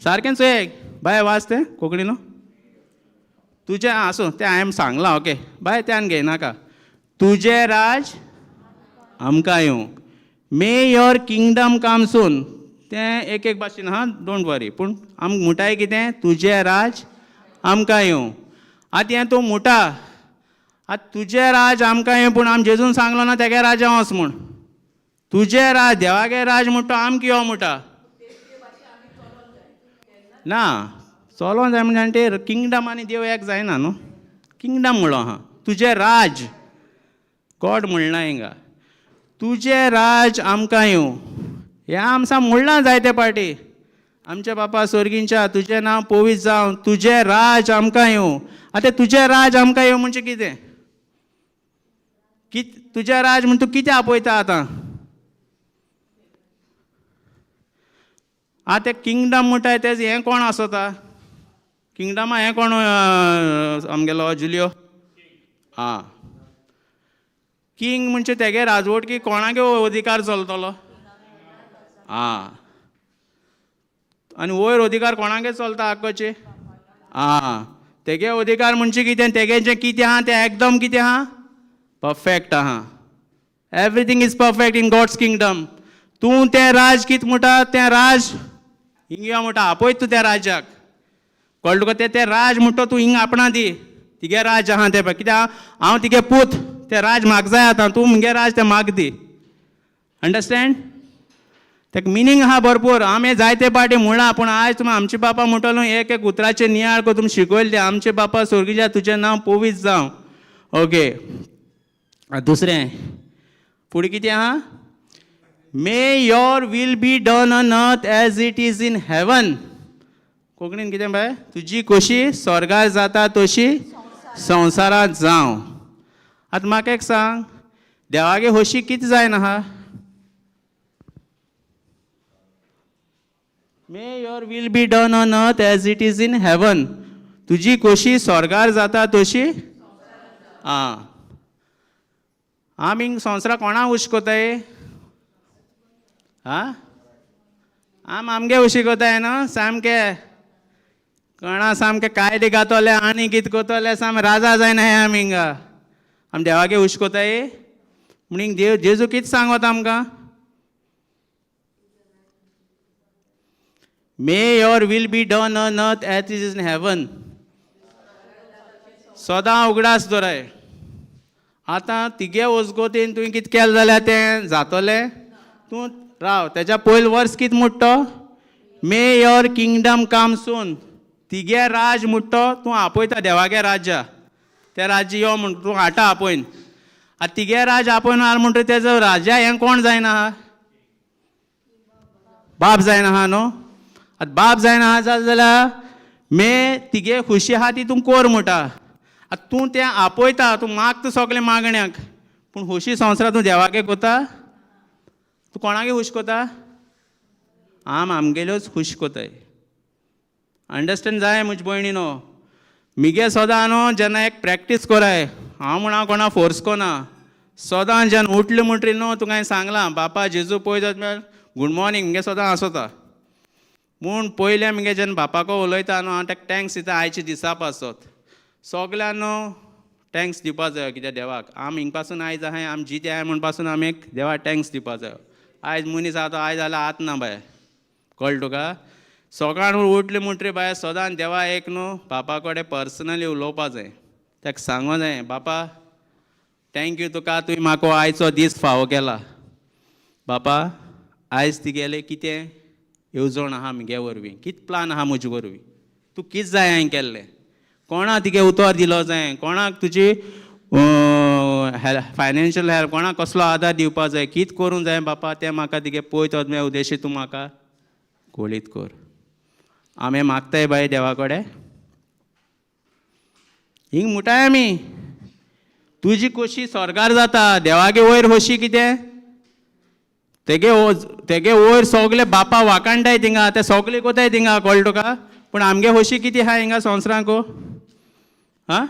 सारकें चोय बाय वाच तें कोंकणी न्हू तुजें आसूं तें हांवें सांगलां. ओके बाय त्यान घेयनाका. तुजें राज आमकां येवं, may your kingdom come soon, तें एक एक भाशेन आहा don't वरी, पूण आम म्हणटाय कितें तुजें राज आमकां येवं. आतां हें तूं म्हणटा आतां तुजें राज आमकां येवं, पूण आम जेजून सांगलो ना तेगे राजा वच म्हूण. तुजें राज देवागे राज म्हणटा आमकां यो म्हणटा ना चलोन जाय म्हणजे ते किंगडम आनी देव एक जायना न्हू. किंगडम म्हणलो आहा तुजें राज, गॉड म्हणना हिंगा तुजें राज आमकां येवं. हें आमसां म्हणलां जायते पाटी आमच्या बापा सोर्गींच्या तुजें नांव पवित्र जावं, तुजें राज आमकां येवं. आतां तुजें राज आमकां येवं म्हणजे कितें? कित तुजें राज म्हण तूं कितें आपयता आतां? आतां तें किंगडम म्हणटाय तें हें कोण आसता किंगडमा? हें कोण आमगेलो जुलियो? आं किंग म्हणजे तेगे राजवटकी कोणागे अधिकार चलतलो? आं आनी वयर अधिकार कोणागे चलता आक्कोचे? आं तेगे अधिकार म्हणजे कितें? तेगे जें कितें आहा तें एकदम कितें आहा? परफेक्ट आहा, Everything is perfect in God's kingdom. तूं तें राज कित म्हणटा, तें राज हिंग यो म्हणटा, आपयत तूं त्या राज्याक. कळ्ळें तुका? तें तें राज म्हणटा तूं हिंग आपणा दी. तिगे राज आहा तें पळय, कित्याक हांव तिगे पूत, तें राज म्हाका जाय आतां, तूं मुगे राज तें म्हाका दी. अंडरस्टँड? तेका मिनींग आहा भरपूर. आमी जायते पाटी म्हणलां, पूण आयज तुमी आमचे बापा म्हणटलो एक एक उतराचें नियाळ करून तुमी शिकयलें तें. आमचे बापा स्वर्गीच्या, तुजें नांव पवित्र जावं. ओके, दुसरें फुडें कितें आहा? May your will be done on earth as it is in heaven. कोंकणीन कितें बाय? तुजी खोशी स्वर्गार जाता तशी संवसारांत जावं. आतां म्हाका एक सांग, देवागे खोशी कितें जायना आहा? May your will be done on earth as it is in heaven. तुजी खोशी स्वर्गार जाता तशी. आं, आमी संवसाराक कोणा हुश कोताय? आं, आम आमगे हुशी कोताय न्हू, सामके कोणा सामके कायदे घातोले आनी कितें कोतोले, साम राजा जायना हे आमी हिंगा. आमी देवागे हुश कोताय म्हणून देव जेजू कितें सांगता आमकां? May your will be done on earth as it is in heaven. सदां उगडास दवराय. आतां तिगे वजगोतीन तुवें कितें केलें जाल्यार तें जातलें? तूं राव, तेज्या पयलें वर्स कितें म्हणटा तो? May your kingdom come soon. तिगे राज म्हणटा तो, तूं आपयता देवागे राज्या, तें राज्य यो म्हण तूं हाडटा आपोयन. आतां तिगे राज आपोवन हाड म्हणटकीर तेजो राजा हें कोण जायना आहा? बाप जायना आहा न्हू. आतां बाप जायना आहा जालें जाल्यार मे तिगे खुशी आहा ती तूं कोर म्हणटा. आतां तूं तें आपयता, तूं मागता सगळें मागण्याक, पूण खुशी संवसारांत तूं देवागे कोता? तूं कोणागे खूश कोता? आम आमगेल्योच खूश कोताय. अंडरस्टँड जाय म्हजे भयणीनो? मिगे सदां न्हू जेन्ना एक प्रॅक्टीस कोराय, हांव म्हण हांव कोणा फोर्स कोना, सदां जेन्ना उठलें म्हणटरी न्हू तुका हांवें सांगलां, बापा जेजू पळय जाल्यार गूड मॉर्निंग मुगे सदां आसोता. म्हूण पयलें मुगे जेन्ना बापाको उलयता न्हू, हांव ताका thanks दिता आयच्या दिसा पासत. सगल्यान न्हू thanks दिवपा जायो, कित्याक देवाक आम हिंग पासून आयज आहाय, आम जिते आहाय म्हूण पासून आमी एक देवाक thanks दिवपा जायो. आयज मनीस आहा तो आयज जाल्यार आत ना बाय. कळ्ळें तुका? सकाळ उठलें म्हणटरी बाय सदां देवा एक न्हू बापा कडेन पर्सनली उलोवपा जाय, ताका सांगो जाय, बापा thank you तुका, तुवें म्हाका आयचो दीस फावो केला. बापा आयज तुगेलें कितें येवजण आहा म्हगे वरवीं, कितें प्लान आहा म्हजे वरवीं, तूं कितें जाय हांवें केल्लें, कोणाक तुगे उतर दिलो जाय, कोणाक तुजी फायनान्शियल हेल्प, कोणाक कसलो आदार दिवपा जाय, कितें करूंक जाय बापा, तें म्हाका तुगे पळय तो उद्देश तूं म्हाका कळीत कर. आमी मागताय बाय देवा कडेन, हिंग म्हणटाय आमी, तुजी खोशी स्वर्गार जाता, देवागे वयर खोशी कितें? तेगे तेगे वयर सगले बापा वाकांडाय थिंगा, ते सगले कोताय थिंगा. कळ्ळें तुका? पूण आमगे खोशी कितें आहा हिंगा संवसारांक? आं,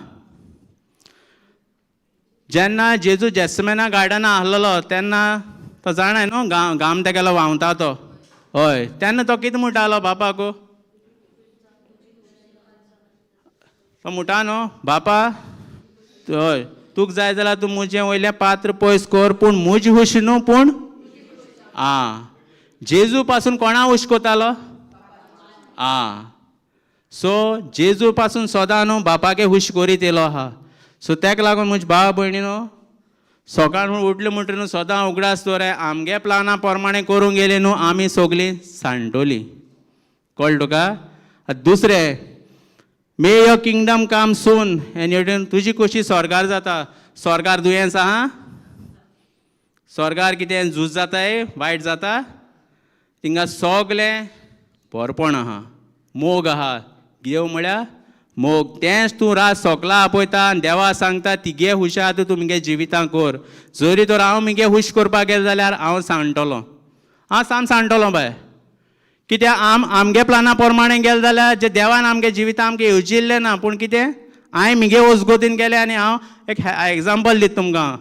जेन्ना जेजू जेसमेना गार्डना आहलेलो तेन्ना तो जाणाय न्हू, घाम घाम तेगेलो व्हांवता तो, हय, तेन्ना तो कितें म्हणटालो बापाक? तो म्हणटा न्हू, बापा हय तुका जाय जाल्यार तूं म्हजें वयलें पात्र पयस कर, पूण म्हजी खुशी न्हू पूण. आं, जेजू पासून कोणा हुश कोतालो? आं, सो जेजू पासून सदां न्हू बापाके हुश करीत येयलो आहा. सो तेका लागून म्हजे भाव भयणी न्हू, सकाळ म्हूण उठले म्हणटरी न्हू सदां उगडास दवराय, आमगे प्लाना प्रमाणे करूंक गेले न्हू आमी सगलीं सांडटलीं. कळ्ळें तुका? आतां दुसरें, May your kingdom come soon and your तुजी खोशी स्वर्गार जाता. स्वर्गार दुयेंस आहा? स्वर्गार कितें झूज जाताय, वायट जाता? थिंगा सगलें बरपण आहा, मोग आहा. देव म्हळ्यार मोग. तेंच तूं रात सोकला आपयता आनी देवा सांगता तिगे हुशार तूं तुमगे जिवितां कर. जरी तर हांव मुगे हुश करपाक गेलो जाल्यार हांव सांडटलो, हांव साम सांडटलो बाय. कित्याक आम आमगे प्लाना प्रमाणे गेले जाल्यार जे देवान आमगे जिवितां आमकां येवजिल्लें ना, पूण कितें हांवें म्हगे वजगोतीन गेलें. आनी हांव एक एग्जाम्पल दिता तुमकां.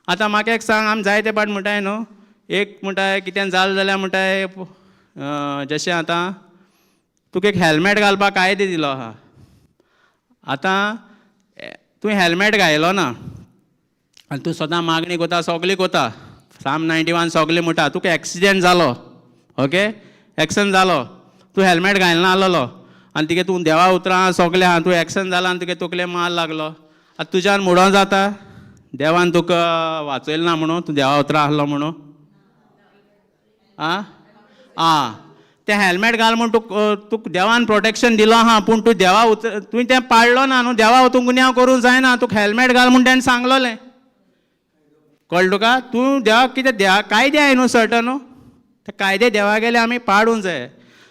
आतां म्हाका एक सांग, आमी जायते पाट म्हणटाय न्हू, एक म्हणटाय कितें जालें जाल्यार म्हणटाय, जशें आतां तुका एक हेल्मेट घालपाक कायदे दिलो आहा, आतां तुवें हेल्मेट घायलो ना, आनी तूं सदां मागणी कोता, सगळी कोता, साम 91 सगळें म्हणटा. तुका एक्सिडेंट जालो, ओके, एक्सिडेंट जालो, तूं हेल्मेट घालना आसलेलो आनी तुगे तूं देवा उतरां सगळें आहा, तूं एक्सिडेंट जाला आनी तुगे तकले मार लागलो. आतां तुज्यान म्हुडो जाता देवान तुका वाचयलें ना म्हणून, तूं देवा उतरां आसलो म्हणून? आं आं तें हेल्मेट घाल म्हूण तुका तुका देवान प्रोटेक्शन दिलो आहा, पूण तूं देवा उतर तुवें तें पाळ्ळो ना न्हू. देवा तूं गुन्यांव करूंक जायना, तुका हेल्मेट घाल म्हूण तेणें सांगलोलें, कळ्ळें तुका? तूं देवाक कितें, देवा कायदे आहाय न्हू सर्टन, न्हू ते कायदे देवा गेले आमी पाडूंक जाय.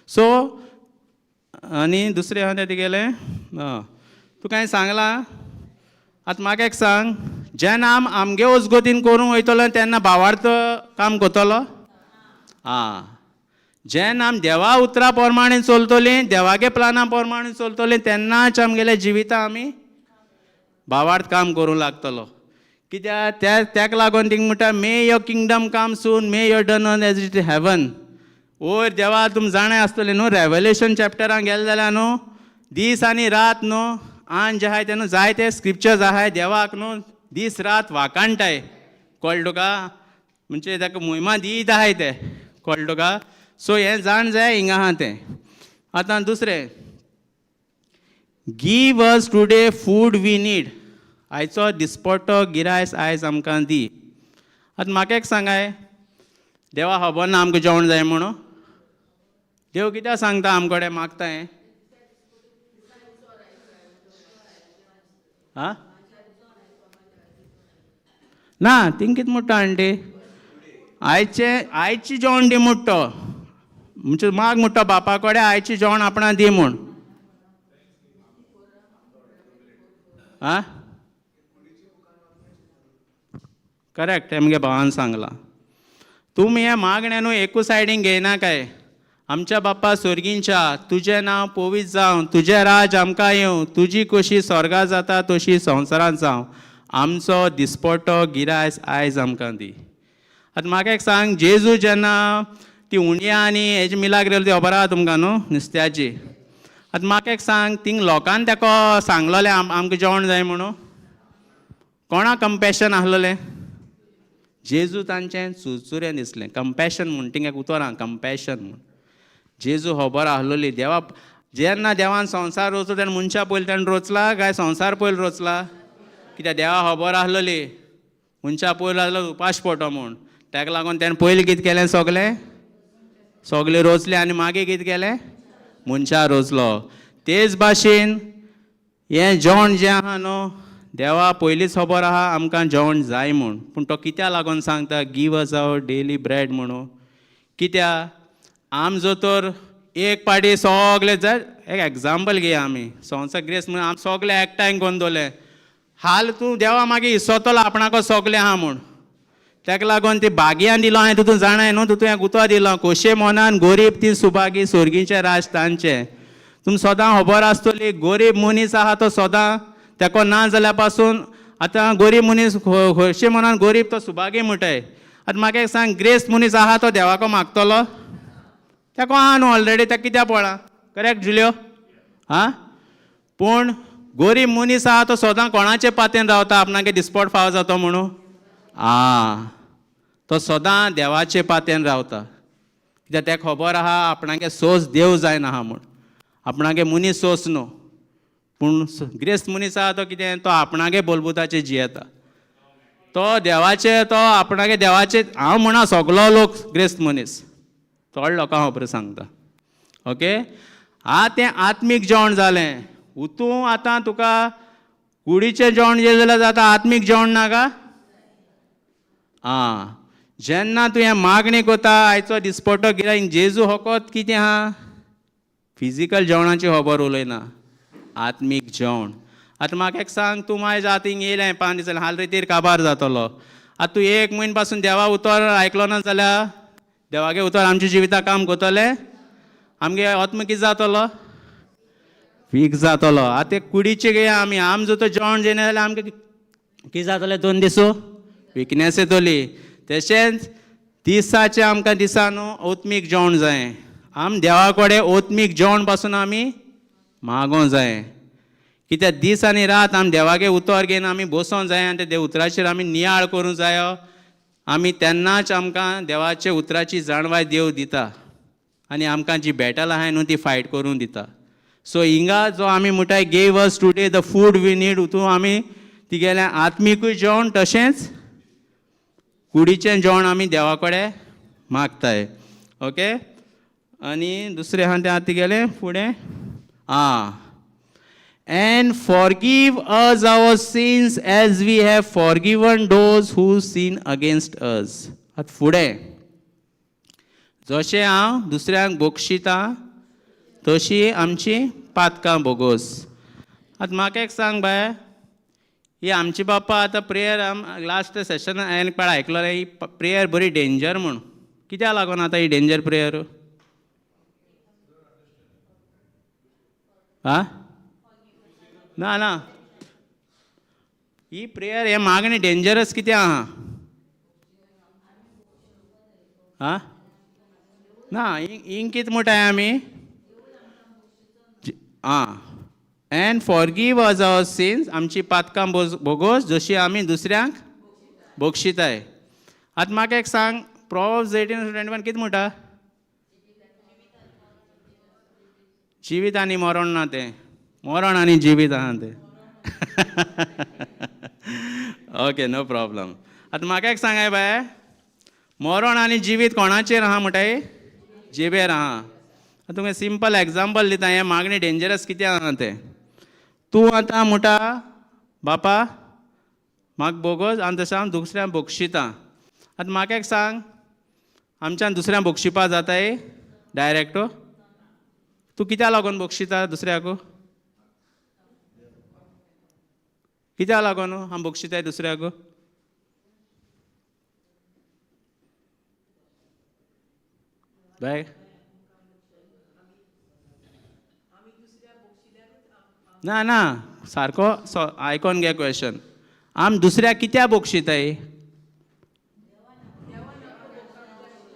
सो आनी दुसरें आहा तें तुगेलें, आं तुका हांवें सांगलां. आतां म्हाका एक सांग, जेन्ना आम आमगे वचगतीन करूंक वयतलो तेन्ना भावार्थ काम करतलो? आं, जेन्ना आम देवा उतरा प्रमाणे चलतलीं, देवागे प्लाना प्रमाणे चलतलीं, तेन्नाच आमगेल्या जिविता आमी भावार्थ काम करूंक लागतलो. कित्याक त्या तेका लागून थिंग म्हणटा, may your kingdom come soon, may your done on as it heaven. वयर देवा तुम जाणाय आसतलें न्हू, रेवलेशन चॅप्टरान गेले जाल्यार न्हू दीस आनी रात न्हू आन जे आहाय ते न्हू जायते स्क्रिप्चर्स आहाय देवाक न्हू दीस रात वाकाणटाय, कळ्ळें तुका? म्हणजे ताका मोहिमा दीत आहाय ते, कळ्ळें तुका? सो हें जाण जाय हिंगा आहा तें. आतां दुसरें, give us today food we need. आयचो दिसपट्टो गिरायस आयज आमकां दी. आतां म्हाका एक सांगाय, देवा खबर ना आमकां जेवण जाय म्हणून? देव कित्याक सांगता आमकडे मागता हें? आं ना, थिंग कितें म्हणटा आण्टी, आयचें आयची जेवण दी म्हणटा तो, म्हणजे माग म्हणटा बापा कडेन आयचें जेवण आपणा दी म्हूण. आं करेक्ट, हें म्हगे भावान सांगलां. तुमी हें मागणें न्हू एकू सायडीन घेयना काय. आमच्या बाप्पा सोर्गींच्या, तुजें नांव पवित्र जावं, तुजें राज आमकां येवं, तुजी कशी स्वर्गा जाता तशी संवसारांत जावं, आमचो दिसपट्टो गिरायस आयज आमकां दी. आतां म्हाका एक सांग, जेजू जेन्ना ती उंडया आनी हेजी मिलाग्र येयली ती खबर आहा तुमकां न्हू, नुस्त्याची. आतां म्हाका एक सांग, थिंग लोकान ताका सांगलोलें आमकां जेवण जाय म्हणून? कोणा कंपॅशन आसलोलें? जेजू तांचें चुरचुरें दिसलें. कंपॅशन म्हूण थिंग एक उतर आहा, कंपॅशन म्हूण. जेजू खबर आसलोली देवा, जेन्ना देवान संवसार रोचलो तेन्ना मनशां पयलीं तेणें रोचला काय संवसार पयलीं रोचला? कित्याक देवा खबर आसलोली मनशां पयलीं आसलो उपाश पडटो म्हूण, ताका लागून तेणें पयलीं कितें केलें, सगलें सगलें रोचलें आनी मागीर कितें केलें, मनशां रोचलो. तेच भाशेन हें जेवण जें आहा न्हू, देवा पयलींच खबर आहा आमकां जेवण जाय म्हूण, पूण तो कित्याक लागून सांगता give us our daily bread म्हणून? कित्याक आम जो तर एक पाटी सगले जाय, एक एग्जाम्पल घेया, आमी संवसार ग्रेस म्हणून आमी सगले एकठांय करून दवरले, हाल तूं देवा मागीर इसोतलो आपणाको सगलें आहा म्हूण. ताका लागून ती भाग्यान दिलो हांवें, तितून जाणाय न्हू, तितून एक उतर दिलो, खोशे मनान गोरीब ती सुभागी, सोर्गीचें राज तांचें. तुमकां सदां खबर आसतली, गोरीब मनीस आहा तो सदां तेको ना जाल्या पासून आतां गोरीब मनीस खोशे मनान गोरीब तो सुभागी म्हणटाय. आतां म्हाका एक सांग, ग्रेस्त मनीस आहा तो देवाको मागतलो? तेको आहा न्हू ऑलरेडी, तेका कित्याक पळा? करेक्ट जुलियो? आं, पूण गोरीब मनीस आहा तो सदां कोणाचे पातेन रावता आपणागे दिसपट फावो जातो म्हणून? आं, तो सदां देवाचे पातेन रावता, कित्याक तेका खबर आहा आपणागे सोस देव जायना आहा म्हूण, आपणागे मनीस सोस न्हू. पूण ग्रेस्त मनीस आहा तो कितें, तो आपणागे बलबुताचे जियेता, तो देवाचे, तो आपणागे देवाचे. हांव म्हणा सगलो लोक ग्रेस्त मनीस, थोडे लोकांक खबर सांगता. ओके, आं तें आत्मीक जेवण जालें. तूं आतां तुका कुडीचें जेवण जें जाल्यार जाता, आत्मीक जेवण नाका? आं, जेन्ना तूं हें मागणी करता आयचो दिसपट्टो गिरायक, जेजू होकोत कितें आहा, फिजिकल जेवणाची खबर उलयना, आत्मीक जेवण. आतां म्हाका एक सांग, तूं मागीर आतां हिंग येयलें 5 दीस जालें, हाल रेतीर काबार जातलो. आतां तूं एक म्हयनो पासून देवा उतर आयकलो ना जाल्यार देवागे उतर आमच्या जिविता काम करतलें? आमगे आत्म कितें जातलो? वीक जातलो. आतां ते कुडीचे घेया आमी, आम जर तो जेवण जेयना जाल्यार आमकां कितें जातलें? 2 दीस विकनेस येतली. तशेंच दिसाचें आमकां दिसा न्हू ओत्मीक जेवण जाय. आम देवा कडेन ओत्मीक जेवण पासून आमी मागोंक जाय. कित्याक दीस आनी रात आमी देवागे उतर घेवन आमी बसोंक जाय आनी त्या उतराचेर आमी नियाळ करूंक जायो. आमी तेन्नाच आमकां देवाचे उतराची जाणवाय देव दिता आनी आमकां जी बॅटल आहाय न्हू ती फायट करूंक दिता. सो हिंगा जो आमी म्हणटाय gave us today the food we need, तूं आमी तिगेलें आत्मिकूय जेवण तशेंच कुडीचें जेवण आमी देवा कडेन मागताय. ओके, आनी दुसरें आहा तें आतां तिगेलें फुडें आं, and forgive us our sins as we have forgiven those who sin against us. आतां फुडें जशें हांव दुसऱ्यांक बोगशितां तशी आमची पातकां बोगोस. आतां म्हाका एक सांग बाय, ही आमची बाप्पा आतां प्रेयर आम लास्ट सेशन हांवें पळय आयकलो ही प्रेयर बरी डेंजर म्हूण. कित्याक लागून आतां ही डेंजर प्रेयर? आं ना ना, ही प्रेयर हे मागणी डेंजरस कित्याक आहा? आं ना, हिंग कितें म्हणटाय आमी? आं, and forgive us our sins, आमची पातकां बोगोस जशी आमी दुसऱ्यांक बोगशिताय. आतां म्हाका एक सांग, प्रोवर्ब्स 18:21 कितें म्हणटा? जिवीत आनी मरण ना तें, मरण आनी जिवीत आहा तें. Okay, no problem. आतां म्हाका एक सांगाय बाय, मरण आनी जिवीत कोणाचेर आहा म्हणटाय? जिबेर आहा. आतां तुमकां सिंपल एग्जाम्पल दिता, हें मागणी डेंजरस कितें आहा तें. तूं आतां म्हणटा बापा म्हाका बोगोस आनी तशें हांव दुसऱ्यांक बोगशितां. आतां म्हाका एक सांग, आमच्यान दुसऱ्यांक बोगशिपा जाताय डायरेक्ट? तूं कित्याक लागून बोगशिता दुसऱ्याक? कित्याक लागून हांव बोगशिताय दुसऱ्याक? बाय ना ना, सारको आयकोन घे क्वेशन. आम दुसऱ्याक कित्याक बोगशिताय?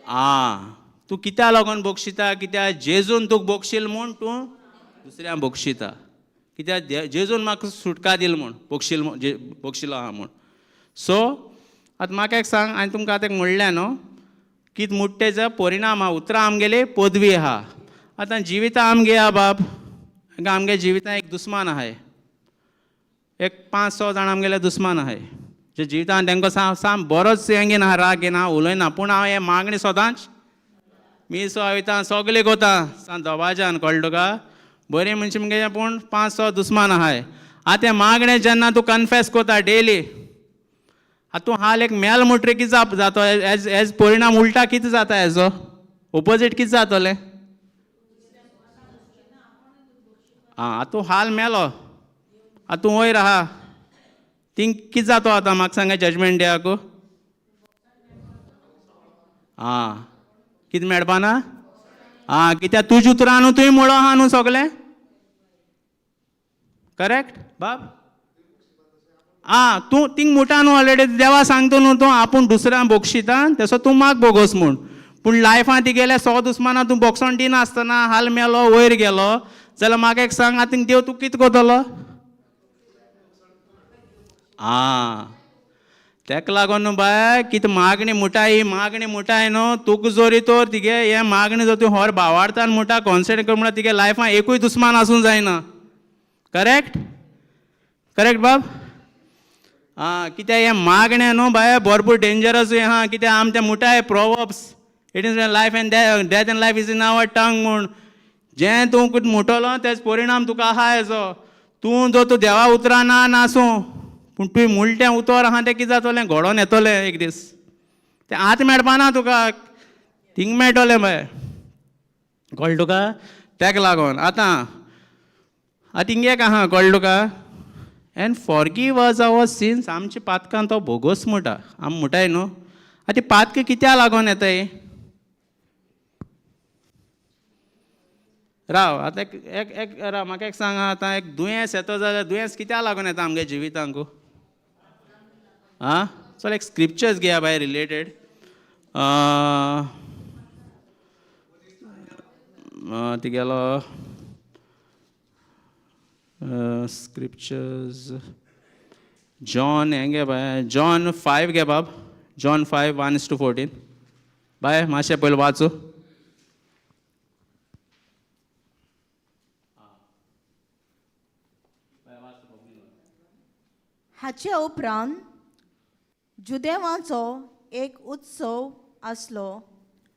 आं, तूं कित्याक लागून बोगशिता? कित्याक जेजून तुका बोगशील म्हूण तूं दुसऱ्यांक बोगशिता. कित्याक जेजून म्हाका सुटका दिल म्हूण बोगशील, बोगशिलो आहा म्हूण. सो आतां म्हाका एक सांग, आनी तुमकां आतां एक म्हणलें न्हू कितें मुट्टेचो परिणाम आहा, उतरां आमगेली पदवी आहा. आतां जिवितां आमगे आहा बाब, आमगे जिवितां एक दुस्मान आहाय, एक 5-6 जाण आमगेले दुस्मान आहाय जे जिवितान तांकां साम बरोच हें घेना, राग घेना, उलयना, पूण हांव हें मागणी सदांच मिसो वयता सगळे कोता सान दबाज्यान, कळ्ळें तुका? बरीं मनशां मुगे पूण 5-6 दुस्मान आहाय. आतां हें मागणें जेन्ना तूं कन्फेस कोता डेली, आतां तूं हाल एक मेल म्हणटरीर कितें जातो? एज एज परिणाम उल्टा कितें जाता? हेजो ओपोजीट कितें जातलें? आं, आतां तूं हाल मेलो, आतां तूं वयर आहा, थिंग कितें जातो आतां म्हाका सांगा जजमेंट डेयाक? आं, कितें मेळपा ना? आं, कित्याक तुज्या उतरां न्हू तुवें म्हणलो आहा न्हू सगलें, करेक्ट बाब? आं, तूं थिंग मुटा न्हू ऑलरेडी देवा सांगता न्हू तूं आपूण दुसऱ्यांक बोगशिता तसो तूं म्हाका बोगोस म्हूण. पूण लायफान तिगेल्या 100 दुस्माना तूं बोगसोन दिनासतना हाल मेलो वयर गेलो जाल्यार म्हाका एक सांग, आतां देव तूं कितें करतलो? आं, तेका लागून न्हू बाय कितें मागणी मुटाय, ही मागणी मुटाय न्हू तुका जोरी तर तिगे हें मागणी जर तूं होर बावाडतान मुटा कॉन्सन्ट्रेट कर म्हणल्यार तिगे लायफान एकूय दुस्मान आसूंक जायना. करेक्ट? करेक्ट बाब? आं, कित्याक हें मागणें न्हू बाय भरपूर डेंजरस आहा. कित्याक आम तें मुटाय Proverbs it is life and death and life is in our tongue म्हूण. जें तूं कितें मुटलो तेज परिणाम तुका आहा हेजो. तूं जर तूं देवा उतरां ना नासूं पूण तुवें मुळटें उतर आहा तें कितें जातलें? घडोवन येतलें एक दीस. तें आतां मेळपा ना तुका, थिंग मेळटलें बाय, कळ्ळें तुका? तेका लागून आतां आतां हिंग एक आहा, कळ्ळें तुका? And forgive us our sins, आमच्या पातकां तो भोगोस म्हणटा, आमी म्हणटाय न्हू. आतां पातकां कित्याक लागून येताय? राव आतां एक एक एक राव म्हाका एक सांग, आतां एक दुयेंस येता जाल्यार दुयेंस कित्याक लागून येता आमगे जिवितांकू? आं, चल एक स्क्रिप्चर्स घेया बाय रिलेटेड. तिगेलो स्क्रिप्चर्स जॉन हें घे बाय, जॉन 5 घे बाब, जॉन 5 1-14. बाय मातशें पयलीं वाचू. हाचे उपरांत जुदेवांचो एक उत्सव आसलो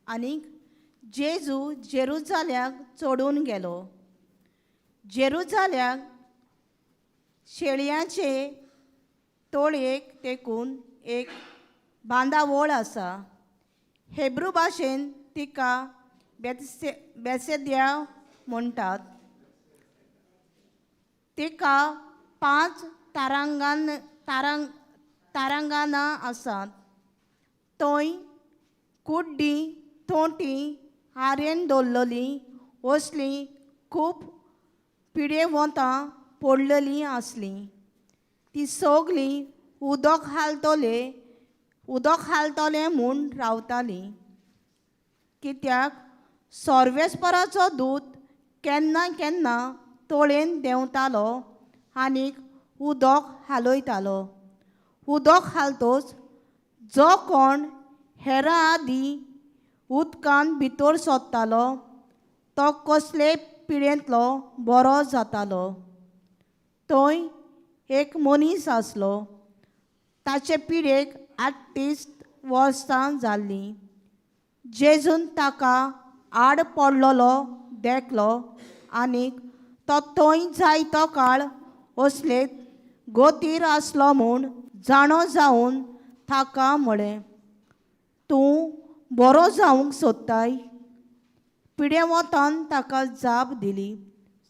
आनीक जेजू जेरुजाल्याक चडून गेलो. जेरुजाल्याक शेळयांचे तोळयेक तेकून एक बांदावळ आसा. हेब्रू भाशेन तिका बेसेद्या म्हणटात. तिका 5 तारांगानां आसात. थंय कुड्डी, थोंटी, आरेन दवरलेली असलीं खूब पिडेवंतां पडलेलीं आसलीं. ती सगळीं उदक घालतले म्हूण रावतालीं. कित्याक सर्वेस्पराचो दूत केन्ना केन्ना तोळेन देंवतालो आनीक उदक हालयतालो. उदक घालतोच जो कोण हेरां आदीं उदकान भितर सोदतालो तो कसले पिडेंतलो बरो जातालो. थंय एक मनीस आसलो, ताचे पिडेक 38 वर्सां जाल्लीं. जेजून ताका आड पडलेलो देखलो आनीक तो थंय जायतो काळ असलेत गोतीर आसलो म्हूण जाणो जावन ताका म्हळें, तूं बरो जावंक सोदताय? पिडेवतान ताका जाप दिली,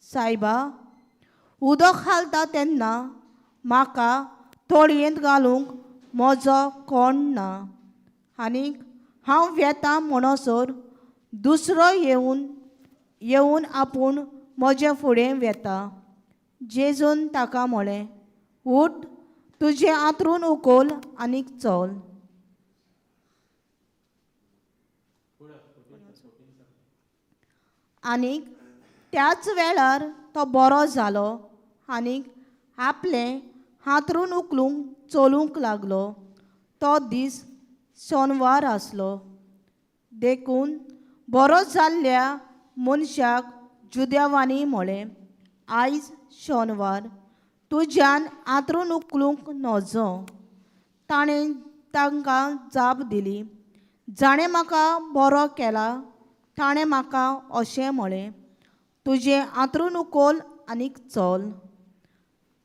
सायबा, उदक घालता तेन्ना म्हाका तोळयेंत घालूंक म्हजो कोण ना आनीक हांव वेता म्हणसर दुसरो येवन आपूण म्हजे फुडें वेता. जेजून ताका म्हळें, उठ, तुजें आंतरून उखल आनीक चल. आनीक त्याच वेळार तो बरो जालो आनीक आपलें हांतरून उखलूंक चलूंक लागलो. तो दीस शेनवार आसलो. देखून बरो जाल्ल्या मनशाक जुदेवांनी म्हळें, आयज शेनवार, तुज्यान आंतरून उखलूंक नजो. ताणें तांकां जाप दिली, जाणें म्हाका बरो केला ताणें म्हाका अशें म्हळें, तुजें आंतरून उखल आनीक चल.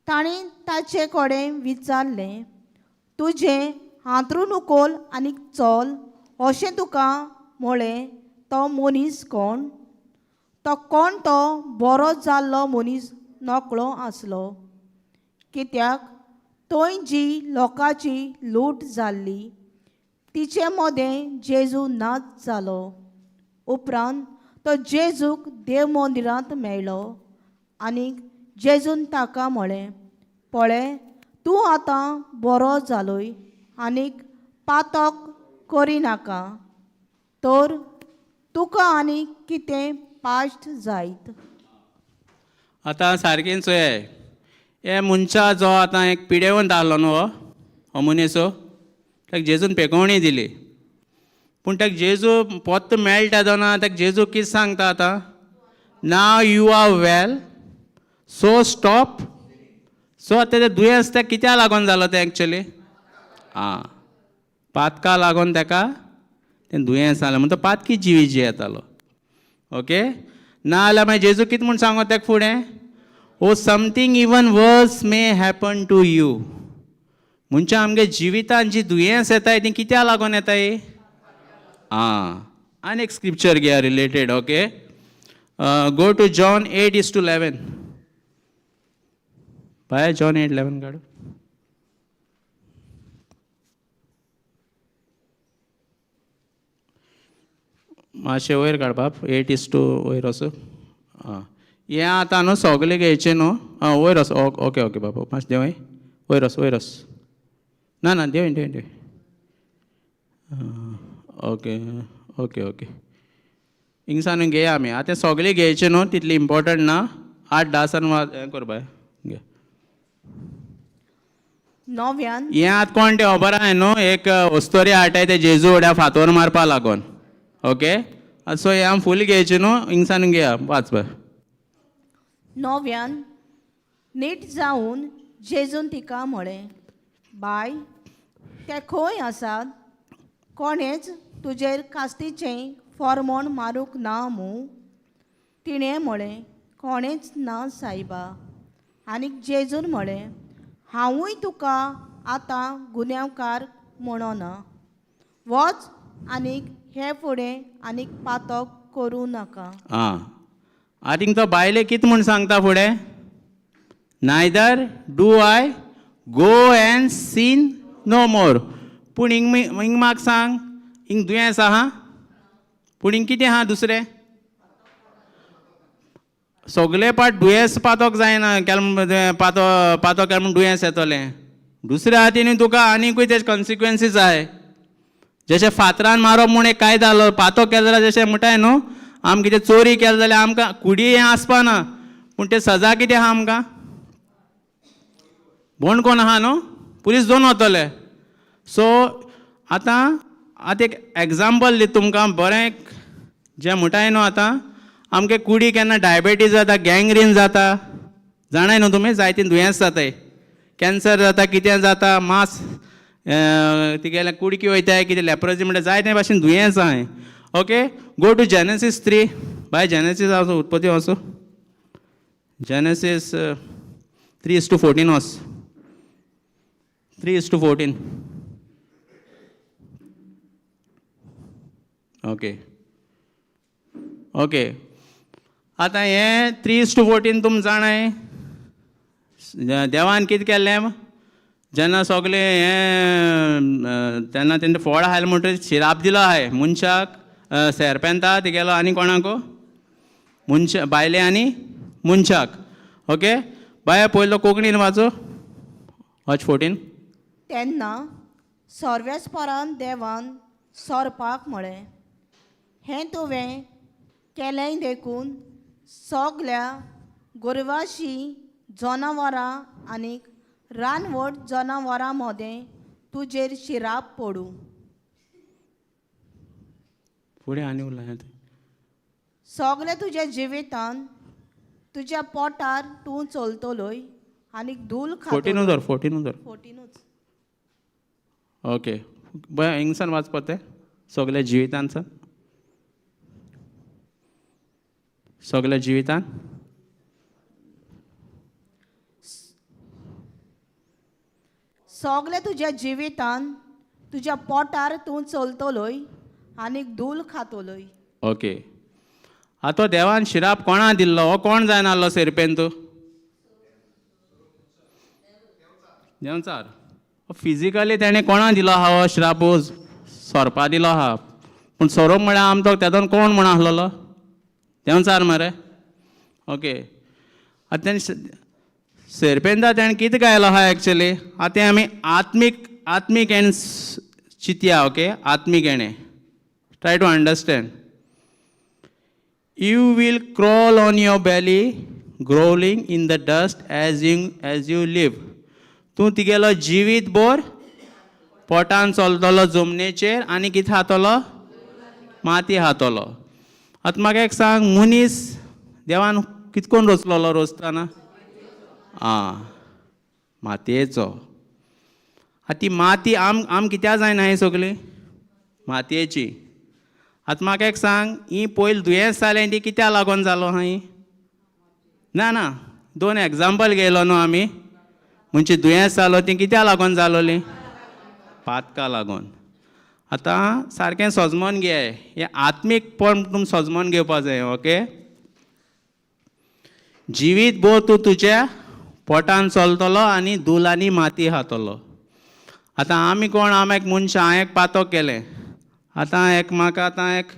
ताणें ताचे कडेन विचारलें, तुजें हांतरून उखल आनीक चल अशें तुका म्हळें तो मनीस कोण? तो कोण तो बरो जाल्लो मनीस नकळो आसलो. कित्याक थंय जी लोकांची लूट जाल्ली तिचे मदें जेजू नाच जालो. उपरांत तो जेजूक देव मंदिरांत मेळ्ळो आनीक जेजून ताका म्हळें, पळय, तूं आतां बरो जालोय आनीक पातक करिनाका, तर तुका आनी कितें पाश्ट जायत. आतां सारकें चोय, हे मनशा जो आतां एक पिडेवंत आहलो न्हू, हो मनीस ताका जेजून पेकोवणी दिली. पूण ताका जेजू पोत्त मेळटा तेन्ना ताका जेजू कितें सांगता आतां? Now you are well, so stop. So आतां तें दुयेंस तें कित्याक लागून जालो तें एक्चुली? आं, पातका लागून ताका तें दुयेंस जालें म्हण तो पातकी जिवीत जियेतालो. ओके, ना जाल्यार मागीर जेजू कितें म्हूण सांगो ताका फुडें? Oh, something even worse may happen to you. म्हणजे आमगे जिवितान जी दुयेंस येताय ती कित्याक लागून येताय? आं, आनी एक स्क्रिप्चर घेया related. Okay, go to John 8:11. बाय, जॉन 8:11 काडू. मातशें वयर काडपाक, 8:2 वयर वचो. आं, हें आतां न्हू सगळें घेयचें न्हू. आं, वयर वच. ओके ओके बाबा, मातशें देंवय, वयर वच, वयर वच. ना ना, देंवय देंवय देंवय. ओके ओके ओके, हिंगसान घेया आमी. आतां सगळें घेयचें न्हू, तितलें इम्पोर्टंट ना. 8-10 हें कर बाय. घे. नव्यान हें आतां कोण तें खबर आहाय न्हू, एक वस्तोरी हाडटाय ते जेजू वड्या फातोर मारपा लागोन. ओके, सो हें आमी फूल घेवचें न्हू, हिंगसान घेया. वाच पळय. नव्यान नीट जावन जेजून तिका म्हळें, बाय, ते खंय आसात? कोणेच तुजेर कास्तीचें फॉर्मोण मारूंक ना मूं? तिणें म्हळें, कोणेच ना सायबा. आनीक जेजून म्हळें, हांवूय तुका आतां गुन्यांवकार म्हणना, वच आनीक हे फुडें आनीक पातक करूं नाका. आं, आतां हिंग तो बायले कितें म्हूण सांगता फुडें? Neither do I, go and sin no more. पूण हिंग हिंग म्हाका सांग, हिंग दुयेंस आहा, पूण हिंग कितें आहा दुसरें? सगले पाट दुयेंस पातोक जायना केल पातो पातो केल म्हूण दुयेंस येतलें. दुसऱ्या हातीन तुका आनीकूय तेजे कॉन्सिक्वन्सीस आहाय. जशें फातरान मारप म्हूण एक कायदो आहलो, पातो केलो जाल्यार जशें म्हणटाय न्हू आम कितें चोरी केली जाल्यार आमकां कुडी हें आसपा ना, पूण तें सजा कितें आहा आमकां? बोंड कोण आहा न्हू, पुलीस दोन वतले. सो आतां आतां एक एग्जाम्पल दिता तुमकां बरें, जें म्हणटाय न्हू आतां आमगे कुडी केन्ना डायबेटीज जाता, गँग्रीन जाता, जाणाय न्हू तुमी, जायतीं दुयेंस जाताय, कॅन्सर जाता, कितें जाता, मास तिगेलें कुडकी वयताय, कितें लेप्रोजी म्हणटा, जायते भाशेन दुयेंस आहाय. Okay, go to Genesis 3. बाय, जेनेसीस आसो, उत्पत्ती आसो, जेनेसीस 3:14 वस, 3:14. ओके ओके, आतां हें 3:14 तुमी जाणाय, देवान कितें केल्लें जेन्ना सगळें हें, तेन्ना तेंचे फळ हाडलें म्हणटकीर शिराप दिलो आहाय मनशाक, सेरपेंता तिगेलो आनी कोणाकू, मनशा बायले आनी मनशाक. ओके बाय, पयलो कोंकणीन वाचो, वाच 14. तेन्ना सर्वेस्परान देवान सोरपाक म्हळें, हें तुवें केलें देखून सगल्या गोरवाशी जनावरां आनी रानवट जनावरां मदें तुजेर शिराप पडूं. फुडें आनी उरलां तें. सगलें तुज्या जिवितान तुज्या पोटार तूं चलतलोय आनी धूल 14 खातलो. धर, 14 धर. 14ूच. ओके बरें, हिंगसान वाचपा तें सगल्या जिवितान सर, सगल्या जिवितान. सगलें तुज्या जिवितान तुज्या पोटार तूं चलतलोय आनी धूल खातलोय. ओके, आतां देवान शिराप कोणा दिल्लो? हो कोण जायना आहलो सेरपेन तूं देंवचार. फिजिकली तेणें कोणा दिलो आहा हो शिराप? सोरपा दिलो आहा. पूण सोरोप म्हळ्यार आमचो तेदोन कोण म्हण आहलोलो? देंवचार मरे. ओके, आतां तेणें सेरपेंता तेणें कितें गायलो आहा एक्चुली? आतां आमी आत्मीक आत्मीक हेण चिंतया. ओके, आत्मीक हेणें try to understand. You will crawl on your belly, growling in the dust as you live. तूं तिगेलो जिवीत बोर पोटान चलतलो जमनीचेर आनी कितें खातलो? माती खातलो. आतां म्हाका एक सांग, मनीस देवान कितकोन रचलोलो रोजताना? आं, मातयेचो. आतां ती माती आम आम कित्याक जायना ही सगळी मातयेची. आतां म्हाका एक सांग, ही पयलीं दुयेंस जालें ती कित्याक लागून जालो आहा ही? ना ना, दोन एग्जाम्पल घेयलो न्हू आमी, म्हणजे दुयेंस जालो ती कित्याक लागून जालोली? पातका लागून. आतां सारकें सजमोन घे, हें आत्मीकपण तुमी सजमोन घेवपा जाय. ओके, जिवीत भर तूं तुज्या पोटान चलतलो आनी धूल आनी माती खातलो. आतां आमी कोण? आमी एक मनशां, हांवें एक पातक केलें, आतां एक म्हाका आतां एक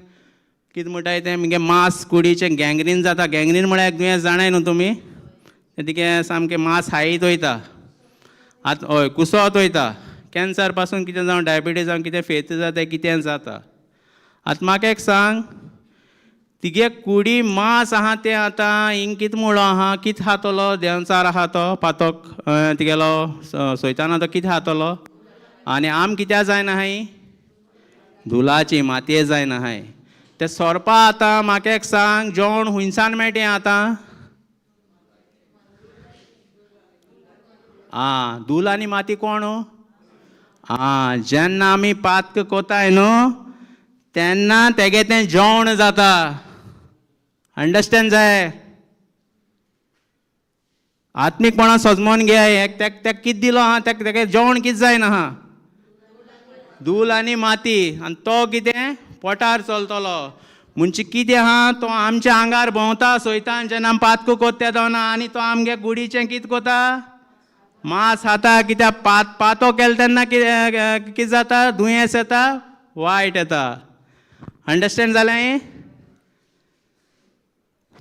कितें म्हणटाय तें मुगे मास कुडीचें गँग्रीन जाता. गँग्रीन म्हळ्यार एक दुयेंस जाणाय न्हू तुमी, तें तिगे सामकें मास हायत वयता, आतां हय कुसत वयता, कॅन्सर पासून कितें जावं, डायबिटीज जावं, कितें फेत जाता, कितें जाता. आतां म्हाका एक सांग, तिगे कुडी मांस आहा तें आतां हिंग कित मुळो आहा, कित खातलो देंवचार आहा तो पातोक तिगेलो सोयताना तो कितें खातलो. आनी आम कित्याक जायना हाय, धुलाची मातये जायना हाय. ते सोरपा आतां म्हाका एक सांग, जेवण हुंयसान मेळटा आतां? आं, धूल आनी माती कोण? आं, जेन्ना आमी पातक कोताय न्हू तेन्ना तेगे तें जेवण जाता. अंडरस्टँड जाय? आत्मीकपणान सजमोन घे. एक तेक तेक कितें दिलो आहा, तेक तेगे जेवण कितें जायना आहा, धूल आनी माती. आनी तो कितें पोटार चलतलो. म्हणजे कितें आहा, तो आमच्या आंगार भोंवता सोयता जेन्ना आमी पातक कोत्ता तेन्ना. आनी तो आमगे कुडीचें कितें कोता, मांस खाता. कित्याक पातो केलें तेन्ना कितें कितें जाता, दुयेंस येता, वायट येता. अंडरस्टँड जालें?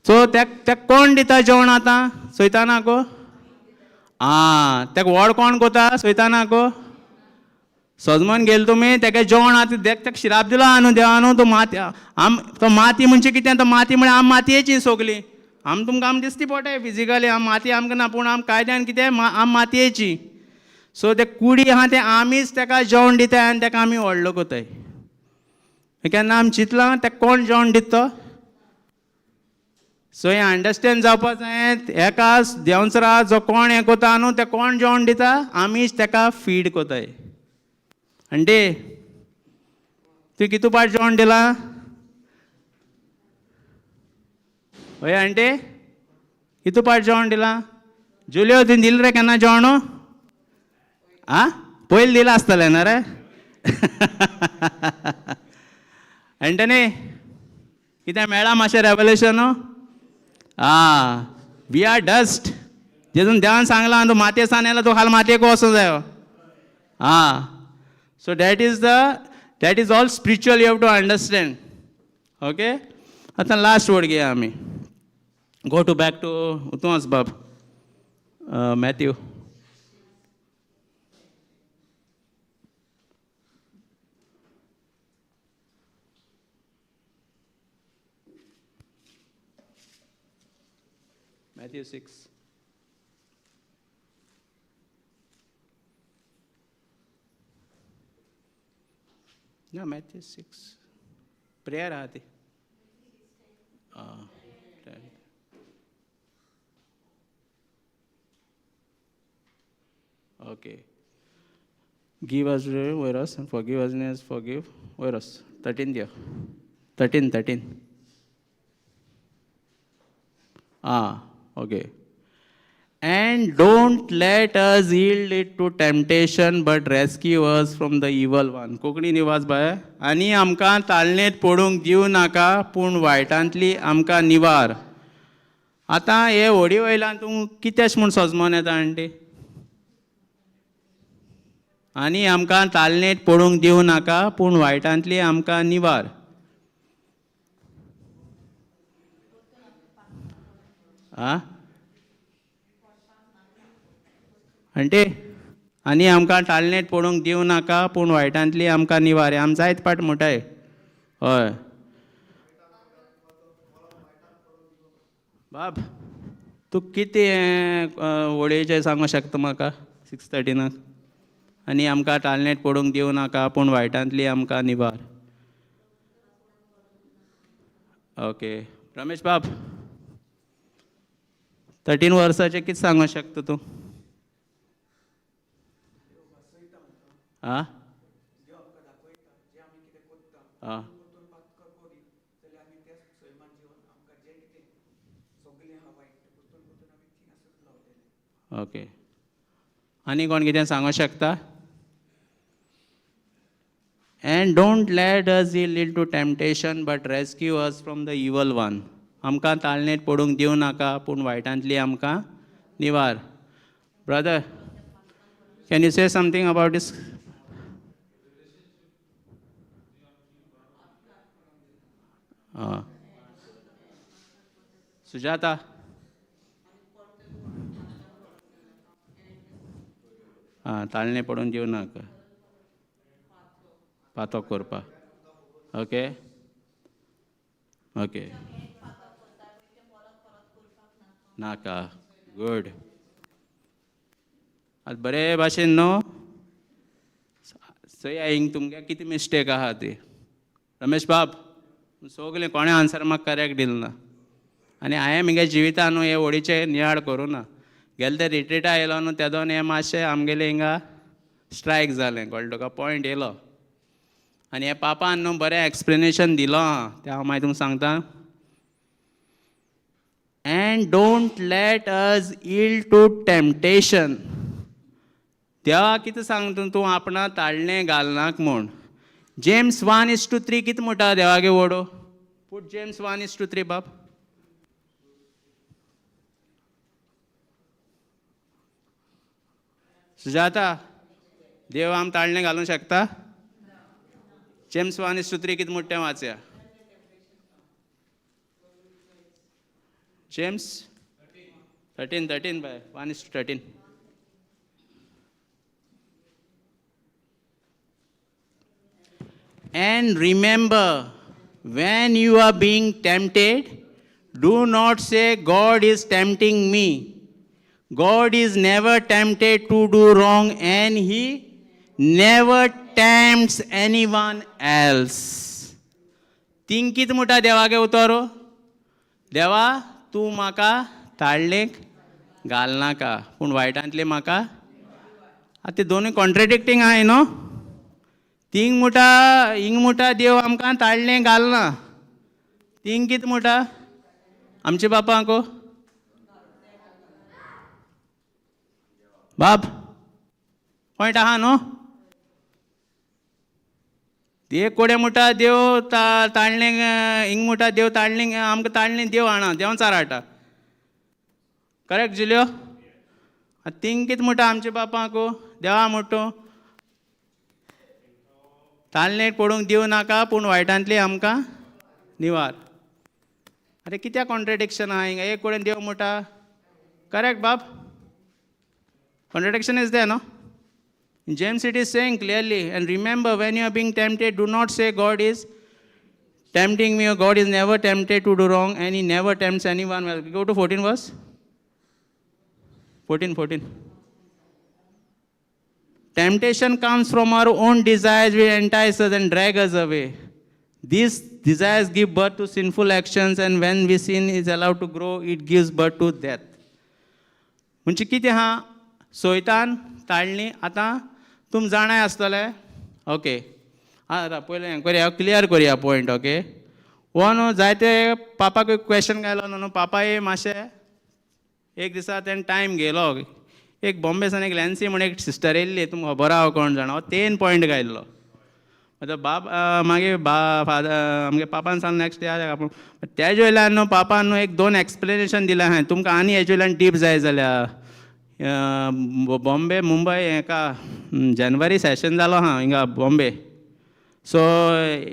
सो तेक कोण दिता जेवण आतां सोयतानाक? आं, तेका व्हड कोण कोता सोयतानाक? सजमन गेले तुमी, तेका जेवण आतां देख तेका शिराप दिलो आहा न्हू देवा न्हू, तो माती आम तो माती म्हणजे कितें, तो माती म्हळ्यार आम मातयेची सगली. आम तुमकां आम दिसती पडटाय फिजिकली, आम माती आमकां ना, पूण आम कायद्यान कितें आम मातयेची. सो ते कुडी आहा ते आमीच तेका जेवण दिताय आनी तेका आमी व्हडलो कोताय. केन्ना आमी चिंतलां तेका कोण जेवण दिता तो? सो हें अंडरस्टँड जावपा जाय, एका देंवचारा जो कोण हें कोता न्हू ते कोण जेवण दिता, आमीच तेका फीड कोताय. आंटी तुवें कितू पाट जेवण दिलां? हय आंटी, कितू पाट जेवण दिलां? जुलियो तुवें दिलें रे केन्ना जेवण? आं, पयलीं दिलां आसतलें न्हू रे. एंटनी कितें मेळ्ळां मातशें रेवलेशन? आं, we are dust. जेजून देवान सांगलां तूं मातये सान येयला, तूं खाल मातयेक वचूं जायो. आं, so that is the that is all spiritual, you have to understand. Okay, आतां लास्ट वर्ड घेया आमी. गो टू बॅक टू तूं वच बाब, Matthew. Matthew 6. No, Matthew 6. Prayer आहा ती. 10. Okay. Give us वयर us and forgive us as forgive वयर us. 13 दियो. 13, 13. Ah, okay. And don't let us yield it to temptation, but rescue us from the evil one. Konkani निवास बाय. आनी आमकां तालनेत पडूंक दिवं नाका, पूण वायटांतली आमकां निवार. आतां हे होडी वयल्यान तूं कितेंच म्हूण सजमोन येता आंटी? आनी आमकां तालनेत पडूंक दिवं नाका, पूण वायटांतली आमकां निवार. आं आंटी, आनी आमकां टालनेट पडूंक दिवं नाका, पूण वायटांतली आमकां निवार. आम जायत पाट म्हणटाय. हय बाब, तूं कितें वळेचें सांगूंक शकता म्हाका 6:13? आनी आमकां टालनेट पडूंक दिवं नाका, पूण वायटांतली आमकां निवार. ओके रमेश बाब, 13 वर्साचें कितें सांगूंक शकता तूं? आं आं ओके. आनी कोण कितें सांगूंक शकता? And don't let us yield to temptation, but rescue us from the evil one. आमकां तालनेत पडूंक दिवं नाका, पूण वायटांतली आमकां निवार. Brother, can you say something about this? Sujata. आं, ताळणे पडून दिवं नाका, पातक करपाक. ओके. ओके, नाका. गुड. आतां बरे भाशेन न्हू चोया हिंग तुमगे कितें मिस्टेक आहा ती. रमेश बाब, सगलें कोणें आन्सर म्हाका करेक्ट दिल ना. आनी हांवें म्हगे जिवितान न्हू हे ओडीचें नियाळ करूं ना. गेले ते रिट्रिटा येयलो न्हू तेदोन हें मातशें आमगेलें हिंगा स्ट्रायक जालें, कळ्ळें तुका, पॉयंट येयलो. आनी हे पापान न्हू बरें एक्सप्लेनेशन दिलो आहा तें हांव मागीर तुमकां सांगता. And don't let us yield to temptation. देवा कितें सांगता तूं आपणा ताळणें घालनाक म्हूण. James 1:3 कितें म्हणटा देवागे वडो? Put James 1:3 बाब. सुजाता, देव आम ताळणें घालूंक शकता? जेम्स 1:3 कितें म्हणटा तें वाचया. James 13 13 by 1:13. And remember, when you are being tempted, do not say, God is tempting me. God is never tempted to do wrong and he never tempts anyone else. तींग कितें म्हणटा देवागे उतर? देवा तूं म्हाका ताळणेक घालनाका, पूण वायटांतले म्हाका. आतां ते दोनूय कॉन्ट्रेडिक्टींग आहाय न्हू. तींग म्हणटा, हिंग म्हणटा देव आमकां ताळणें घालना. तींग कितें म्हणटा आमचे बापांक? बाब पॉयंट आहा न्हू. एक कोडे म्हणटा देव ताळणें, हिंग म्हणटा देव ताळणें आमकां ताळणें देव हाणा, देव चाराटा. Correct Julio? आतां तींग कितें म्हणटा आमचे बापांक? देवा म्हणटा ताळणें पडूंक दिवं नाका, पूण वायटांतली आमकां निवार. आरे कित्याक कॉन्ट्रेडिक्शन आहा हिंगा? एक कडेन देव म्हणटा, करेक्ट बाब? Contradiction is there, no? In James it is saying clearly, and remember when you are being tempted, do not say God is tempting me, or God is never tempted to do wrong and he never tempts anyone. Well, go to 14 verse. 14, 14. Temptation comes from our own desires which entice us and drag us away. These desires give birth to sinful actions, and when we sin is allowed to grow, it gives birth to death. म्हणजे कितें आहा, सोयतान ताळणी. आतां तुम जाणाय आसतले. Okay, आं पयलें हें करया, क्लियर करया पॉयंट. ओके, हो न्हू जायते पापाक क्वेश्चन घायलो न्हू पापाय मातशें एक दिसा तेणें टायम घेयलो. एक बॉम्बे सान एक लॅन्सी म्हण एक सिस्टर येयल्ली, तुमकां खबर आहा कोण जाणा, तेन पॉयंट घायल्लो. आतां बाब मागीर बा फादर आमगे पापान सांग नॅक्स्ट डे आपूण तेजे वयल्यान न्हू पापान न्हू एक दोन एक्सप्लेनेशन दिलां हांवें तुमकां. आनी हेजे वयल्यान डीप जाय जाल्यार बॉम्बे मुंबय हेका जनवरी सेशन जालो आहा हिंगा बॉम्बे. सो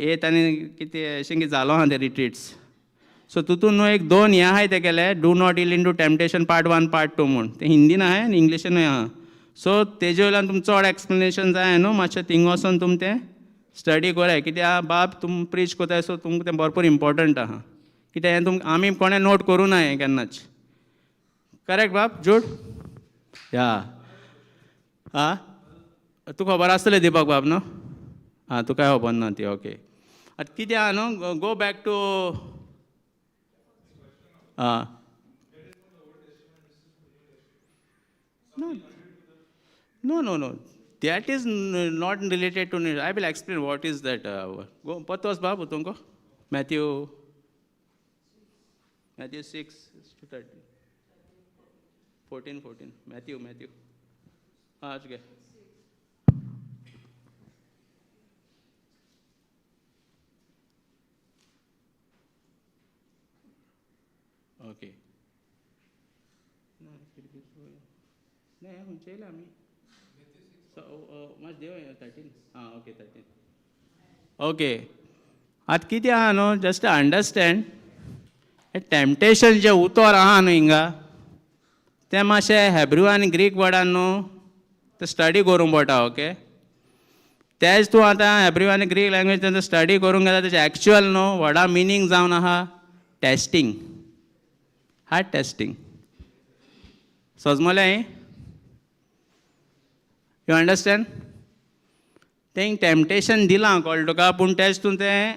एत आनी कितें अशें कितें जालो आहा ते रिट्रीट्स. सो तितून न्हू एक दोन हें आहाय ते केले, do not yield in to temptation part 1 part 2 म्हूण. तें हिंदीन आहाय आनी इंग्लिशीनूय आहा. सो तेजे वयल्यान तुमकां चड एक्सप्लेनेशन जाय न्हू, मातशें थिंग वचोन तुम तें स्टडी कोराय. कित्याक बाब तुम प्रीच कोताय, सो तुमकां तें भरपूर इम्पोर्टंट आहा. कित्याक हें तुमकां आमी कोणें नोट करूं ना हें केन्नाच. करेक्ट बाब जूड? या आं तुका खबर आसतलें दीपक बाब न्हू? आं तुकाय खबर ना ती. ओके, आतां कितें आहा न्हू, गो बॅक टू आं No, no, no. That is not related to. I will explain what is that. Go, Patos Babu, tunko. Matthew 6 to 13. 14, 14. Matthew. Ah, okay. Okay. नाही खंयचे येयले आमी? सो मातशें देव 13. आं ओके 13. ओके, आतां कितें आहा न्हू, जस्ट अंडरस्टँड, हें टॅम्पटेशन जें उतर आहा न्हू हिंगा, तें मातशें हेब्रू आनी ग्रीक वर्डान न्हू तें स्टडी करूंक पडटा. ओके. तेच तूं आतां हेब्रू आनी ग्रीक लँग्वेज तेंचो स्टडी करूंक गेल्यार तेजें एक्चुअल न्हू व्हडा मिनींग जावन आहा टेस्टींग, हार्ड टेस्टींग. सजमलें? You understand? तेंक टेम्पटेशन दिलां कळ्ळें तुका, पूण तेच तूं तें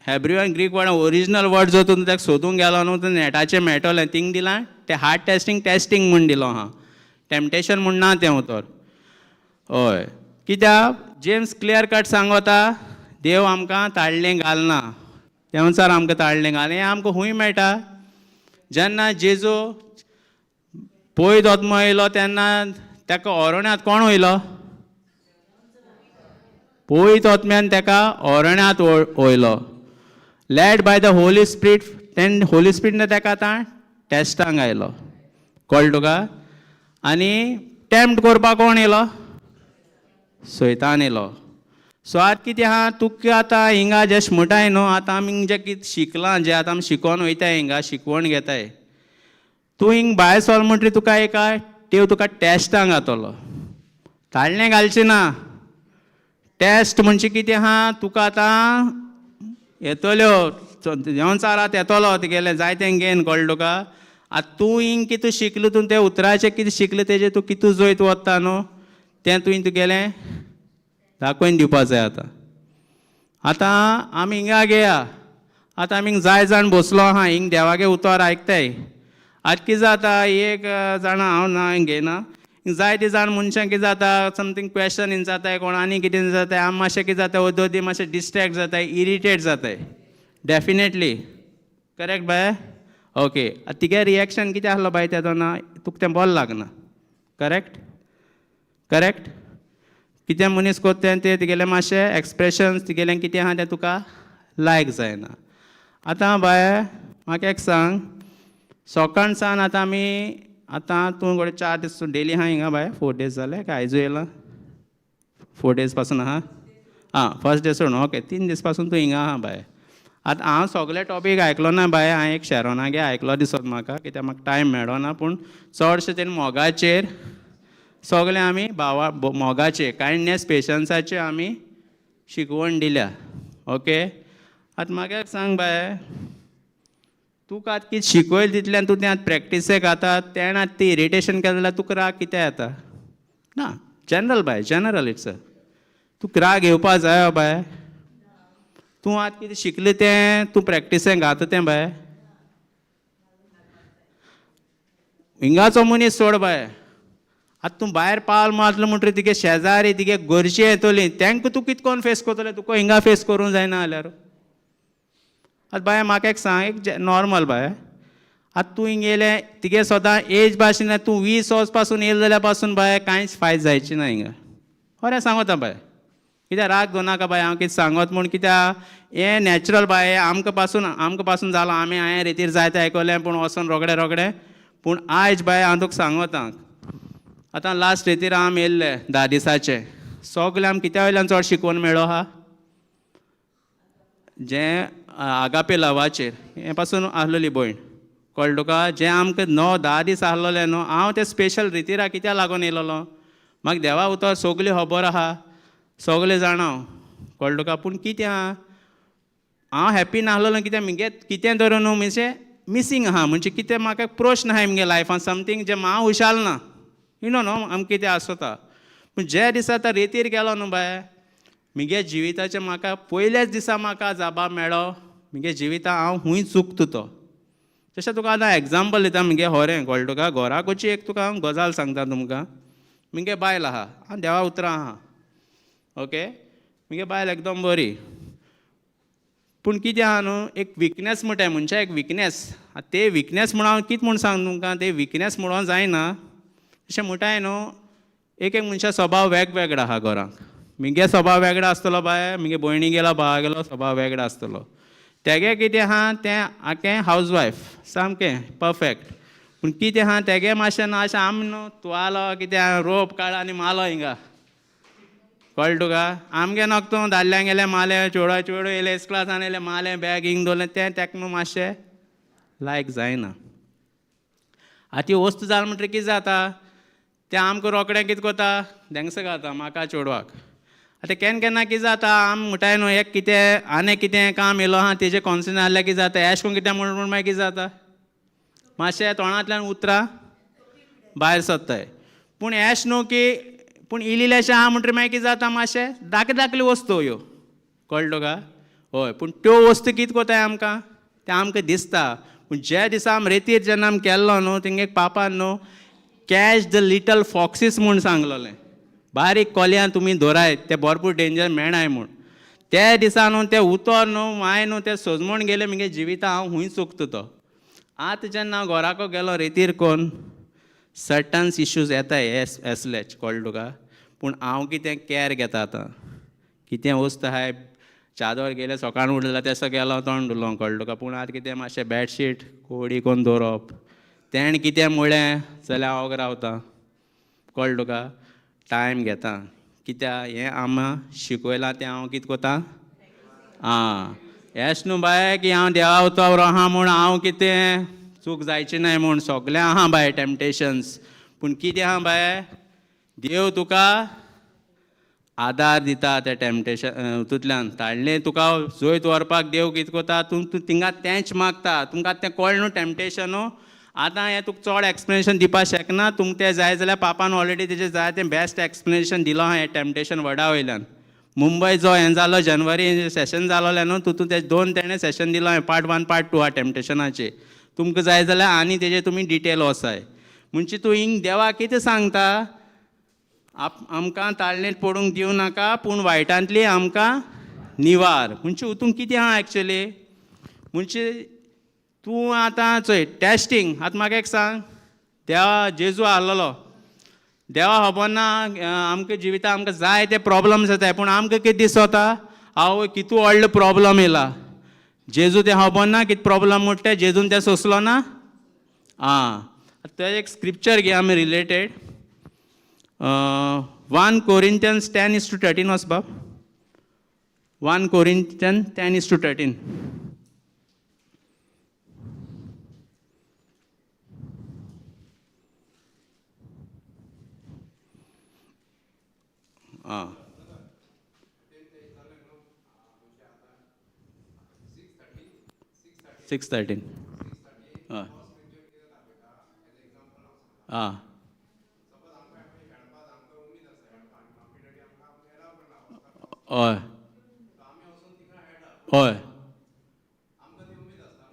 हेब्रू आनी ग्रीक वर्ड ओरिजिनल वर्ड जर तूं ताका सोदूंक गेलो न्हू, तें नेटाचेर मेळटलें. थिंग दिलां तें हार्ड टेस्टींग, टेस्टींग म्हूण दिलो आहा, टेम्पटेशन म्हूण ना तें उतर. हय, कित्याक जेम्स क्लियर कट सांगता, देव आमकां ताळ्ळें घालना, देंवचार आमकां ताळ्ळें घालना. हें आमकां खूंय मेळटा? जेन्ना जेजू पयत आत्मो येयलो तेन्ना ताका ओरण्यांत कोण वयलो? पयत आत्म्यान ताका ओरण्यांत वयलो, led by the Holy Spirit. तेन होली स्पिरिटन ताका आतां टेस्टांक आयलो, कळ्ळें तुका? आनी टेम्प्ट करपाक कोण येयलो? सैतान येयलो. सो आतां कितें आहा तुका आतां हिंगा जें म्हणटाय न्हू, आतां आमी जें कितें शिकलां, जें आतां आमी शिकोन वयताय, हिंगा शिकवण घेताय, तूं हिंग भायर सोल म्हणटरी तुका एका देव तुका टेस्टांक घातलो, ताळणें घालचें ना. टेस्ट म्हणजे कितें आहा, तुका आतां येतल्यो देंवचार येतलो तुगेलें जायतें घेन, कळ्ळें तुका? आतां तूं हिंग कितें शिकलो, तूं तें उतराचें कितें शिकलें तेजें तूं कितें जयत वता न्हू, तें तुवें तुगेलें दाखोवन दिवपा जाय. आतां आतां आमी हिंगा घेया, आतां आमी जाय जाण बसलो आहा हिंग, देवागे उतर आयकताय. आतां कितें जाता, एक जाणां हांव ना हिंग घेयना, जायते जाण मनशां कितें जाता, समथींग क्वेशन इन जाताय, कोण आनी कितें जाता, आमी मातशें कितें जाता, अर्दो अर्दी मातशें डिस्ट्रेक्ट जाताय, इरिटेट जाताय. Definitely correct by? ओके. आतां तिगे रिएक्शन कितें आसलो बाय तेदोना, तुका तें बरें लागना, करेक्ट? करेक्ट. कितें मनीस कोत्ता तें तिगेलें मातशें एक्सप्रेशन्स तिगेलें कितें आहा तें तुका लायक जायना. आतां बाय म्हाका एक सांग, सकाळ सावन आतां आमी आतां तूं घोडये 4 दीस डेली आहा हिंगा बाय, 4 डेज जाले काय आयजूय येयला? 4 डेज पासून आहा? आं, फर्स्ट डे सोडून, ओके, 3 दीस पासून तूं हिंगा आहा बाय. आतां हांव सगळे टॉपीक आयकलो ना बाय, हांवें एक शेरोनागे आयकलो दिसत म्हाका, कित्याक म्हाका टायम मेळना, पूण चडशें तेणें मोगाचेर सगळें आमी भावा मोगाचे कायंडनेस पेशन्साचे आमी शिकवण दिल्या. ओके, आतां म्हाका एक सांग बाय, तुका आतां कितें शिकयलें तितल्यान तूं तें आतां प्रॅक्टिसेक खाता, तेणें आतां ती इरिटेशन केलें जाल्यार तुका राग कितें येता ना? जनरल बाय, जनरल it's, तुका राग येवपा जायो बाय? तूं आतां कितें शिकलें तें तूं प्रॅक्टिसेक घाता तें बाय? हिंगाचो मनीस सोड बाय, आतां तूं भायर पावल मारतलो म्हणटरी तिगे शेजारी तिगे घरची येतली, तांकां तूं कितें कोन्न फेस करतलें? तुका हिंगा फेस करूंक जायना जाल्यार. आतां बाय म्हाका एक सांग, एक नॉर्मल बाय, आतां तूं हिंग येयलें तिगे सदां एज भाशेन तूं 20 वर्स पासून येयलें जाल्यार पासून बाय कांयच फायद जायची ना हिंगा. खरें सांगता बाय, कित्याक राग दवरनाका बाय, हांव कितें सांगत म्हूण, कित्याक हें नॅचरल बाय, आमकां पासून आमकां पासून जालां, आमी हांवें रेतीर जायतें आयकलें, पूण वचोन रोगडे रोगडे. पूण आयज बाय हांव तुका सांगता, आतां लास्ट रेतीर आमी येयल्ले 10 दिसाचे, सगळे आमी कित्या वयल्यान चड शिकवण मेळ्ळो आहा, जें आगापे लवाचेर हें पासून आसलेली भयण, कळ्ळें तुका? जें आमकां 9-10 दीस आसलेलें न्हू, हांव तें स्पेशल रितीरा कित्याक लागून येयलेलो, म्हाका देवा उतर सगळी खबर आहा, सगळें जाणा हांव, कळ्ळें तुका? पूण कितें आहा, हांव हॅप्पी नासलेलो, कित्याक म्हगे कितें धरून न्हू म्हणजे मिसींग आहा, म्हणजे कितें म्हाका प्रश्न आहा म्हगे लायफान, समथींग जें हांव हुशाल ना, you know न्हू आमकां कितें आसता. पूण जे दिसा आतां रेतीर गेलो न्हू बाय, म्हगे जिविताचें म्हाका पयल्याच दिसा म्हाका जाबा मेळ्ळो, म्हगे जिविता हांव खूंय चुकता तो. तशें तुका आतां एग्जाम्पल दिता, म्हगे होरें, कळ्ळें तुका? घराकडची एक तुका हांव गजाल सांगता तुमकां. म्हगे बायल आहा, हांव देवा उतरां आहा, ओके, म्हगे बायल एकदम बरी, पूण कितें आहा न्हू, एक विकनेस म्हणटाय मनशा, एक विकनेस, आतां ते विकनेस म्हणून हांव कितें म्हूण सांग तुमकां, ते विकनेस म्हणून जायना, अशें म्हणटाय न्हू, एक एक मनशा स्वभाव वेगवेगळो आहा घरांक. म्हगे स्वभाव वेगळो आसतलो बाय, म्हगे भयणी गेलो भावा गेलो स्वभाव वेगळो आसतलो, तेगे कितें आहा तें आकें हावज वायफ सामकें परफेक्ट, पूण कितें आहा तेगे मातशें ना अशें आमी न्हू तुवालो कितें रोप काड आनी मालो हिंगा, कळ्ळें तुका? आमगे नोक तूं दादल्यांक गेलें मालें, चेडो चेडो येयलें इस्कुलासान येयलें मालें बॅग हिंग दवरलें, तें तेका न्हू मातशें लायक जायना. आतां ती वस्तू जाल म्हणटकीर कितें जाता, तें आमकां रोखडें कितें करता, धेंगसो घालता म्हाका चेडवाक. आतां केन्ना केन्ना कितें जाता, आमी म्हणटाय न्हू, एक कितें आनी कितें काम येयलो आहा तेजें कॉन्सर्न जाल्यार कितें जाता, एश कोन्न कितें म्हूण मागीर कितें जाता, मातशें तोंडांतल्यान उतरां भायर सरताय. पूण एश न्हू की पूण इल्लें इल्लेंशें आहा म्हणटरीर मागीर कितें जाता, मातशें धाकले धाकल्यो वस्तू ह्यो, कळ्ळें तुका? हय, पूण त्यो वस्तू कितें कोताय आमकां, तें आमकां दिसता. पूण ज्या दिसा आमी रेतीर जेन्ना आमी केल्लो न्हू, तेंगे पापान न्हू कॅच the little foxes म्हूण सांगलोलें, बारीक कोलयां तुमी धोराय, ते भरपूर डेंजर मेणाय म्हूण. त्या दिसा न्हू तें उतर न्हू माय न्हू तें सोजमूण गेलें मुगे जिविता, हांव खूंय चुकता तो. आतां जेन्ना हांव घराको गेलो रेतीर कोन्न, सर्टन्स इश्यूज येताय एसलेच, कळ्ळें तुका? पूण हांव कितें कॅर घेता आतां, कितें वस्त आहाय, चादर गेलें सकाळ उठलें तेसो गेलो तोंड धुलो, कळ्ळें तुका? पूण आतां कितें मातशें बेडशीट कोडी कोन्न दवरप, तेणें कितें म्हळें जाल्यार हांव वोगो रावता, कळ्ळें तुका? टायम घेता, कित्याक हें आमा शिकयलां तें हांव कितें कोता. आं, एश न्हू बाय की हांव देवा उतोर आहा म्हूण हांव कितें चूक जायची नाय म्हूण, सगळें आहा बाय टॅम्पटेशन्स, पूण कितें आहा बाय, देव तुका आदार दिता त्या टॅम्पटेशन हितूंतल्यान ताडलें तुका जैत व्हरपाक देव कितें कोता, तूं तूं थिंगा तेंच मागता, तुमकां तें कळ्ळें न्हू टॅम्पटेशन. आतां हें तुका चड एक्सप्लेनेशन दिवपाक शकना, तुमकां तें जाय जाल्यार पापान ऑलरेडी तेजें जाय तें बेस्ट एक्सप्लेनेशन दिलां हें टॅम्पटेशन वर्डा वयल्यान. मुंबय जो हें जालो जनवरी सेशन जालोलें न्हू, तितून ते दोन तेणें सेशन दिलां, पार्ट 1 पार्ट 2 आहा टॅम्पटेशनाचे. तुमकां जाय जाल्यार आनी तेजें तुमी डिटेल वसाय. म्हणजे तूं हिंग देवा कितें सांगता, आमकां ताळणेंत पडूंक दिवं नाका, पूण वायटांतली आमकां निवार. म्हणजे तूं कितें आहा एक्चुली, म्हणजे तूं आतां चोय टेस्टींग. आतां म्हाका एक सांग, देवा जेजू आहलोलो, देवा खबर ना आमकां जिविता आमकां जाय ते प्रॉब्लम्स येताय, पूण आमकां कितें दिसता, आवय कितू व्हडलो प्रॉब्लम येयला, जेजू तें खबर ना कितें प्रॉब्लम म्हणटा तें, जेजून तें सोंसलो ना. आं, तें एक स्क्रिप्चर घे आमी रिलेटेड, 1 Corinthians 10:13 वच बाब, 1 Corinthians 10:13. आं, 6:13. हय, आं, हय हय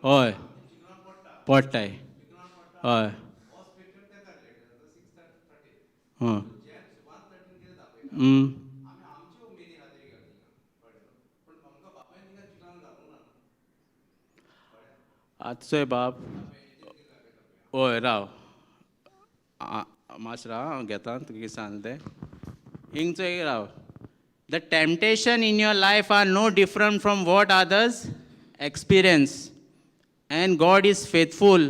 हय, पडटाय, हय, हय. आतां चोय बाब, हय राव मातशें राव, हांव घेता तुगे सांगलें तें. हिंग चोय राव, the temptation in your life are no different from what others experience, and God is faithful,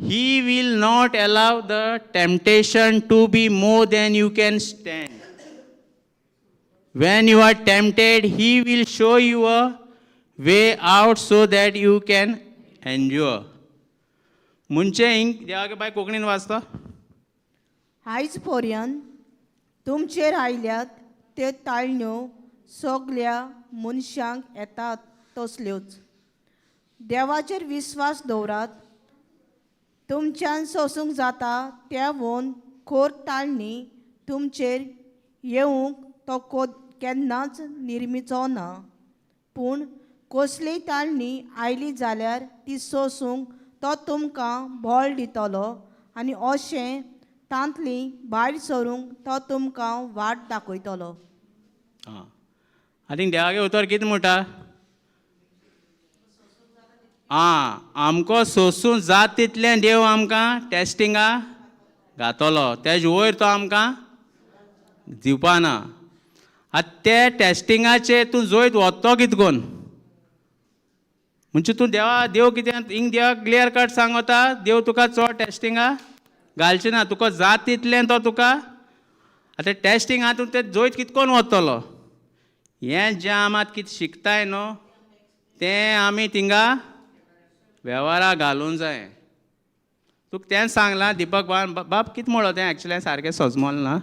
he will not allow the temptation to be more than you can stand. When you are tempted, he will show you a way out so that you can endure. म्हणजे हिंग देवागे बाय कोंकणीन वाचता. आयज पर्यंत तुमचेर आयल्यात त्यो ताळण्यो सगल्या मनशांक येतात तसल्योच. देवाचेर विस्वास दवरात, तुमच्यान सोसूंक जाता त्या वोन खोर ताळणी तुमचेर येवंक तो केन्नाच निर्मिचो ना, पूण कसलीय ताळणी आयली जाल्यार ती सोसूंक तो तुमकां बळ दितलो आनी अशें तांतली भायर सरूंक तो तुमकां वाट दाखयतलो. आं, आनी देवागे उतर कितें म्हणटा? आं, आमकां सोसूं जात तितलें देव आमकां टेस्टिंगा घातलो, तेज वयर तो आमकां दिवपा ना. आतां ते टेस्टिंगाचे तूं जैत वतो कितें कोन्न, म्हणजे तूं देवा देव कितें हिंग देवाक क्लियर कट सांगता, देव तुका चड टेस्टिंगा घालचे ना, तुका जात तितलें तो तुका. आतां टेस्टिंग आहा, तूं तें जैत कितें कोन्न वतलो. हें जें आमी आतां कितें शिकताय न्हू तें आमी थिंगा वेव्हारा घालूंक जाय. तुका तेंच सांगलां दिपक बाब, बाब कितें म्हणलो तें एक्चुअली सारकें सजमल ना.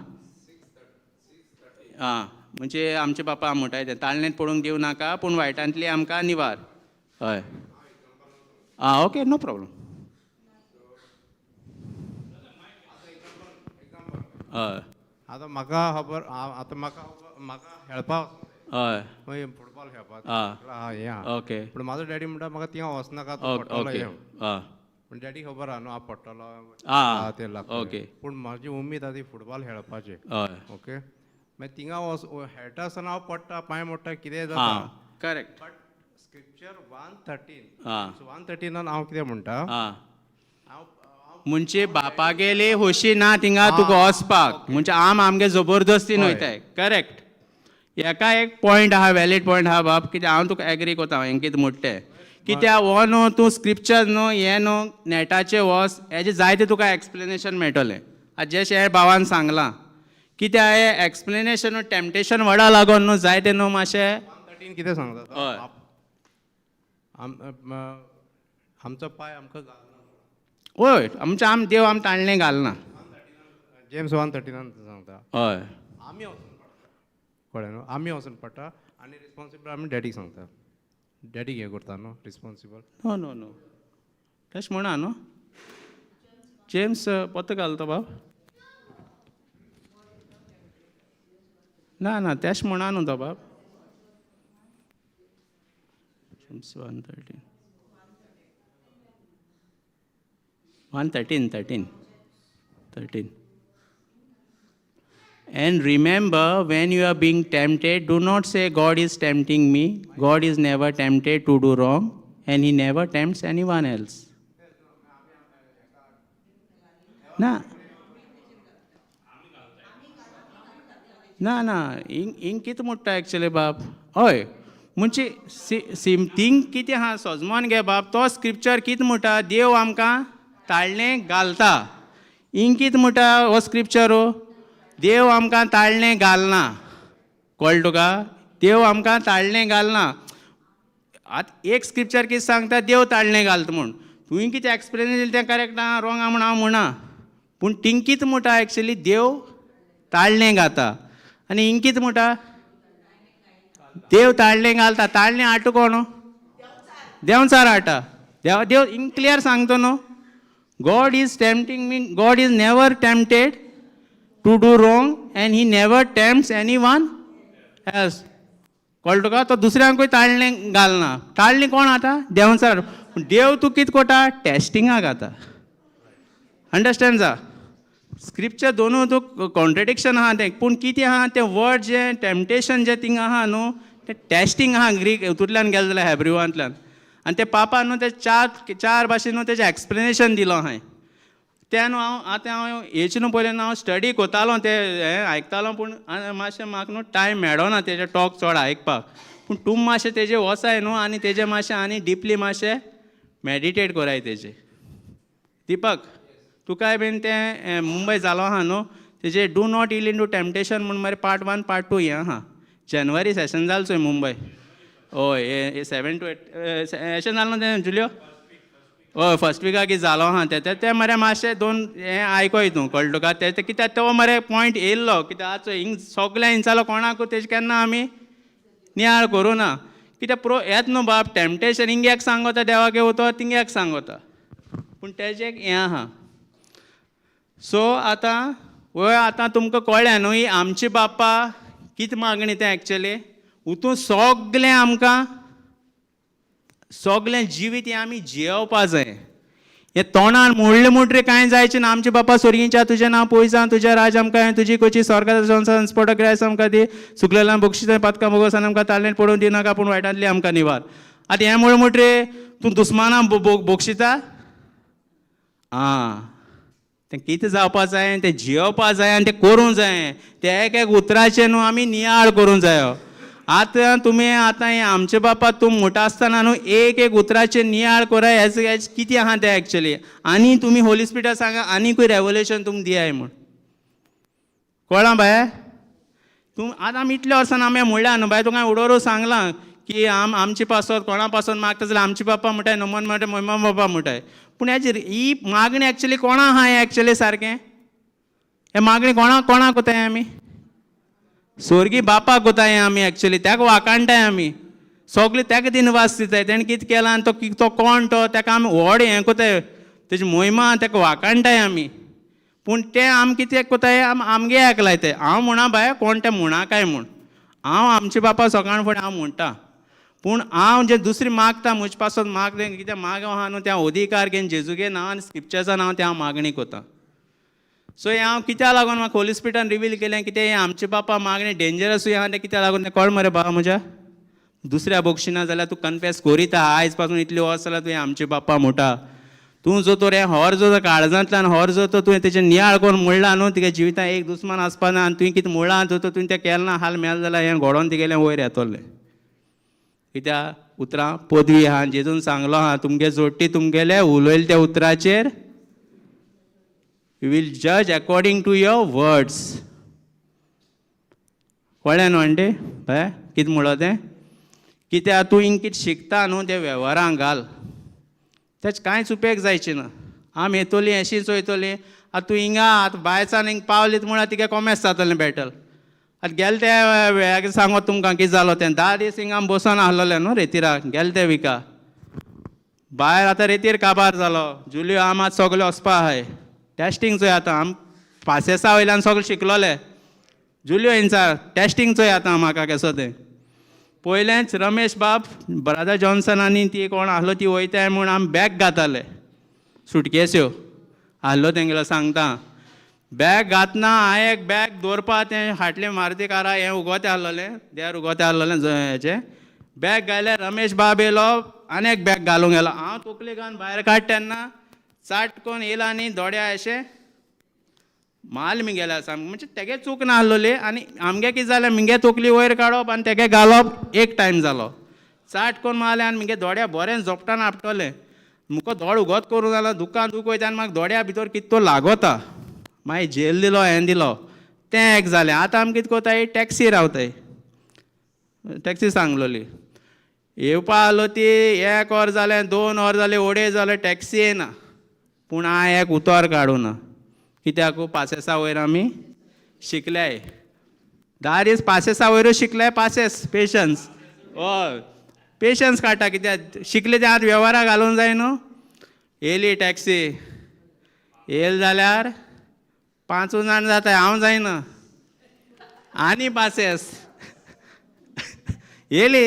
आं, म्हणजे आमचे बापा म्हणटाय तें ताळणेंत पडूंक दिवं नाका पूण वायटांतली आमकां निवार. हय, आं, ओके, नो प्रॉब्लम. हय. आतां म्हाका खबर, आतां म्हाका म्हाका खेळपाक, हय. मागीर फुटबॉल खेळपाक आं. हें आहा. ओके. पूण म्हाजो डॅडी म्हणटा म्हाका थिंगा वचनाका, तूं पडटलो ओके हें. आं. पूण डॅडी खबर आहा न्हू हांव पडटलो आं. तें लागतलें. ओके. पूण म्हाजी उमेद आहा ती फुटबॉल खेळपाची. हय. ओके, मागीर थिंगा वच खेळटा आसतना हांव पडटा, पांय मोडटा, कितेंय जाता. आं, करेक्ट. बट स्क्रिप्चर 1:13, आं. 1:13 हांव कितें म्हणटा, आं. हांव म्हणजे बापागेली खोशी ना थिंगा तुका वचपाक, म्हणजे आम आमगे जबरदस्तीन वयताय. करेक्ट. हेका एक पॉयंट आहा, वॅलीड पॉयंट आहा बाब. कित्याक हांव तुका एग्री कोता हें कितें म्हणटा तें. कित्याक हो न्हू तूं स्क्रिप्चर न्हू हें न्हू नेटाचेर वच, हेजें जायतें तुका एक्सप्लेनेशन मेळटलें. आतां जशें हे भावान सांगलां, कित्याक हें एक्सप्लेनेशन न्हू टॅम्पटेशन व्हडा लागोन न्हू जायतें न्हू मातशें. 1:13 कितें सांगता? हय. आमचो पांय आमकां घालना. हय, आमचें आम देव आम ताळणें घालना. जेम्स 1:13 सांगता. हय. आमी वचून पडटा, कळ्ळें न्हू, आमी वचून पडटा आनी रिस्पोन्सिबल आमी डॅडीक सांगता, डॅडीक हें करता न्हू रिस्पोन्सिबल. नो नो नो, तशें म्हणा न्हू. जेम्स पोतो घालता बाब. ना ना, तेश म्हणा न्हू तो बाब. James 1:13, 1:13, 13, 13. And remember, when you are being tempted, do not say, God is tempting me. God is never tempted to do wrong, and He never tempts anyone else. ना ना ना, हिंग हिंग कितें म्हणटा एक्चुली बाब? हय, म्हणजे सिम थिंग कितें आहा सोजमोन घे बाब. तो स्क्रिप्चर कितें म्हणटा? देव आमकां ताळणें घालता. हिंग कितें म्हणटा हो स्क्रिप्चर? देव आमकां ताळणें घालना. कळ्ळें तुका? देव आमकां ताळणें घालना. आतां एक स्क्रिप्चर कितें सांगता? देव ताळणें घालता म्हूण. तुवें कितें एक्सप्लेन दिलें तें करेक्ट आहा, रोंग आहा म्हूण हांव म्हणना, पूण थिंग कितें म्हणटा एक्चुली? देव ताळणें घाता. आनी हिंग कितें म्हणटा? देव ताळणें घालता. ताळणें हाडटा कोण? देंवचार हाडटा. देव देव हिंग क्लियर सांगता न्हू, God is tempting me. God is never tempted to do wrong and he never tempts anyone else. कळ्ळें तुका? तो दुसऱ्यांकूय ताळणें घालना. ताळणें कोण आतां? देंवचार. पूण देव तूं कितें कोता? टेस्टिंगाक आता. अंडरस्टँड जा? स्क्रिप्चर दोनू तूं कॉन्ट्रडिक्शन आहा तें, पूण कितें आहा तें वर्ड जें टेम्पटेशन जें थिंगा आहा न्हू, तें टेस्टींग आहा ग्रीक हितूंतल्यान गेलें जाल्यार हेब्रुवांतल्यान. आनी ते पापा न्हू ते चार चार भाशेन न्हू तेजें एक्सप्लेनेशन दिलो हांवें तें न्हू. हांव आतां हांव हेच न्हू पयलें न्हू हांव स्टडी कोतालो, तें हें आयकतालो, पूण मातशें म्हाका न्हू टायम मेळना तेजे टॉक चड आयकपाक. पूण तूं मातशें तेजें वचाय न्हू आनी तेजें मातशें आनी डिपली मातशें मॅडिटेट कोराय तेजें. दीपक, तुकाय बीन तें मुंबय जालो आहा न्हू तेजे do not yield into temptation म्हूण मरे पार्ट 1 पार्ट 2 हें आहा. जनवरी सेशन जालें चोय मुंबय. हय, हे 7 टू 8 अशें जालें न्हू तें जुलियो? हय, फर्स्ट विकाक कितें जालो आहा तें तें तें मरे मातशें दोन हें आयकोय तूं. कळ्ळें तुका? तें तें कित्याक तो मरे पॉयंट येयल्लो. कित्याक आतां चोय हिंग सगळ्या हिंसालो कोणाकू तेजें केन्ना आमी नियाळ करूं ना. कित्याक प्रो येत न्हू बाब टेम्पटेशन, हिंग एक सांगोता देवागे उतर, थिंग एक सांगोता, पूण तेजें एक हें आहा. सो आतां वय आतां तुमकां कळ्ळें न्हू ही आमची बाप्पा कितें मागणी तें एक्चुली. उतून सगलें आमकां सगलें जिवीत हें आमी जियोवपा जाय. हें तोंडान म्हणलें म्हणटरीर कांय जायचें ना. आमचे बापा सोर्गींच्या, तुजें नांव पयस जावं, तुजें राज आमकां, तुजी खोची स्वर्गात संवसारांत स्पोटक ग्रास आमकां दी. चुकलेल्यान बक्षीस पातकां भोगोसान आमकां ताळणेंत पडून दिनाका, पूण वायटांतली आमकां निवार. आतां हें म्हणलें म्हणटरीर तूं दुस्मानां बोगशिता? आं, तें कितें जावपा जाय तें जियोवपा जाय आनी तें करूंक जाय. तें एक एक उतराचें न्हू आमी नियाळ करूंक जायो. आतां तुमी आतां हें आमचे बापा तूं म्हणटा आसतना न्हू एक एक उतराचें नियाळ कोराय. हेज हेज कितें आहा तें एक्चुली. आनी तुमी होली स्पिरिटा सांगा आनीकूय रेवलेशन तुमकां दियाय म्हूण. कळ्ळां बाये? तूं आतां आमी इतल्या वर्सान आमी म्हणल्या न्हू बाय, तुका उडोरू सांगलां की आम आमचे पासत कोणा पासत मागता जाल्यार आमचे बाप्पा म्हणटाय, नमन म्हणटाय, महिमा बाप्पा म्हणटाय. पूण हेजी ही मागणी एक्चुली कोणा आहा? हें एक्चुली सारकें हें मागणी कोणाक कोणाक कोताय आमी? सोर्गी बापाक कोताय आमी एक्चुली, ताका वाकाणटाय आमी सगळे, ताका दिनवास दिताय. तेणें कितें केलां आनी तो तो कोण तो ताका आमी व्हड हें कोताय, तेजी मोहिमा ताका वाकाणटाय आमी. पूण तें आमी कितें कोताय, आमी आमगे हेक लायताय. हांव म्हणा बाय कोण तें म्हणा काय म्हूण, हांव आमचे बापा सकाळ फुडें हांव म्हणटा, पूण हांव जे दुसरी मागता म्हजे पासत मागलें कित्याक माग आहा न्हू, तें अधिकार घेवन जेजूगे नांव आनी स्क्रिप्चर्सा नांव तें हांव मागणी कोता. सो हें हांव कित्याक लागून म्हाका होली स्पिरिटान रिवील केलें, कितें हें आमचे बापा मागणें डेंजरसूय आहा तें कित्याक लागून तें कळ मरे बाबा म्हज्या. दुसऱ्या बक्षिना जाल्यार तूं कन्फेस करीता आयज पासून इतली वर्स जाल्यार तुवें आमचे बाप्पा म्हणटा, तूं जो तर हें हर जो काळजांतल्यान हर जो तर तुवें तेजें नियाळ करून म्हणलां न्हू, तुगे जिवितांत एक दुस्मान आसपा ना आनी तुवें कितें म्हणलां जो तर तुवें तें केलें ना, हाल मेल जाल्यार हें घडोवन तुगेलें वयर येतलें. कित्याक उतरां पदवी आहा, जेजून सांगलो आहा तुमगे जोडटी तुमगेले उलयले त्या उतराचेर, you will judge according to your words. कळ्ळें न्हू आंटी बाय कितें म्हणलो तें? कित्याक तूं हिंग कितें शिकता न्हू तें वेव्हारांक घाल, तेच कांयच उपेग जायचे ना. आमी येतोली अशीच वयतोली, आतां तूं हिंगा आतां बायसान हिंग पावलीत म्हळ्यार तिगे कोमेस जातलें बॅटल. आतां गेले ते सांगत तुमकां कितें जालो तें, 10 दीस हिंगा आमी बसोन आहलोले न्हू रेतिराक, गेले ते विका भायर, आतां रेतीर काबार जालो. जुलियो आम आतां सगळे वचपा आहाय टेस्टींग चोय, आतां आम पासेसा वयल्यान सगळें शिकलोले. जुलियो इंचार टेस्टींग चोय आतां म्हाका केसो तें. पयलेंच रमेश बाब ब्रदर जॉन्सन आनी ती कोण आहलो ती वयताय म्हूण आमी बॅग घाताले, सुटकेस्यो आहलो तेंगेलो सांगता. बॅग घातना हांवें एक बॅग दवरपा तें हाटलें मारुती कारा हें उगोतें आहलोलें, देर उगोतें आहलोलें हेचें बॅग घायल्यार रमेश बाब येयलो आनी एक बॅग घालूंक गेलो. हांव तकली घालून भायर काडटा तेन्ना चाट कोन्न येयला आनी दोड्या अशें माल मिगेल्या सामकें, म्हणजे तेगे चूक नासलोली आनी आमगे कितें जालें, मिगे तकली वयर काडप आनी तेगे घालप एक टायम जालो. चाट कोन्न मारलें आनी मिगे दोड्या बरें जोपटान आपटलें, मुको दोळ उगोत करूं जालो, दुकान दूख वयता आनी म्हाका दोड्या भितर कितें तो लागोता, मागीर झेल दिलो हें दिलो तें एक जालें. आतां आमी कितें कोताय, टॅक्सी रावताय, टॅक्सी सांगलोली येवपा आहलो ती 1 वर जालें 2 वर जालें 2.5 जालें टॅक्सी येयना. पूण हांवें एक उतर काडूना, कित्याक पासेसा वयर आमी शिकल्याय, 10 दीस पासेसा वयरूच शिकले, पासेस पेशन्स, हय पेशन्स काडटा, कित्याक शिकले ते आतां वेव्हारा घालूंक जाय न्हू. येयली टॅक्सी, येयली जाल्यार 5 जाण जाता, हांव जायना आनी पासेस येयली.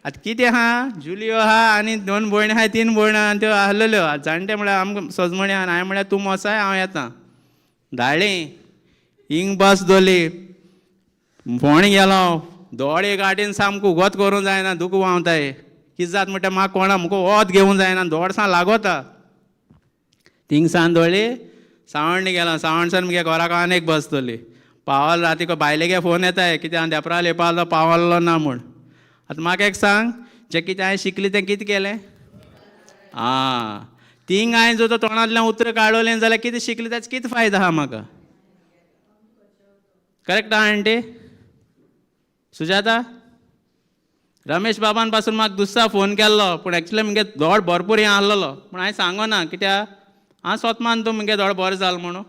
आतां कितें आहा, जुलियो आहा आनी 2 भयणी आहाय 3 भयणी आहा आनी त्यो आहलेल्यो. आतां जाणटे म्हळ्यार आमकां सजमणी आहा, हांवें म्हळ्यार तूं मोसाय हांव येता. धाडली हिंग बस धरली, फोंड गेलो, दोळे गाडयेन सामको उगोत करूंक जायना, दुख व्हांवताय, कितें जाता म्हणटा म्हाका कोणा मुको वत घेवंक जायना, दोडसां लागोता. थिंगसान दोळी सावंड गेलो, सावंडसान मुगे घराक आनी एक बस धरली. पावल राती बायलेगे फोन येताय कितें हांव देपराल येवपा पावलो ना म्हूण. आतां म्हाका एक सांग, जें कितें हांवें शिकलें तें कितें केलें? आं थिंग हांवें जर तो तोंडांतल्यान उतरां काडलें जाल्यार कितें शिकलें ताचो कितें फायदो आहा म्हाका? करेक्ट आहा आंटी सुजाता? रमेश बाबान पासून म्हाका दुसरा फोन केल्लो, पूण एक्चुअली मुगे दोड भरपूर हें आहलोलो, पूण हांवें सांगना कित्याक हांव स्वता मानता मुगे दोड बरें जालें म्हणून.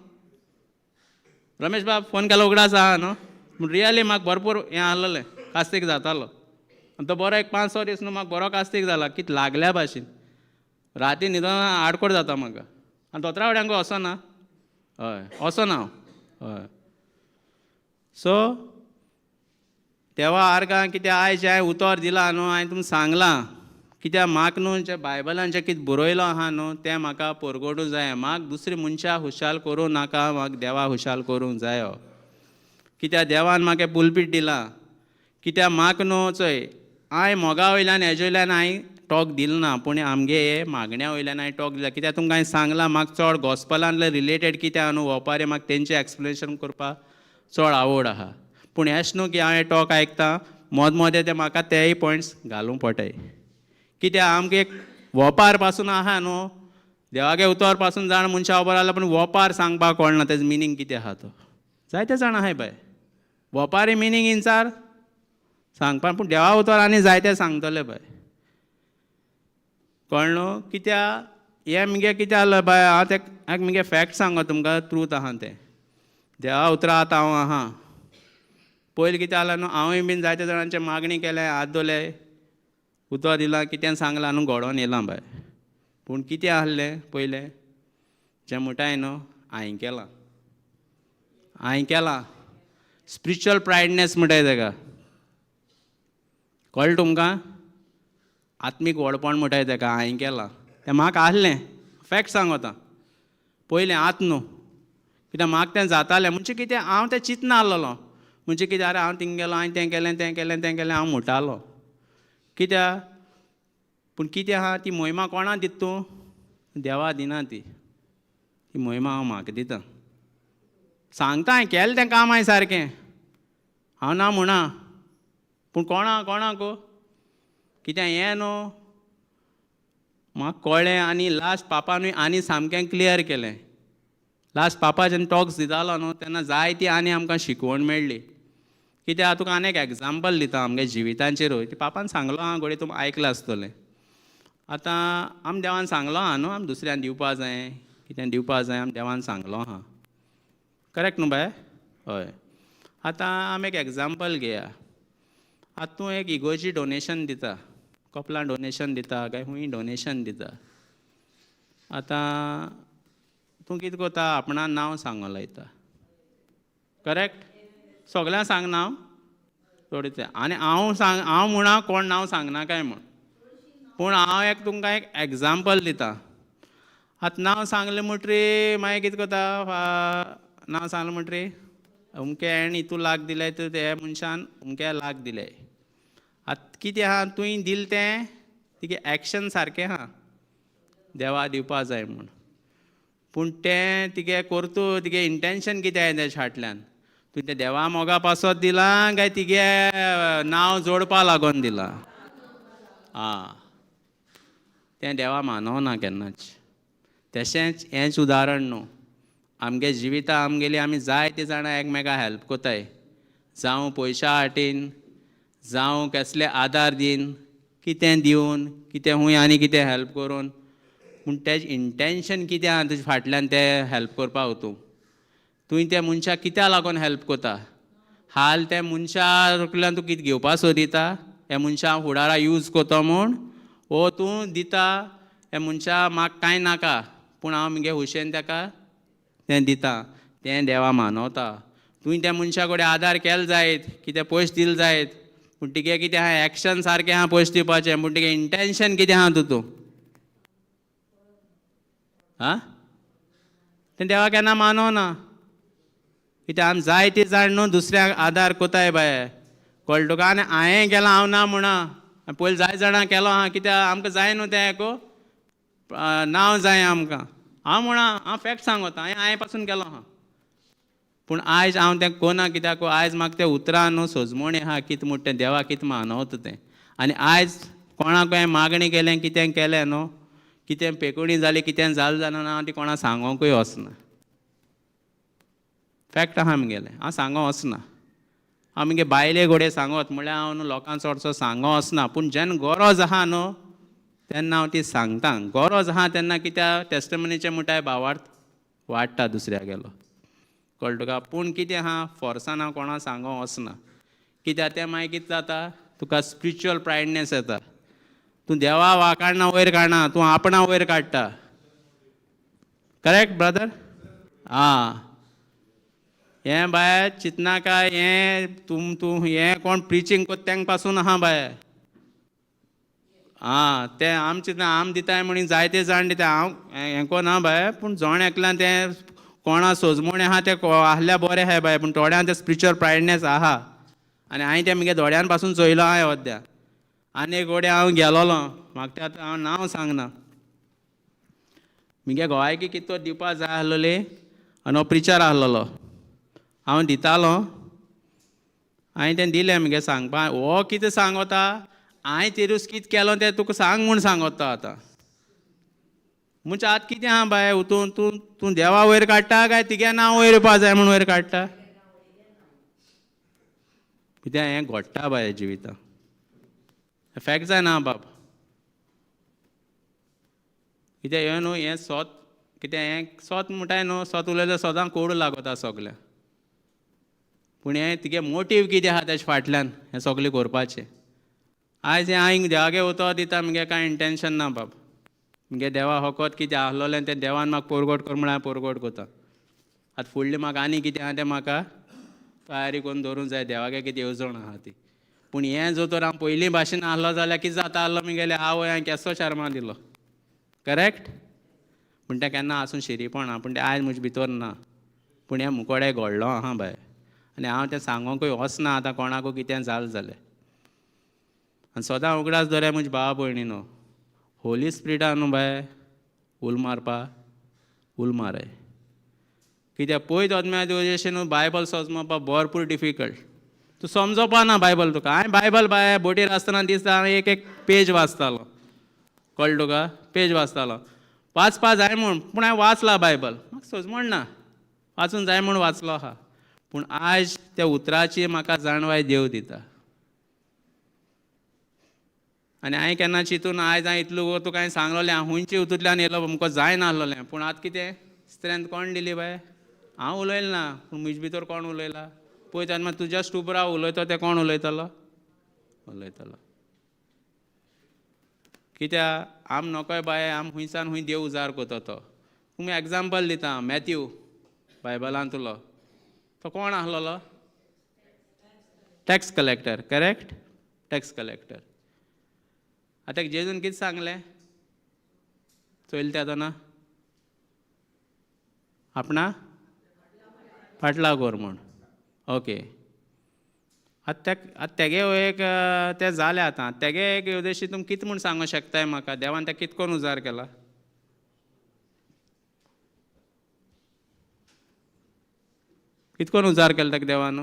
रमेश बाब फोन केलो उगडास आहा न्हू, पूण रियली म्हाका भरपूर हें आहलोलें, कास्तीक जातालो आनी तो बरो एक 5-6 दीस न्हू म्हाका बरो कास्तीक जाला, कितें लागल्या भाशेन, राती न्हिदोन आडकोड जाता म्हाका. आनी दोतोरा कडेन वचना, हय वचना हांव, हय. सो देवा आर्गां कित्याक आयज हांवें उतर दिलां न्हू, हांवें तुमकां सांगलां, कित्याक म्हाका न्हू जें बायबलान जें कितें बरयलो आहा न्हू तें म्हाका परगटूंक जाय. म्हाका दुसरे मनशां खुशाल करूं नाका, म्हाका देवा खुशाल करूंक जायो, कित्याक देवान म्हाका पुलपीट दिलां. कित्याक म्हाका न्हू चोय हांवें मोगा वयल्यान हेजे वयल्यान हांवें टॉक दिल ना, पूण आमगे हे मागण्या वयल्यान हांवें टॉक दिला. कित्याक तुमकां हांवें सांगलां म्हाका चड गॉस्पलांतले रिलेटेड कितें आहा न्हू वोपारी, म्हाका तेंचें एक्सप्लेनेशन करपाक चड आवड आहा. पूण हेंच न्हू की हांव हे टॉक आयकता मोद मोदें ते म्हाका तेय पॉयंट्स घालूंक पडटाय, कित्याक आमकां एक वोपार पासून आहा न्हू, देवागे उतर पासून जाण मनशां खबर आसल्यार पूण वोपार सांगपाक कळना तेजो मिनींग कितें आहा तो. जायते जाण आहाय बाय वोपारी मिनींग इन्सार सांगपाक, पूण देवा उतर आनी जायते सांगतले बाय, कळ्ळें न्हू? कित्याक हें मुगे कितें जालें बाय, हांव तें एक मुगे फॅक्ट सांगो तुमकां, ट्रूथ आहा तें. देवा उतरां आतां हांव आहा, पयलीं कितें जालां न्हू, हांवूय बीन जायते जाणांचे मागणी केल्या, हात दवरले, उतर दिलां, कितें सांगलां न्हू, घडोवन येयलां बाय. पूण कितें आहलें पयलें जें म्हणटाय न्हू, हांवें केलां, हांवें केलां. स्पिरिच्युअल प्रायडनेस म्हणटाय तेका, कळ्ळें तुमकां? आत्मीक व्हडपण म्हणटाय तेका, हांवें केलां तें म्हाका आहलें. फॅक्ट सांगता, पयलें आत न्हू, कित्याक म्हाका तें जातालें. म्हणजे कितें, हांव तें चिंतना आहलोलो, म्हणजे कितें, आरे हांव थिंग गेलो, हांवें तें केलें, तें केलें, तें केलें, हांव म्हणटालो कित्याक. पूण कितें आहा, ती मोहिमा कोणा दिता तूं? देवा दिना ती, ती मोहिमा हांव म्हाका दिता. सांगता हांवें केलें तें काम हांवें सारकें, हांव ना म्हणा, पूण कोणा कोणाक कित्याक हें न्हू म्हाका कळ्ळें. आनी लास्ट पापानूय आनी सामकें क्लियर केलें. लास्ट पापा जेन्ना टॉक्स दितालो न्हू तेन्ना जायती आनी आमकां शिकवण मेळ्ळी. कित्याक तुका आनी एक एग्जाम्पल दिता आमगे जिवितांचेरूय. ती पापान सांगलो आहा, घडये तुमी आयकलां आसतलें. आतां आम देवान सांगलो आहा न्हू, आम दुसऱ्यान दिवपा जाय, कितें दिवपा जाय, आम देवान सांगलो आहा, करेक्ट न्हू बाय? हय. आतां आम एक एग्जाम्पल घेया. आतां तूं एक इगोर्जी डोनेशन दिता, कपलां डोनेशन दिता, काय खूंय डोनेशन दिता. आतां तूं कितें करता, आपणा नांव सांगो लायता, करेक्ट? सगळ्यांक सांग नांव थोडें तें. आनी हांव सांग, हांव म्हणा कोण नांव सांगना काय म्हूण, पूण हांव एक तुमकां एक एग्जाम्पल दिता. आतां नांव सांगलें म्हणटरी मागीर कितें करता, नांव सांगलें म्हणटरी अमके हेण हितू लाख दिले, तर ते मनशान अमके लाख दिले. आतां कितें आहा, तुवें दिलें तें तिगे एक्शन सारकें आहा, देवा दिवपा जाय म्हूण, पूण तें तिगे करतू, तिगे इंटेन्शन कितें आहा तेच्या फाटल्यान, तुवें तें देवा मोगा पासत दिलां काय तिगे नांव जोडपा लागून दिलां? आं, तें देवा मानवना केन्नाच. तशेंच हेंच उदाहरण न्हू, आमगे जिवितां आमगेली आमी जायते जाणां एकमेकां हेल्प कोताय, जावं पयशा हाटीन, जावं कसले आदार दीन, कितें दिवन, कितें खूंय आनी कितें हेल्प करून, पूण तेजें इंटेन्शन कितें आहा तुजे फाटल्यान तें हेल्प करपाक तूं तुवें त्या मनशाक कित्याक लागून हेल्प करता? हाल त्या मनशा कडल्यान तूं कितें घेवपा सोदिता, ह्या मनशा फुडारा यूज करता म्हूण, वो तूं दिता ह्या मनशा म्हाका कांय नाका, पूण हांव म्हगे हुशेन ताका तें दिता, तें देवा मानवता. तुवें त्या मनशा कडेन आदार केलो जायत, कितें पयशे दिले जायत, पूण तिगे कितें आहा एक्शन सारकें आहा पयशे दिवपाचें, पूण तिगे इंटेन्शन कितें आहा तितून, आं, तें देवा केन्ना मानवना. कित्याक आमी जायते जाण न्हू दुसऱ्यांक आदार कोताय बाये, कळ्ळें तुका? आनी हांवें केलां, हांव ना म्हणा, पयलीं जाय जाणां केलो आहा, कित्याक आमकां जाय न्हू तें एको नांव जाय आमकां. हांव म्हणा, हांव फॅक्ट सांगता, हांवें पासून केलो आहा, पूण आयज हांव तें कोना, कित्याक आयज म्हाका तें उतरां न्हू सजमोणी आहा, कितें म्हणटा तें देवा कितें मानवता तें. आनी आयज कोणाक हांवें मागणें केलें, कितें केलें न्हू, कितें पेकुणी जाली, कितें जालें जालें ना, हांव ती कोणाक सांगोंकूय वचना. फॅक्ट आहा आमगेलें, हांव सांगो वचना. हांव म्हगे बायले घोडये सांगत म्हळ्यार हांव न्हू लोकांक चडसो सांगो वचना, पूण जेन्ना गरज आहा न्हू तेन्ना हांव ती सांगता. गरज आहा तेन्ना कित्याक टेस्टमनीचें म्हणटाय भावार्थ वाडटा दुसऱ्या गेलो, कळ्ळें तुका? पूण कितें आहा, फोर्सान हांव कोणाक सांगो वचना, कित्याक तें मागीर कितें जाता, तुका स्पिरिच्युअल प्रायडनेस येता. तूं देवा वाकाडना वयर काडना, तूं आपणा वयर काडटा, करेक्ट ब्रदर? आं, हें बाय चिंतनाका, हें तूं तूं हें कोण प्रिचींग कोत्ता तेंक पासून आहा बाय. आं, तें आम चिंतना आम दिताय म्हण जायते जाण दिता, हांव हें कोना बाय, पूण जण एकल्यान तें कोणा सोजमोणे आहा तें आहल्या बरें आहाय बाय, पूण थोड्यांक तें स्पिरिच्युअल प्रायडनेस आहा. आनी हांवें तें म्हगे दोळ्यान पासून चोयलो आहा अद्या. आनी एक वडे हांव गेलोलो, म्हाका तें आतां हांव नांव सांगना, म्हगे गोवायकी कितें दिवपा जाय आसलोली, आनी हो प्रिचर आसलोलो, हांव दितालो, हांवें तें दिलें म्हगे सांगपा, हो कितें सांगता, हांवें तेरूस कितें केलो तें तुका सांग म्हूण सांगता. आतां म्हणजे आतां कितें आहा बाय, तूं तूं तूं देवा वयर काडटा काय तिगे नांव वयर येवपा जाय म्हूण वयर काडटा? कित्याक हें घडटा बाय जिवितां, फॅक्ट जायना बाब. कित्याक हें न्हू हें सोत, कित्याक हें सोत म्हणटाय न्हू, सोत उलयल्यार सदां कोडू लागता सगळ्यांक. पूण हें तुगे मोटीव कितें आहा तेजे फाटल्यान हें सगळें करपाचें. आयज हें हांव देवागे उतर दिता, मुगे कांय इंटेन्शन ना बाब. मुगे देवा होकोत कितें आहलोलें तें देवान म्हाका पोरगोट कर म्हळ्यार हांव पोरगोट करता. आतां फुडलें म्हाका आनी कितें आहा तें म्हाका तयारी करून दवरूंक जाय, देवागे कितें येवजण आहा ती. पूण हें जर तर हांव पयलीं भाशेन आहलो जाल्यार कितें जाता आहलो मुगेलें आवय हांवें केसो शर्मा दिलो, करेक्ट? पूण तें केन्ना आसून शिरीपण आहा, पूण तें आयज म्हजे भितर ना. पूण हें मुकोडे घडलो आहा बाय, आनी हांव तें सांगोंकूय वचना आतां कोणाकूय कितें जालें जाल्यार. आनी सदां उगडास दवराय म्हज्या भावा भयणीनो, होली स्पिरिटा न्हू बाय उल मारपा उल माराय. कित्याक पयत अदम्या देवजेशें न्हू बायबल समजपा भरपूर डिफिकल्ट, तूं समजोपा ना बायबल तुका. हांवें बायबल बाय बोटीर आसतना दिसता हांवें एक एक पेज वाचतालो, कळ्ळें तुका? पेज वाचतालो, वाचपा जाय म्हूण, पूण हांवें वाचला बायबल, म्हाका सजमण ना, वाचून जाय म्हूण वाचलो आहा. पूण आयज त्या उतराची म्हाका जाणवाय देव दिता. आनी हांवें केन्ना चिंतून आयज हांवें इतलो तुका हांवें सांगलोलें, हांव हुंयचे हितूंतल्यान येयलो म्हाका जायनासलोलें. पूण आतां कितें स्ट्रेंथ कोण दिली बाय? हांव उलयलें ना, पूण म्हजे भितर कोण उलयला पळय तेन्ना तूं जस्ट उबो राव उलयता तें कोण उलयतलो? उलयतलो. कित्याक आम नोकोय बाय, आम हुंयसान हुंय देव उजार करता तो. तुमी एग्जाम्पल दिता, मॅथ्यू बायबलांतलो तो कोण आसलेलो? Tax collector, correct? Tax collector. आतां जेजून कितें सांगलें चोयलें तें आतां ना? आपणा फाटला कर म्हूण. ओके, आतां आतां तेगे एक तें जालें. आतां तेगे एक उद्देशी तुमी कितें म्हूण सांगूंक शकताय म्हाका, देवान तेका कितें करून उजार केला? कितें करून उजार केला ताका देवान?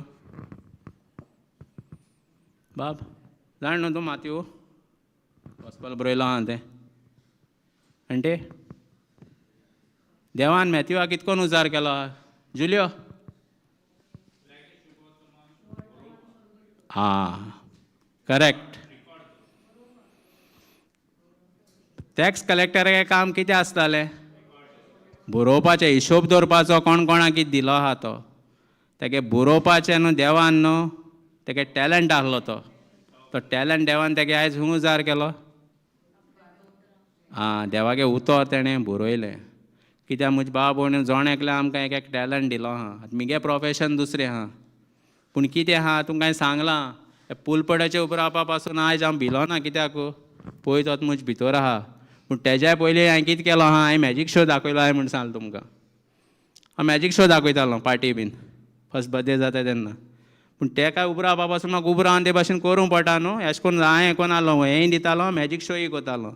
बाब जाण न्हू तूं मातयो गॉस्पल बरयलो आहा तें. आण्टी देवान मॅथ्यूआक कितें करून उजार केलो? जुलियो आं, करेक्ट. टॅक्स कलेक्टराचें काम कितें आसतालें? बरोवपाचें, हिशोब दवरपाचो, कोण कोणाक कितें दिलो आहा तो. तेगे बरोवपाचें न्हू देवान न्हू तेगे टॅलंट आहलो तो, तो टॅलंट देवान तेगे आयज खूंय उजार केलो? आं, देवागे उतर तेणें बरयलें. कित्याक म्हजे भाव भयणी जण एकल्या आमकां एक एक टॅलंट दिलो आहा. आतां मुगे प्रोफेशन दुसरें आहा, पूण कितें आहा तुमकां हांवें सांगलां, पुलपडाचे उबो रावपा पासून आयज हांव भिलो ना, कित्याक पळय तो म्हजे भितर आहा. पूण तेज्या पयलीं हांवें कितें केलो आहा, हांवें मॅजीक शो दाखयलो हांवें म्हूण सांगलें तुमकां. हांव मॅजीक शो दाखयतालो पार्टी बीन फर्स्ट बर्थडे जाता तेन्ना. पूण तेका उबो रावपा पासून म्हाका उबो रावन ते भाशेन करूंक पडटा न्हू, एशें करून हांवें हें कोन्न आहलो, हेंय दितालो मॅजीक शोय करतालो.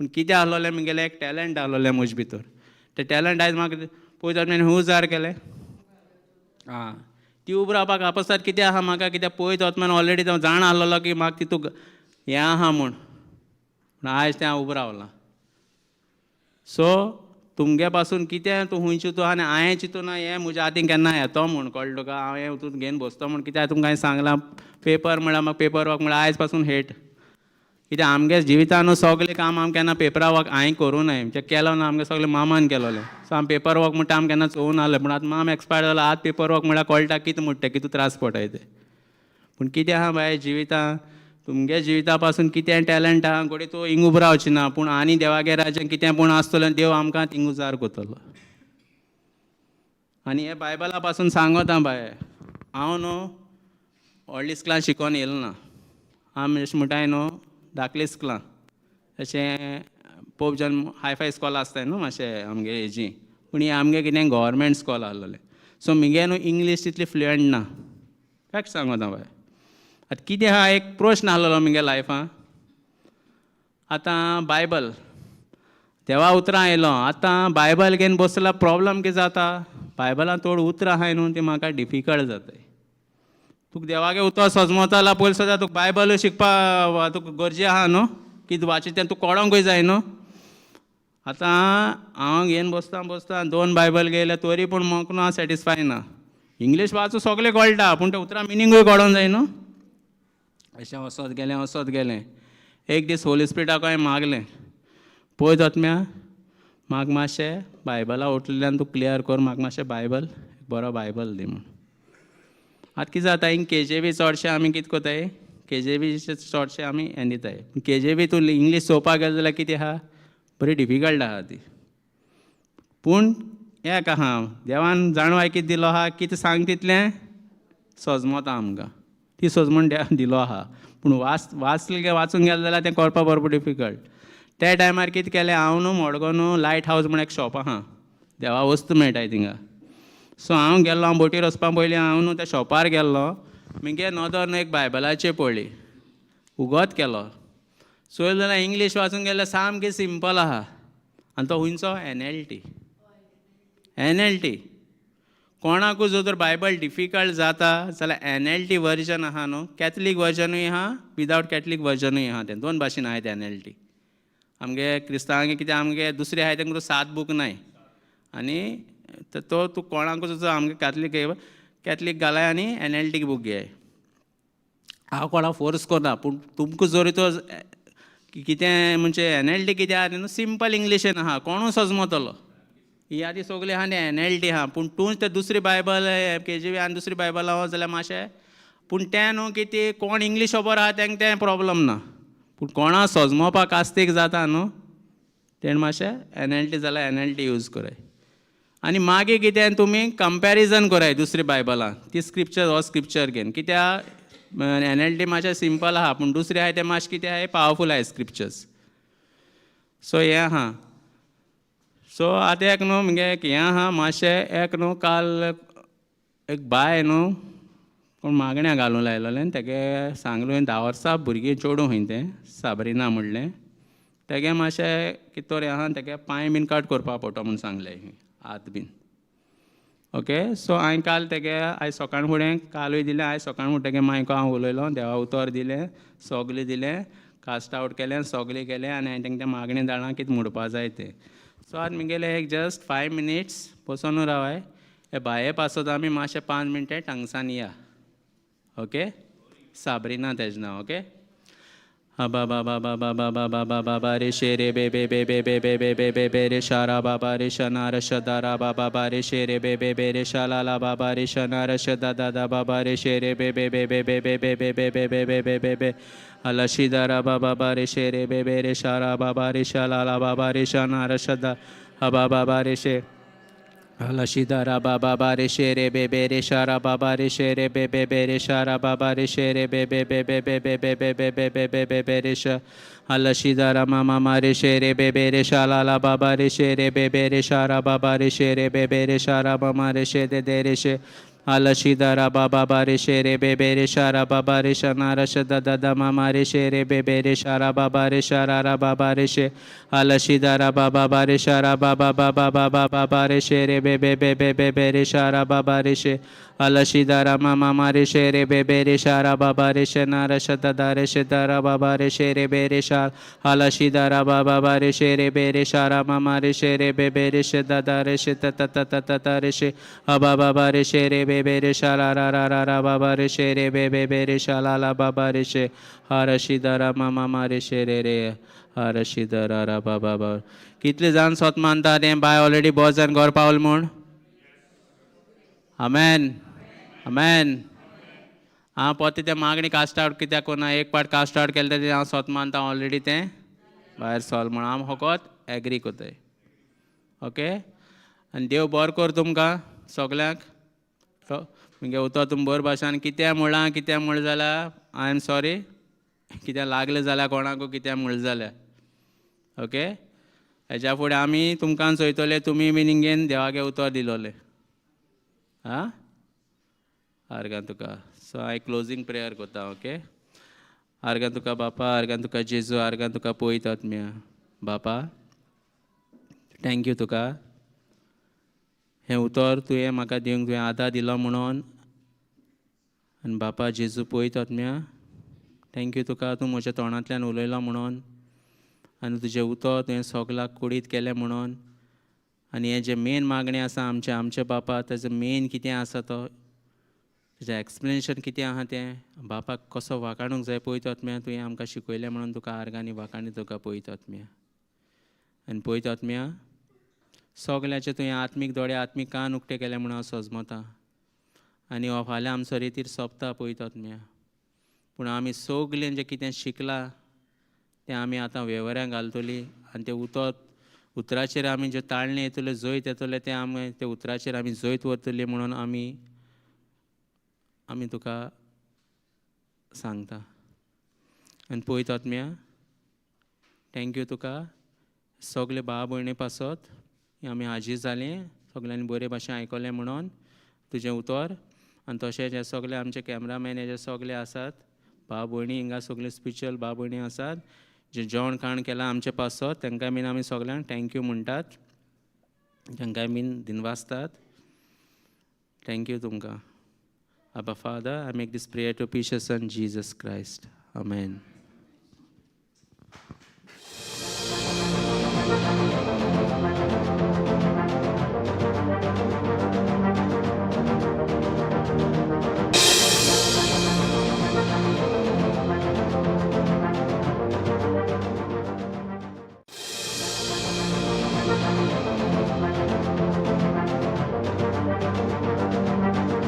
पूण कितें आहलोलें मुगेलें एक टॅलंट आहलोलें म्हजे भितर, तें टॅलंट आयज म्हाका पळय जाल्यार खूंय उजार केलें? आं, ती उबो रावपाक आपसात कितें आहा म्हाका, कित्याक पळयत वतना ऑलरेडी हांव जाणा आहलोलो की म्हाका तितूंत हें आहा म्हूण, पूण आयज तें हांव उबो रावलां. सो तुमगे पासून कितें तूं खूंय चिंतू आनी हांवें चिंतू ना हें म्हज्या हातीन केन्ना येतो म्हूण, कळ्ळें तुका? हांव हें हितून घेवन बसतो म्हूण, कित्याक तुमकां हांवें सांगलां पेपर म्हळ्यार म्हाका पेपर वर्क म्हळ्यार आयज पासून हेट. कित्याक आमगे जिवितान न्हू सगळें काम आम केन्ना पेपरा वर्क हांवें करूं नाय, म्हणजे केलो ना, आमगे सगळें मामान केलोलें. सो आम पेपर वर्क म्हणटा आम केन्ना चोवूं नासलें. पूण आतां माम एक्सपायर जालो, आतां पेपर वर्क म्हळ्यार कळटा कितें म्हणटा, कितें त्रास पडटाय ते. पूण कितें आहा बाय जिवितां, तुमगे जिविता पासून कितें टॅलंट आहा घोडये तूं हिंग उबो रावची ना, पूण आनी देवागे राज्यान कितें पूण आसतलें देव आमकां थिंग उजार करतलो. आनी हे बायबला पासून सांगता बाय, हांव न्हू व्हडली इस्कलान शिकोन येयलो ना, आमी अशें म्हणटाय न्हू धाकली इस्कलां, अशें पोप जॉन हायफाय इस्कॉल आसताय न्हू मातशें आमगे हेजी, पूण हें आमगे कितें गव्हर्मेंट स्कॉल आहलोलें. सो मुगे न्हू इंग्लीश तितली फ्लुयंट ना, फॅक्ट सांगता बाय. आतां कितें आहा एक प्रश्न आहलोलो मुगे लायफान, आतां बायबल देवा उतरां आयलो, आतां बायबल घेवन बसला प्रोब्लम कितें जाता, बायबलान थोड उतरां आहाय न्हू ती म्हाका डिफिकल्ट जाताय. तुका देवागे उतर सजमता जाल्यार पयलीं सदां तुका बायबलूय शिकपा तुका गरजे आहा न्हू, कितें वाचीत तें तुका कळोंकूय जाय न्हू. आतां हांव घेवन बसता बसता दोन बायबल घेयले तरी पूण म्हाका न्हू हांव सॅटिस्फाय ना. इंग्लीश वाचूं सगळें कळटा पूण तें उतरां मिनींगूय कळोंक जाय न्हू. अशें वचत गेलें वचत गेलें, एक दीस होली स्पिरिटाक हांवें मागलें, पळय आत्म्या म्हाका मातशें बायबला उठलेल्यान तूं क्लियर कर, म्हाका मातशें बायबल बरो बायबल दी म्हूण. आतां कितें जाता हिंग के जे बी चडशे आमी कितें कोताय, के जे बी चडशे आमी हें दिताय. के जे बी तूं इंग्लीश चोवपाक गेले जाल्यार कितें आहा, बरी डिफिकल्ट आहा ती. पूण एक आहा, देवान जाणवाय कितें दिलो आहा, कितें सांग तितलें सजमता आमकां, ती सजमण देवान दिलो आहा. पूण वाचले वाचूंक गेलें जाल्यार तें कळपा बरोबर डिफिकल्ट. त्या टायमार कितें केलें हांव न्हू मडगांव न्हू लायट हावज म्हूण एक शॉप आहा, देवा वस्तू मेळटाय थिंगा. सो हांव गेल्लो, हांव बोटीर वचपा पयलीं हांव न्हू त्या शॉपार गेल्लो. मुगे नदर न्हू एक बायबलाचेर पडली, उगत केलो, चोयलें जाल्यार इंग्लीश वाचूंक गेल्यार सामकें सिंपल आहा. आनी तो खंयचो N L T, N L T. कोणाकूय जर तर बायबल डिफिकल्ट जाता जाल्यार एन एल टी वर्जन आहा न्हू, कॅथलीक वर्जनूय आहा, विदावट कॅथलीक वर्जनूय आहा, तें दोन भाशेन आहाय तें एन एल टी. आमगे क्रिस्तांवांगे कितें आमगे दुसरे आहाय तेंका 7 बूक नाय, आनी तो तूं कोणाकूच जो आमगे कॅथलीक कॅथलीक घालाय आनी एन एल टी बूक घेय. हांव कोणाक फोर्स करना, पूण तुमकां जरी तो कितें म्हणजे एन एल टी कितें आहा न्हू, सिंपल इंग्लिशीन आहा, कोणूय सजमतलो. ही आदी सगळी आहा न्ही एन एल टी आहा, पूण तूं तें दुसरी बायबल के जी बी आनी दुसरी बायबल आहा जाल्यार मातशें, पूण तें न्हू की ती कोण इंग्लीश खबर आहा तेंका तें प्रोब्लम ना, पूण कोणा सजमोवपाक कास्तीक जाता न्हू तेणें मातशें एन एल टी जाल्यार एन एल टी यूज कराय. आनी मागीर कितें तुमी कंपॅरिजन कराय दुसरी बायबलां, ती स्क्रिप्चर हो स्क्रिप्चर घेवन, कित्याक एन एल टी मातशें सिंपल आहा, पूण दुसरें आहा तें मातशें कितें आहा पावरफूल आहा स्क्रिप्चर्स. सो हें आहा. सो आतां एक न्हू मुगे एक हें आहा मातशें, एक न्हू काल एक बाय न्हू कोण मागण्या घालूंक लायलोलें, तेगे सांगलें 10 वर्सां भुरगीं चेडूं खंय तें साबरिना म्हणलें, तेगे मातशें कितें तरी आहा, तेगे पांय बीन कट करपाक पडटा म्हूण सांगलें, हात बीन. ओके, सो हांवें काल तेगे आयज सकाळ फुडें कालूय दिलें, आयज सकाळ फुडें तेगे मायको हांव उलयलो, देवा उतर दिलें, सगलें दिलें, कास्ट आवट केलें, सगलें केलें, आनी हांवें तेंकां मागणें धाडलां कितें म्हणपा जाय तें. सो आतां मुगेलें एक जस्ट 5 मिनट्स बसोन रावाय, हे बाये पासत आमी मातशें 5 मिनटां टांगसान या. ओके, साबरिना तेजें नांव. ओके, बा बा बा बा बा बा बा बा बा बा बा रे शे रे बे बे बे बे बे बे बे बे बे बे रे शा रा बा बा रे श ना र श दा रा बा बा बा रे शे रे बे बे बे रे शा ला ला बा बा रे श ना र श दा दा दा बा बा रे शे रे बे बे बे बे बे बे बे बे बे बे बे बे बे बे बे अला she दा रा बा बा बा रे शे रे बे बे रे शा रा बा बा रे शा ला ला बा बा रे श ना र श दा हा बा बा बा रे शे अलशिदरा बाबा बारे शेरे बे बे रे शारा बाबा रे शेरे बे बे बे रे शारा बाबा रे शेरे बे बे बे बे बे बे बे बे बे बे बे बे बे बे रे श अलशिदरा मामा मारे शेरे बे बे रे शाला ला बाबा रे शेरे बे बे रे शारा बाबा रे शेरे बे बे रे शारा मामा रे शे दे दे रे शे अलशिदरा बाबा बारे शेरे बे बे रे शारा बाबा रे शना र श दा दा दा मामा रे शेरे बे बे रे शारा बाबा रे शारा रा बाबा रे शे अलशिदरा बाबा बारे शारा बाबा बाबा बाबा बाबा रे शेरे बे बे बे बे बे बे रे शारा बाबा रे शे अलशिदरा मामा मारे शेरे बे बे रे शारा बाबा रे शना र श दा दा रे शे दा रा बाबा रे शेरे बे रे शार अलशिदरा बाबा बारे शेरे बे रे शारा मामा रे शेरे बे बे रे शे दा दा रे शे ता ता ता ता ता ता रे शे अबा बाबा रे शेरे बे बे रे शाला रा रा रा रा बाबा रे शेरे बे बे बे रे शाला ला बाबा रे शे हरशिदरा मामा मारे शेरे रे हरशिदरा रा बाबा बा. कितले जाण सोत मानता तें बाय ऑलरेडी बहुत जाण घर पावल म्हूण? आमेन आमेन. हांव पोते तें मागणी कास्ट आवट कित्याक कोन्ना, एक पाट कास्ट आवट केलें तें हांव सोत मानता ऑलरेडी तें भायर सोल म्हूण हांव फकत एग्री कोताय. ओके, आनी देव बरो कर तुमकां सगल्यांक. मुगे उतर तुम बरे भाशेन कित्याक म्हळां कित्याक म्हळें जाल्यार I am sorry, कित्याक लागलें जाल्यार कोणाकू कित्याक म्हळें जाल्यार. ओके, हेज्या फुडें आमी तुमकां चोयतले, तुमी बीन हिंगेन देवागे उतर दिलोलें. आं आर्गां तुका. सो हांव क्लोजींग प्रेयर कोता. ओके, आर्गां तुका बापा, आर्गां तुका जेजू, आर्गां तुका पवित्र आत्म्या. बापा thank you तुका हें उतर तुवें म्हाका दिवंक तुवें आदार दिलो म्हणून. आनी बापा जेजू पवित्र आत्म्या thank you तुका तूं म्हज्या तोंडांतल्यान उलयलो म्हणून, आनी तुजें उतर तुवें सगल्याक कुडीत केलें म्हणून. आनी हें जें मेन मागणें आसा आमचें, आमचें बापा तेजो मेन कितें आसा तो तेजें एक्सप्लेनेशन कितें आहा तें बापाक कसो वाखाणूंक जाय पवित्र आत्म्या तुवें आमकां शिकयलें म्हणून तुका आर्गां आनी वाखाणी तुका पवित्र आत्म्या. आनी पवित्र आत्म्या सगल्याचे तुवें आत्मीक दोळे आत्मीक कान उक्ते केले म्हणून हांव सजमता. आनी हो फाल्यां आमचो रेतीर सोंपता पळयतात म्या. पूण आमी सगलें जें कितें शिकलां तें आमी आतां वेव्हारां घालतलीं आनी तें उतर उतराचेर आमी ज्यो ताळणें येतल्यो, जैत येतलें, तें आमी त्या उतराचेर आमी जैत व्हरतली म्हणून आमी तुका सांगता. आनी पळयतात म्या, thank you तुका सगळे भाव भयणी पासत आमी हाजीर जालीं, सगल्यांनी बरे भाशेन आयकलें म्हणून तुजें उतर. आनी तशेंच हे सगळे आमचे कॅमरामॅन हे जे सगळे आसात, भाव भयणी हिंगा सगळे स्पिरिच्युअल भाव भयणी आसात, जे जेवण खाण केलां आमचे पासत, तांकां बीन आमी सगल्यांक thank you म्हणटात, तांकां बीन दिनवासतात. Thank you तुमकां. Abba Father, I make this prayer to precious Son Jesus Christ. Amen.